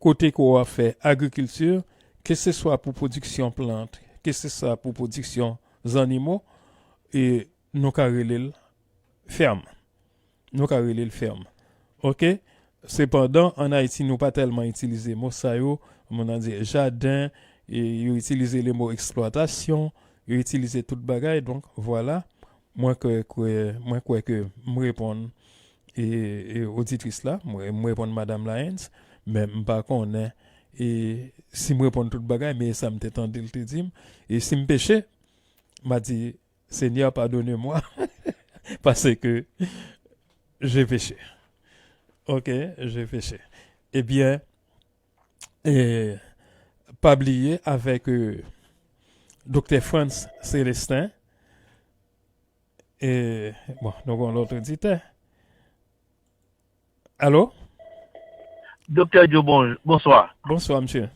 kote ke w ap fè agrikilti, keseswa pou pwodiksyon plant, keseswa pou pwodiksyon zannimo, e nou ka rele l fèm. Nou ka rele l fèm. Oke? Sepandan, ann Ayiti, nou pa tèlman itilize mo sa yo. Moun nan di jaden, e yo itilize le mo eksplwatasyon, yo itilize tout bagay. Donk, vwala, mwen kwè, kwè, mwen kwè ke m reponn, e, e oditris la, mwen, m reponn Madanm Lyons, men m pa konnen, e si m reponn tout bagay, men e sa m te tande l te di m. E si m peche, m a di, Seigneur, pardonne-moi, parce que j'ai péché. Ok, j'ai péché. Ebyen, e, pa bliye avèk, e, Doktè Frantz Célestin, e, bon, nou gen lòt oditè. Alo? Doktè Joe, bon, bonswa. Bonswa, msye.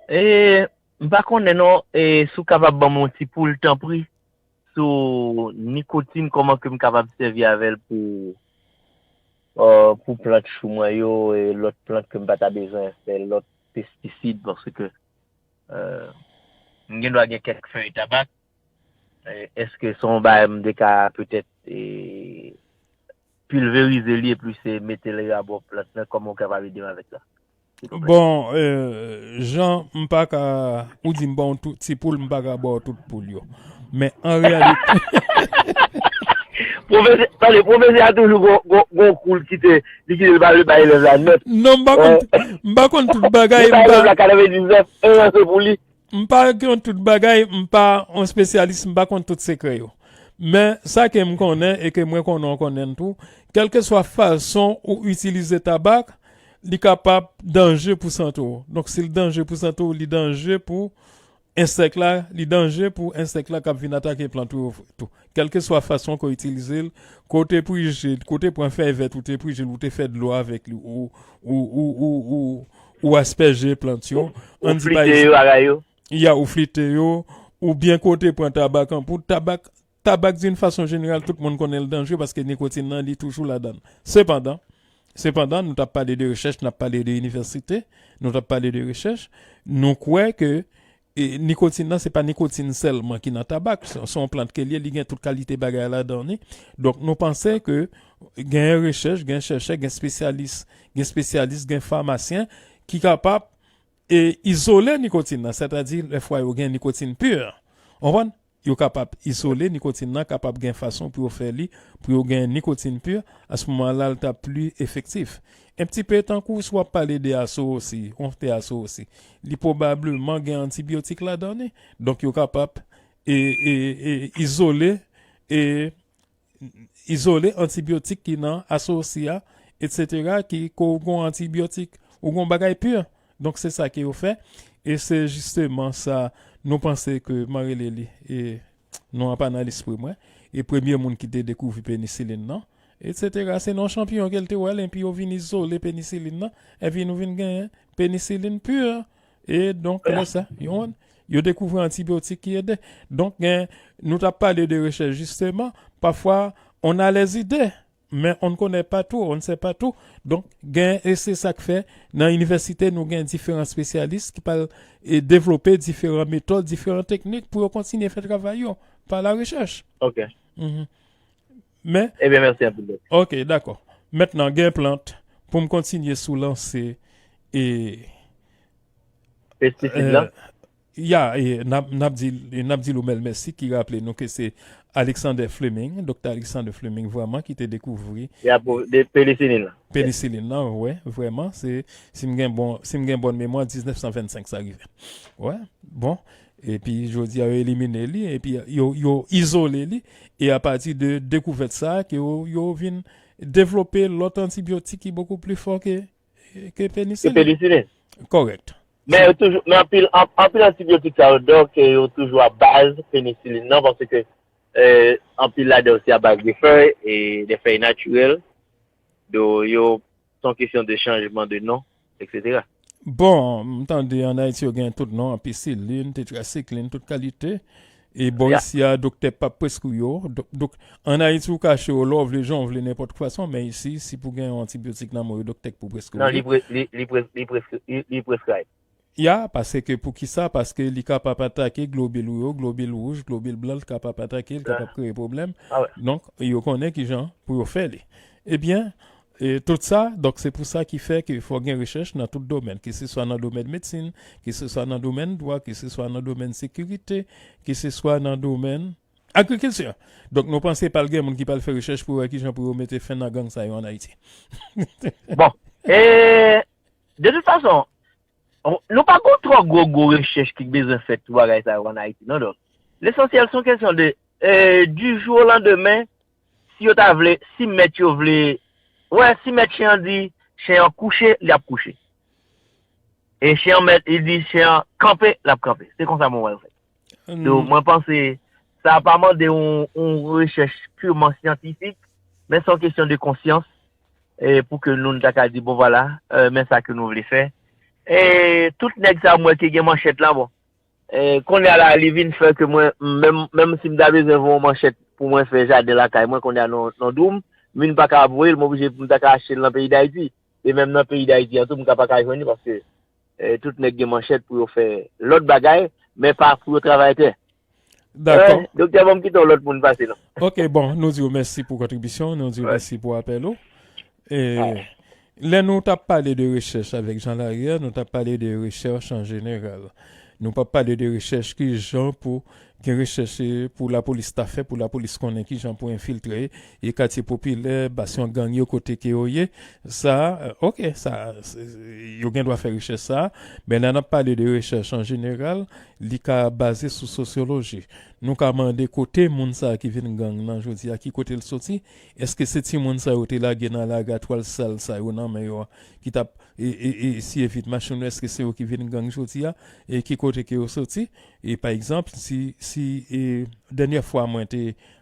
E, m pa konnen non, e, si w kapab ban m yon ti poul, tanpri, sou nikotin, kòman ke m kapab sèvi avè l pou, e, pou plant chou mwen yo, e lòt plant ke m pa ta bezwen fè lòt pestisid, paske, e, m gen dwa gen kèk fèy tabak. E, èske se yon bagay m te ka petèt, e, pilverize li epi se mete l abò plant lan, kòman w kapab ede m avèk sa? Bon, e, Jean, m pa ka, ou di m ba w tout ti poul, m pa ka ba w tout poul yo. Men an reyalite, Pwofesè, tande, pwofesè a toujou gon, gon, gon kou l kite, li kite l pa vle bay elèv la nèt. Non, m pa konn, m pa konn tout bagay, m pa. Li bay elèv la katrevendiznèf, en an se pou li. M pa konn tout bagay, m pa yon espesyalis, m pa konn tout sekrè yo. Men sa ke m konnen e ke mwen konnen w konnen l tou, kèlkeswa fason ou itilize tabak, li kapab danje pou sante w. Donk, si l danje pou sante w, li danje pou ensèk la, li danje pou ensèk la k ap vin atake plant ou yo tou. Kèlkeswa fason ke w itilize l, ke w te prije l, ke w te pran fèy vèt ou te prije l, ou te fè dlo avèk li, ou, ou, ou, ou, ou, ou aspèje plant yo. Ou flite yo, bagay yo. Ya, ou flite yo, oubyen ke w te pran tabak an poud. Tabak, tabak, d'une façon générale, tout moun konnen l danje paske nikotin nan, li toujou ladan l. Sepandan, sepandan, nou t ap pale de rechèch, n ap pale de inivèsite, nou t ap pale de rechèch, nou kwè ke, e, nikotin nan, se pa nikotin sèlman ki nan tabak, se, se yon plant ke l ye, li gen tout kalite bagay ladan li. Donk, nou panse ke gen rechèch, gen chèchè, gen espesyalis, gen espesyalis, gen famasyen ki kapab e izole nikotin nan, sètadi lèfwa yo gen nikotin pur. Ou konprann? Yo kapab izole nikotin nan, kapab gen fason pou yo fè li, pou yo gen nikotin pur, a se moman la, l t ap pli efektif. Un petit peu tankou si w ap pale de aso osi, on te aso osi. Li pwobableman gen antibyotik ladan li. Donk, yo kapab e, e, e, izole e izole antibyotik ki nan asosi a, etsetera, ki, ke w gon antibyotik, ou gon bagay pur. Donk, se sa ke yo fè. E se jisteman sa, nou panse ke, m a rele li, e non an pa nan lespri mwen, e premye moun ki te dekouvri penisilin nan, etsetera. Se nan yon chanpiyon ke l te wè l, epi yo vin izole penisilin nan, epi nou vin genyen penisilin pur. E donk, lè sa, yo, yo dekouvri antibyotik ki ede. Donk, gen, nou t ap pale de rechèch, jisteman, pafwa, on a les idées, mais on ne connaît pas tout, on ne sait pas tout. Donk, gen, e se sa k fè, nan inivèsite, nou gen diferan espesyalis ki pral e devlope diferan metòd, diferan teknik pou yo kontinye fè travay yo pa la rechèch. Ok. Mhm. Men, Ebyen, mèsi anpil, Dòk. Ok, dakò. Mentnan, gen plant pou m kontinye sou lanse e Pestisid la. Ya, e n ap, n ap di, n ap di Loumèl mèsi ki raple nou ke se Alexander Fleming, doktè Alexander Fleming vrèman ki te dekouvri Ya pou de penisilin la. Penisilin nan, wè, vrèman, se, si m gen bon, si m gen bòn memwa, diznèf san vennsenk sa rive. Wè, bon. Epi jodi a yo elimine li, epi yo, yo izole li, e apati de dekouvèt sa ke yo, yo vin devlope lòt antibyotik ki bokou pli fò ke, ke Se penisilin. Penisilin. Kòrèk. Men yo toujou, men anpil, an- anpil antibyotik sa yo, Dòk, yo toujou a baz penisilin nan, paske eh, anpil ladan yo se a baz de fèy, e de fèy natirèl. Do yo, se yon kesyon de chanjman de non, et cetera. Bon, m tande ann Ayiti yo gen tout non, ampicilline, tetracycline, tout kalite. E bò Ya. isi a, doktè p ap preskri yo. Donk, donk, ann Ayiti, ou ka achte yo lè w vle, jan w vle, nenpòt fason, men isi, si pou gen yon antibyotik nan men w, doktè k pou preskri Non, li. li pre, li, li pre, li preskri, li, li prescribe. Ya, paske pou ki sa? Paske li kapab atake globil ou yo, globil wouj, globil blan, li kapab atake, li kapab kreye pwoblèm. Ah ouais. Donk, yo konnen ki jan pou yo fè li. Ebyen, e tout sa, donk se pou sa ki fè ke fò gen rechèch nan tout domèn, ke se swa nan domèn medsin, ke se swa nan domèn dwa, ke se swa nan domèn sekirite, ke se swa nan domèn agrikilti. Donk nou panse pral gen moun ki pral fè rechèch pou wè ki jan pou yo mete fen nan gang sa yo ann Ayiti. Bon, e de tout fason, nou pa gon twò gwo gwo rechèch ki bezwen fèt sou bagay sa yo ann Ayiti, non, Dòk. Lesansyèl se yon kesyon de, e, du jour au lendemain, si yo ta vle, si mèt yo vle, wè, si mèt chen an di chen an kouche, li ap kouche. E chen an mèt, li di chen an kanpe, l ap kanpe. Se konsa mwen wè l fèt. Donk, mwen panse sa pa mande yon, yon rechèch purman syantifik, men se yon kesyon de konsyans, e pou ke nou, nou ta ka di, bon, vwala, e, men sa ke nou vle fè. E tout nèg sa mwen ki gen manchèt la, bon, e, kounye a la, li vin fè ke mwen, menm, menm si m ta bezwen voye yon manchèt pou mwen fè jaden lakay mwen, kounye a nan, nan dou m, m pa ka voye l, m oblije pou m ta ka achte l nan peyi Dayiti. E menm nan peyi Dayiti an tou, m ka pa ka jwenn li paske, e, tout nèg gen manchèt pou yo fè lòt bagay, men pa pou yo travay tè. Dakò. E, doktè, ban m kite yon lòt moun pase, non. Ok, bon, nou di w mèsi pou kontribisyon, nou di w mèsi pou apèl ou. E, lè nou t ap pale de rechèch avèk Jean Larier, nou t ap pale de rechèch an jeneral. Nou p ap pale de rechèch ki jan pou gen rechèch, e, pou lapolis ta fè, pou lapolis konnen ki jan pou enfiltre e katye popilè, basyon gang yo kote ke yo ye. Sa, e, ok, sa, se- yo gen dwa fè rechèch sa, men lè n ap pale de rechèch an jeneral, li ka baze sou sosyoloji. Nou ka mande kote moun sa ki vin gang nan jodi a, ki kote l soti? Èske se timoun sa yo te lage nan lari a twal sal sa yo nan men yo a, ki t ap e, e, e, siye vit machin yo? Èske se yo ki vin gang jodi a? E ki kote ke yo soti? E pa egzanp, si, si e, dènyè fwa mwen te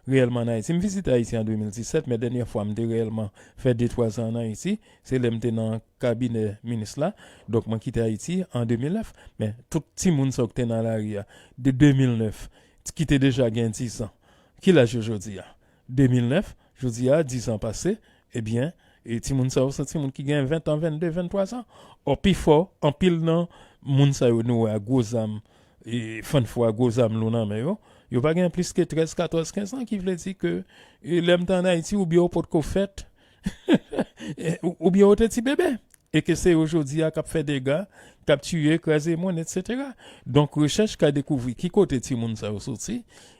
reyèlman ann Ayiti, m vizite Ayiti an de mil disèt, men dènyè fwa m te reyèlman fè de twa zan ann Ayiti, se lè m te nan kabinè minis la. Donk, mwen kite Ayiti an de mil nèf. Men tout timoun sa yo ki te nan lari a, de de mil nèf, ki te deja gen diz an, ki laj yo jodi a? De mil nèf, jodi a, diz an pase, ebyen, e timoun sa yo se timoun ki gen ven an, venn de, venn twa zan. Ò, pifò, anpil nan moun sa yo nou wè a gwo zam, e fann fwa gwo zam lou nan men yo, yo pa gen plis ke trèz, katòz, kenz an, ki vle di ke, e lè m te ann Ayiti, oubyen yo potko fèt, e, ou- oubyen yo te ti bebe. E ke se yo jodi a k ap fè dega, k ap tiye, kraze moun, etsetera. Donk, rechèch ka dekouvri ki kote timoun sa yo soti.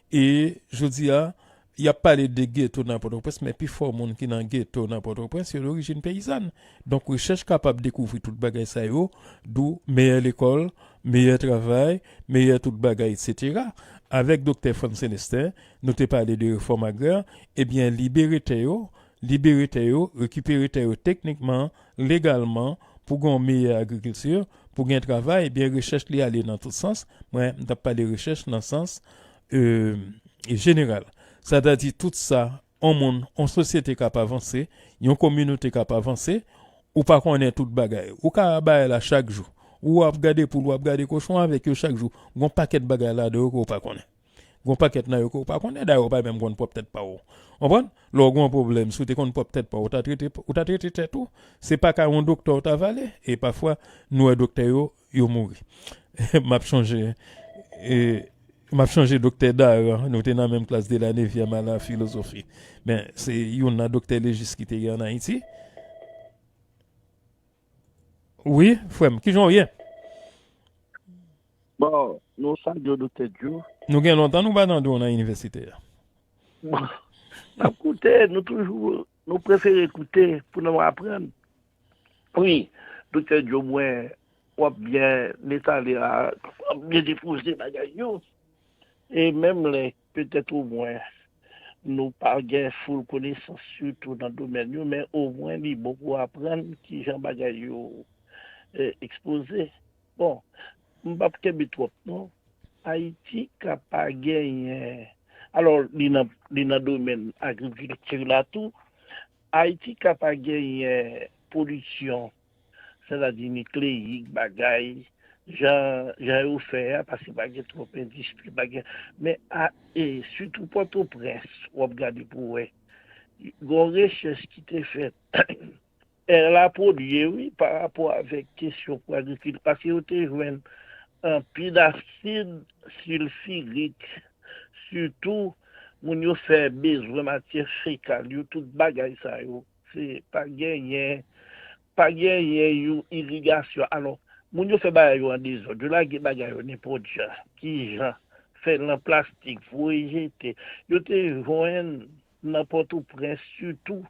E jodi a, y ap pale de geto nan Pòtoprens, men pifò moun ki nan geto nan Pòtoprens, yo dorijin peyizàn. Donk, rechèch kapab dekouvri tout bagay sa yo, dou meyè lekòl, meyè travay, meyè tout bagay, etsetera. Avèk doktè Frantz Célestin, nou te pale de refòm agrè, ebyen, libere tè yo, libere tè yo, rekipere tè yo teknikman, legalman, pou gen yon meyè agrikilti, pou gen travay, ebyen, rechèch li ale nan tout sans. Mwen, m t ap pale rechèch nan sans e, e jeneral. Sètadi tout sa, yon moun, yon sosyete k ap avanse, yon kominote k ap avanse, ou pa konnen tout bagay. Ou ka bay la chak jou. Ou ap gade poul, w ap gade kochon avèk yo chak jou. Gon pakèt bagay ladan yo ke w pa konnen. Gon pakèt nan yo ke w pa konnen, dayè w pa menm konn pwòp tèt pa w. Konprann? Lè w gon pwoblèm, si w te konn pwòp tèt pa w, ou ta trete, ou ta trete tèt ou. Se pa ka yon doktè w ta vale. E pafwa, nou wè doktè yo, yo mouri. M ap chonje, e, m ap chonje doktè Daran, nou te nan menm klas de la nevyèm a la filozofi. Men, se youn nan doktè lejis ki te ye ann Ayiti. Wi, frè m, kijan w ye? Bon, nou salye w, Doktè Djo. Nou gen lontan nou pa tande w nan inivèsite a. Bon, n ap koute, nou toujou, nou prefere koute pou nou aprann. Wi, Doktè Djo, mwen, w ap byen etale a, w ap byen depoze bagay yo. E menm lè, petèt omwen, nou pa gen foul konesans, sitou nan domèn yo, men omwen li bon pou aprann kijan bagay yo eh, ekspoze. Bon, m p ap kenbe twòp non. Ayiti ka pa genyen, alò, li nan, li nan domèn agrikilti la tou. Ayiti ka pa genyen polisyon, sètadi nikleyik, bagay, jan, jan yo fè a, paske pa gen twòp endistri, pa gen, men a, e, sitou Pòtoprens, w ap gade pou wè. Gon rechèch ki te fèt, Ela pwodui wi pa rapò avèk kesyon pou agrikilti, paske yo te jwenn anpil asid silfirik, sitou moun yo fè bezwen matyè fekal yo, tout bagay sa yo. Se pa genyen, pa genyen yon irigasyon. Alò, moun yo fè bagay yo an dezòd, yo lage bagay yo nenpòt jan, kijan, fè l nan plastik, voye jete. Yo te jwenn nan Pòtoprens sitou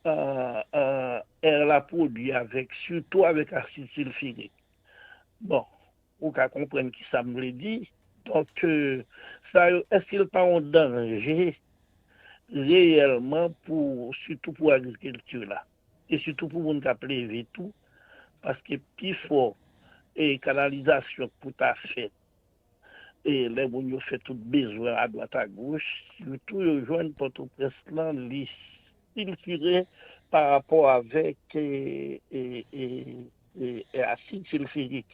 an, an, èr la pwodui avèk, sitou avèk asid silfirik. Bon, ou ka konprann ki sa m vle di. Donk, sa yo, èske l pa yon danje reyèlman pou, sitou pou agrikilti la? E sitou pou moun k ap leve tou, paske pifò e kanalizasyon k pou ta fèt, e lè moun yo fè tout bezwen adwat agoch, sitou yo jwenn Pòtoprens lan, li silfire pa rapò avèk e, e, e, e, e asid silfirik.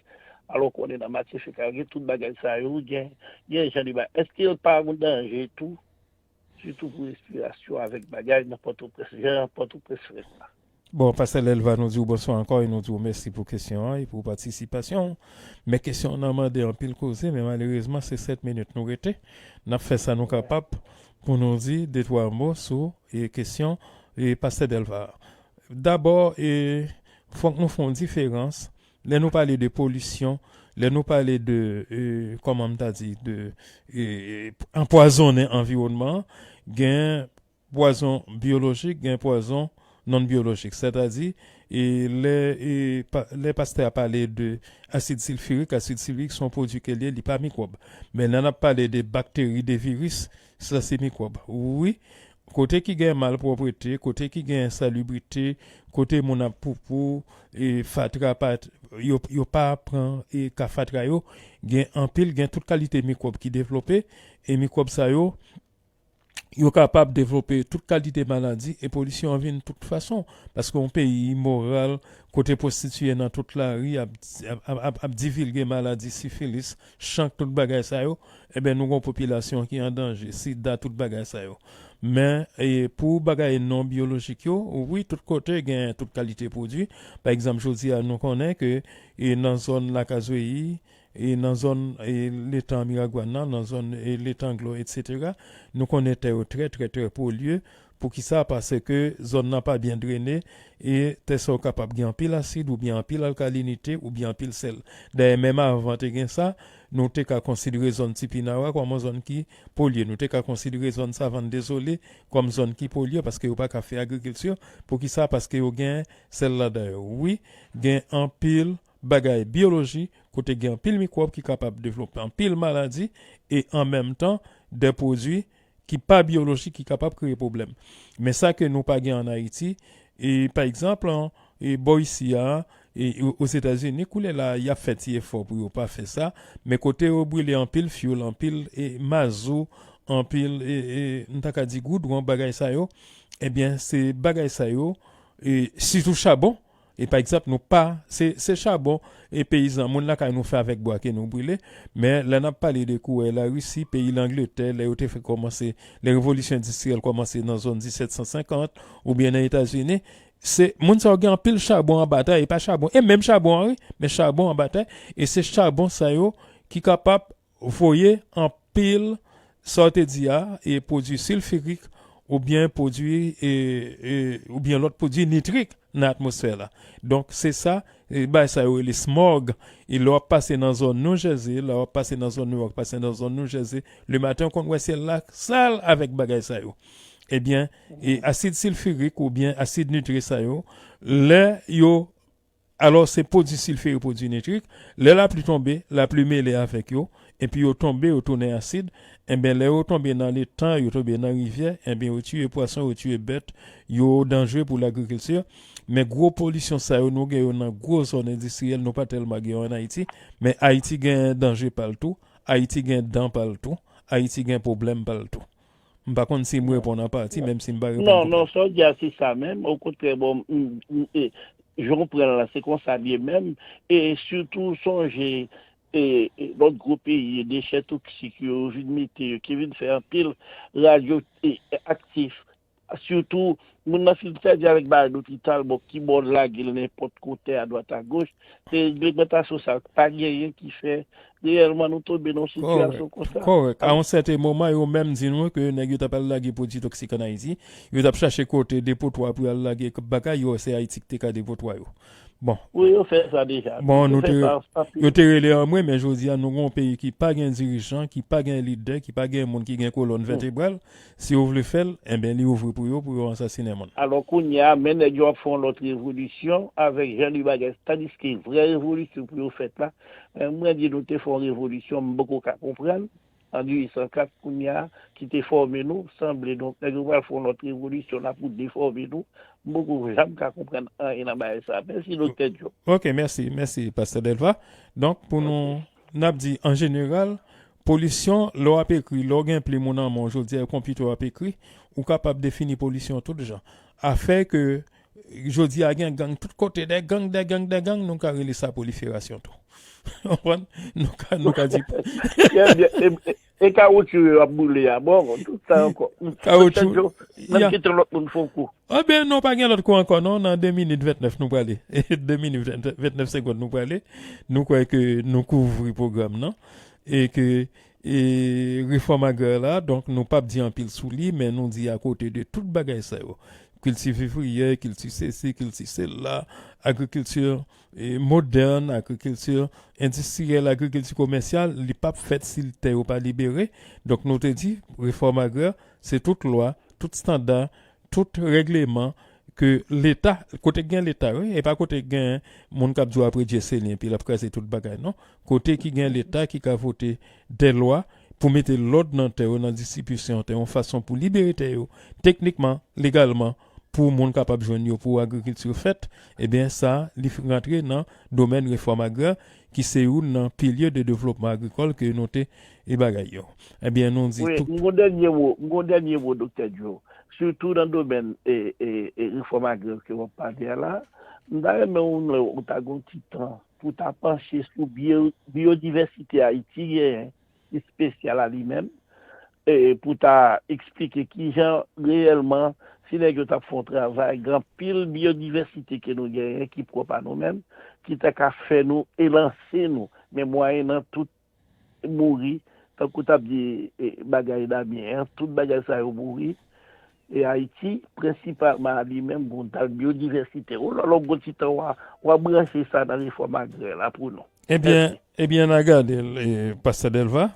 Alò konnen nan matyè fekal gen tout bagay sa yo, gen, gen jan de bagay. Èske l pa yon danje tou? Sitou pou respirasyon avèk bagay nan Pòtoprens, jan Pòtoprens fè sa. Bon, Pastè Lelva, nou di w bonswa ankò e nou di w mèsi pou kesyon an e pou patisipasyon w. Men kesyon an nan mande anpil koze, men malerezman se sèt minit nou rete. N ap fè sa nou kapab pou nou di de twa mo sou e kesyon e Pastè Delva. Dabò, e, fòk nou fè yon diferans lè nou pale de polisyon, lè nou pale de, e, kòman m ta di, de e, e, anpwazonnen anviwònman an, gen pwazon byolojik, gen pwazon non byolojik. Sètadi, e, lè, e, pa, lè pastè a pale de asid silfirik, asid silfirik se yon pwodui ke l ye, li pa mikwòb. Men lè n ap pale de bakteri, de viris, sa se mikwòb. Wi, kote ki gen malpwòpte, kote ki gen ensalibrite, kote moun ap poupou, e fatra pa, yo, yo pa pran e ka fatra yo, gen anpil, gen tout kalite mikwòb ki devlope, e mikwòb sa yo, yo kapab devlope tout kalite maladi, e polisyon an vin tout fason, paske yon peyi imoral, kote pwostitiye nan tout lari ap, ap, ap, ap, ap divilge maladi sifilis, chank, tout bagay sa yo, enben nou gon popilasyon ki an danje, sida, tout bagay sa yo. Men, e, pou bagay non byolojik yo, wi, tout kote gen tout kalite pwodui. Pa egzanp, jodi a, nou konnen ke, e, nan zòn Lakazweyi, e, nan zòn, e, letan Miragwàn nan, nan zòn, e, letan Glo, etsetera, nou konnen tè yo trè, trè, trè polye. Poukisa? Paske zòn nan pa byen drene, e tè sa yo kapab gen anpil asid, oubyen anpil alkalinite, oubyen anpil sèl. Dayè, menm avan te gen sa, nou te ka konsidere zòn Tipinawa kòm yon zòn ki polye. Nou te ka konsidere zòn Savann Dezole kòm zòn ki polye, paske yo pa ka fè agrikilti. Poukisa? Paske yo gen sèl ladan yo. Wi, gen anpil bagay byoloji, kote gen anpil mikwòb ki kapab devlope anpil maladi, e an menm tan, de pwodui ki pa byolojik ki kapab kreye pwoblèm. Men sa ke nou pa gen ann Ayiti, e pa egzanp, an, e bò isi a, e o- Ozetazini, koulè la, y ap fè ti efò pou yo pa fè sa, men kote yo brile anpil fyoul, anpil e mazou, anpil e, e, m ta ka di goudwon, bagay sa yo, ebyen, se bagay sa yo, e sitou chabon, E pa egzanp, nou pa, se, se chabon e peyizan, moun lakay nou fè avèk bwa ke nou brile. Men lè n ap pale de kouwè Larisi, peyi Langletè, lè yo te fè kòmanse, lè revolisyon endistriyèl kòmanse nan zòn disèt san senkant, oubyen nan Etazini, se, moun sa yo gen anpil chabon anba tè, e pa chabon, e menm chabon an, wi, men chabon anba tè, e se chabon sa yo ki kapab voye anpil, sa w te di a, e pwodui silfirik oubyen pwodui, e, e, oubyen lòt pwodui nitrik nan atmosfè la. Donk, se sa, e, bagay sa yo rele smog. E lè w ap pase nan zòn New Jersey, lè w ap pase nan zòn New York, pase nan zòn New Jersey, lematen w konn wè syèl la sal avèk bagay sa yo. Ebyen, e asid silfirik oubyen asid nitrik sa yo, lè yo Alò, se pwodui silfire, pwodui nitrik. Lè lapli tonbe, lapli mele avèk yo, epi yo tonbe, yo tounen asid. Enben, lè yo tonbe nan letan, yo tonbe nan rivyè, enben, yo tiye pwason, yo tiye bèt, yo danjre pou lagrikilti. Men gwo polisyon sa yo, nou gen yo nan gwo zòn endistriyèl, nou pa tèlman gen yo ann Ayiti. Men Ayiti gen danje pa l tou, Ayiti gen dan pa l tou, Ayiti gen pwoblèm pa l tou. M pa konn si m reponn an pati, menm si m pa reponn Non, konplèt. Non, sa w di a, se sa menm. Okontrè, bon, m, m, e, jan w pran l la, se konsa l ye menm. E sitou, sonje, e, e, lòt gwo peyi, e dechè toksik yo, yo vin mete yo, ki vin fè anpil radyo, e, aktif. Sitou, moun nan fin sèvi avèk bagay lopital, bon, ki bò l lage l, nenpòt kote, adwat, agoch. Se reglemantasyon sa yo ki pa genyen ki fè reyèlman nou tonbe nan yon sitiyasyon konsa. Kòrèk. A yon sèten moman, yo menm di nou ke nèg yo t ap al lage pwodui toksik ann Ayiti, yo t ap chache kote depotwa pou y al lage bagay yo, se Ayiti ki te ka depotwa yo. Bon. Wi, yo fè sa deja. Bon, nou te, yo te rele anmwe, men jodi a, nou gen yon peyi ki pa gen dirijan, ki pa gen lidè, ki pa gen moun ki gen kolòn vètebral. Si yo vle fè l, enben, li ouvri pou yo, pou yo ansasinen moun. Alò, kounye a, men nèg yo ap fè yon lòt revolisyon avèk jan de bagay. Tandiske vrè revolisyon pou yo fèt la, men mwen di nou te fè yon revolisyon, m poko ka konprann, an dizuit san kat, kounye a, ki te fòme nou, sanble, donk, nèg yo pral fè yon lòt revolisyon la pou defòme nou. M poko janm ka konprann anyen nan bagay sa. Mèsi, Doktè Joe. Ok, mèsi, mèsi, Pastè Delva. Donk, pou nou, n ap di, an jeneral, polisyon, lè w ap ekri, lè w gen plim ou nan men w, jodi a, konpitè w ap ekri, ou kapab defini polisyon tout jan. Afè ke, jodi a, gen gang tout kote, dè gang, dè gang, dè gang, nou ka rele sa pwoliferasyon tou. Konprann? Nou ka, nou ka di Trè byen. E, e, e kawotchou yo ap boule a, bon, tout sa ankò. Kawotchou, Doktè Joe, n ap kite lòt moun fè yon kou. Anben, non, pa gen lòt kou ankò, non. Nan de minit ventnèf, nou prale. De minit ventnèf segonn, nou prale. Nou kwè ke nou kouvri pwogram nan. E ke, e, refòm agrè la, donk, nou p ap di anpil sou li, men nou di akote de tout bagay sa yo. Kilti vivriyè, kilti sesi, kilti sela, agrikilti, e, modèn, agrikilti endistriyèl, agrikilti komèsyal, li p ap fèt si tè yo pa libere. Donk, nou te di, refòm agrè, se tout lwa, tout estanda, tout règleman ke Leta, kote k gen Leta, wi, e pa kote k gen moun k ap di w apre Dye se li, epi l ap kraze tout bagay, non. Kote ki gen Leta ki ka vote de lwa pou mete lòd nan tè yo, nan distribisyon tè yo, yon fason pou libere tè yo, teknikman, legalman, pou moun kapab jwenn yo, pou agrikilti fèt, ebyen, sa, li rantre nan domèn refòm agrè, ki se youn nan pilye de devlopman agrikòl ke nou te e bagay yo. Ebyen, nou di Wi, tout. M gon dènye mo, m gon dènye mo, Doktè Joe. Sitou nan domèn, e, e, e, refòm agrè ke w ap pale a la, m ta renmen ou, ou ta gon ti tan pou ta panche sou byo-, byodivèsite Ayiti genyen, espesyal a li menm, e, pou ta eksplike kijan reyèlman, si nèg yo t ap fè yon travay, gen anpil byodivèsite ke nou genyen ki pwòp a nou menm, ki ta ka fè nou elanse nou. Men mwayennan tout mouri, tankou t ap di, e, bagay Damyen an, tout bagay sa yo mouri. E Ayiti, prensipalman a li menm, gon tal byodivèsite. O lò, lò, gon ti tan w a, w a branche sa nan refòm agrè la pou nou. Ebyen, Mèsi. Ebyen, n a gade l, e, Pastè Delva.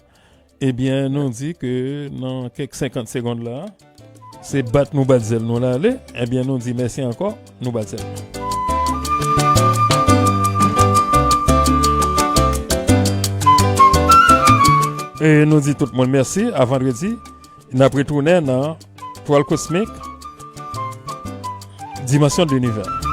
Ebyen, nou di ke nan kèk senkant segonn la, se bat nou bat zèl nou la ale. Ebyen, nou di mèsi ankò, nou bat zèl nou. E nou di tout moun mèsi. A vandredi, n ap retounen nan Twal Kosmik, Dimansyon de Linivè.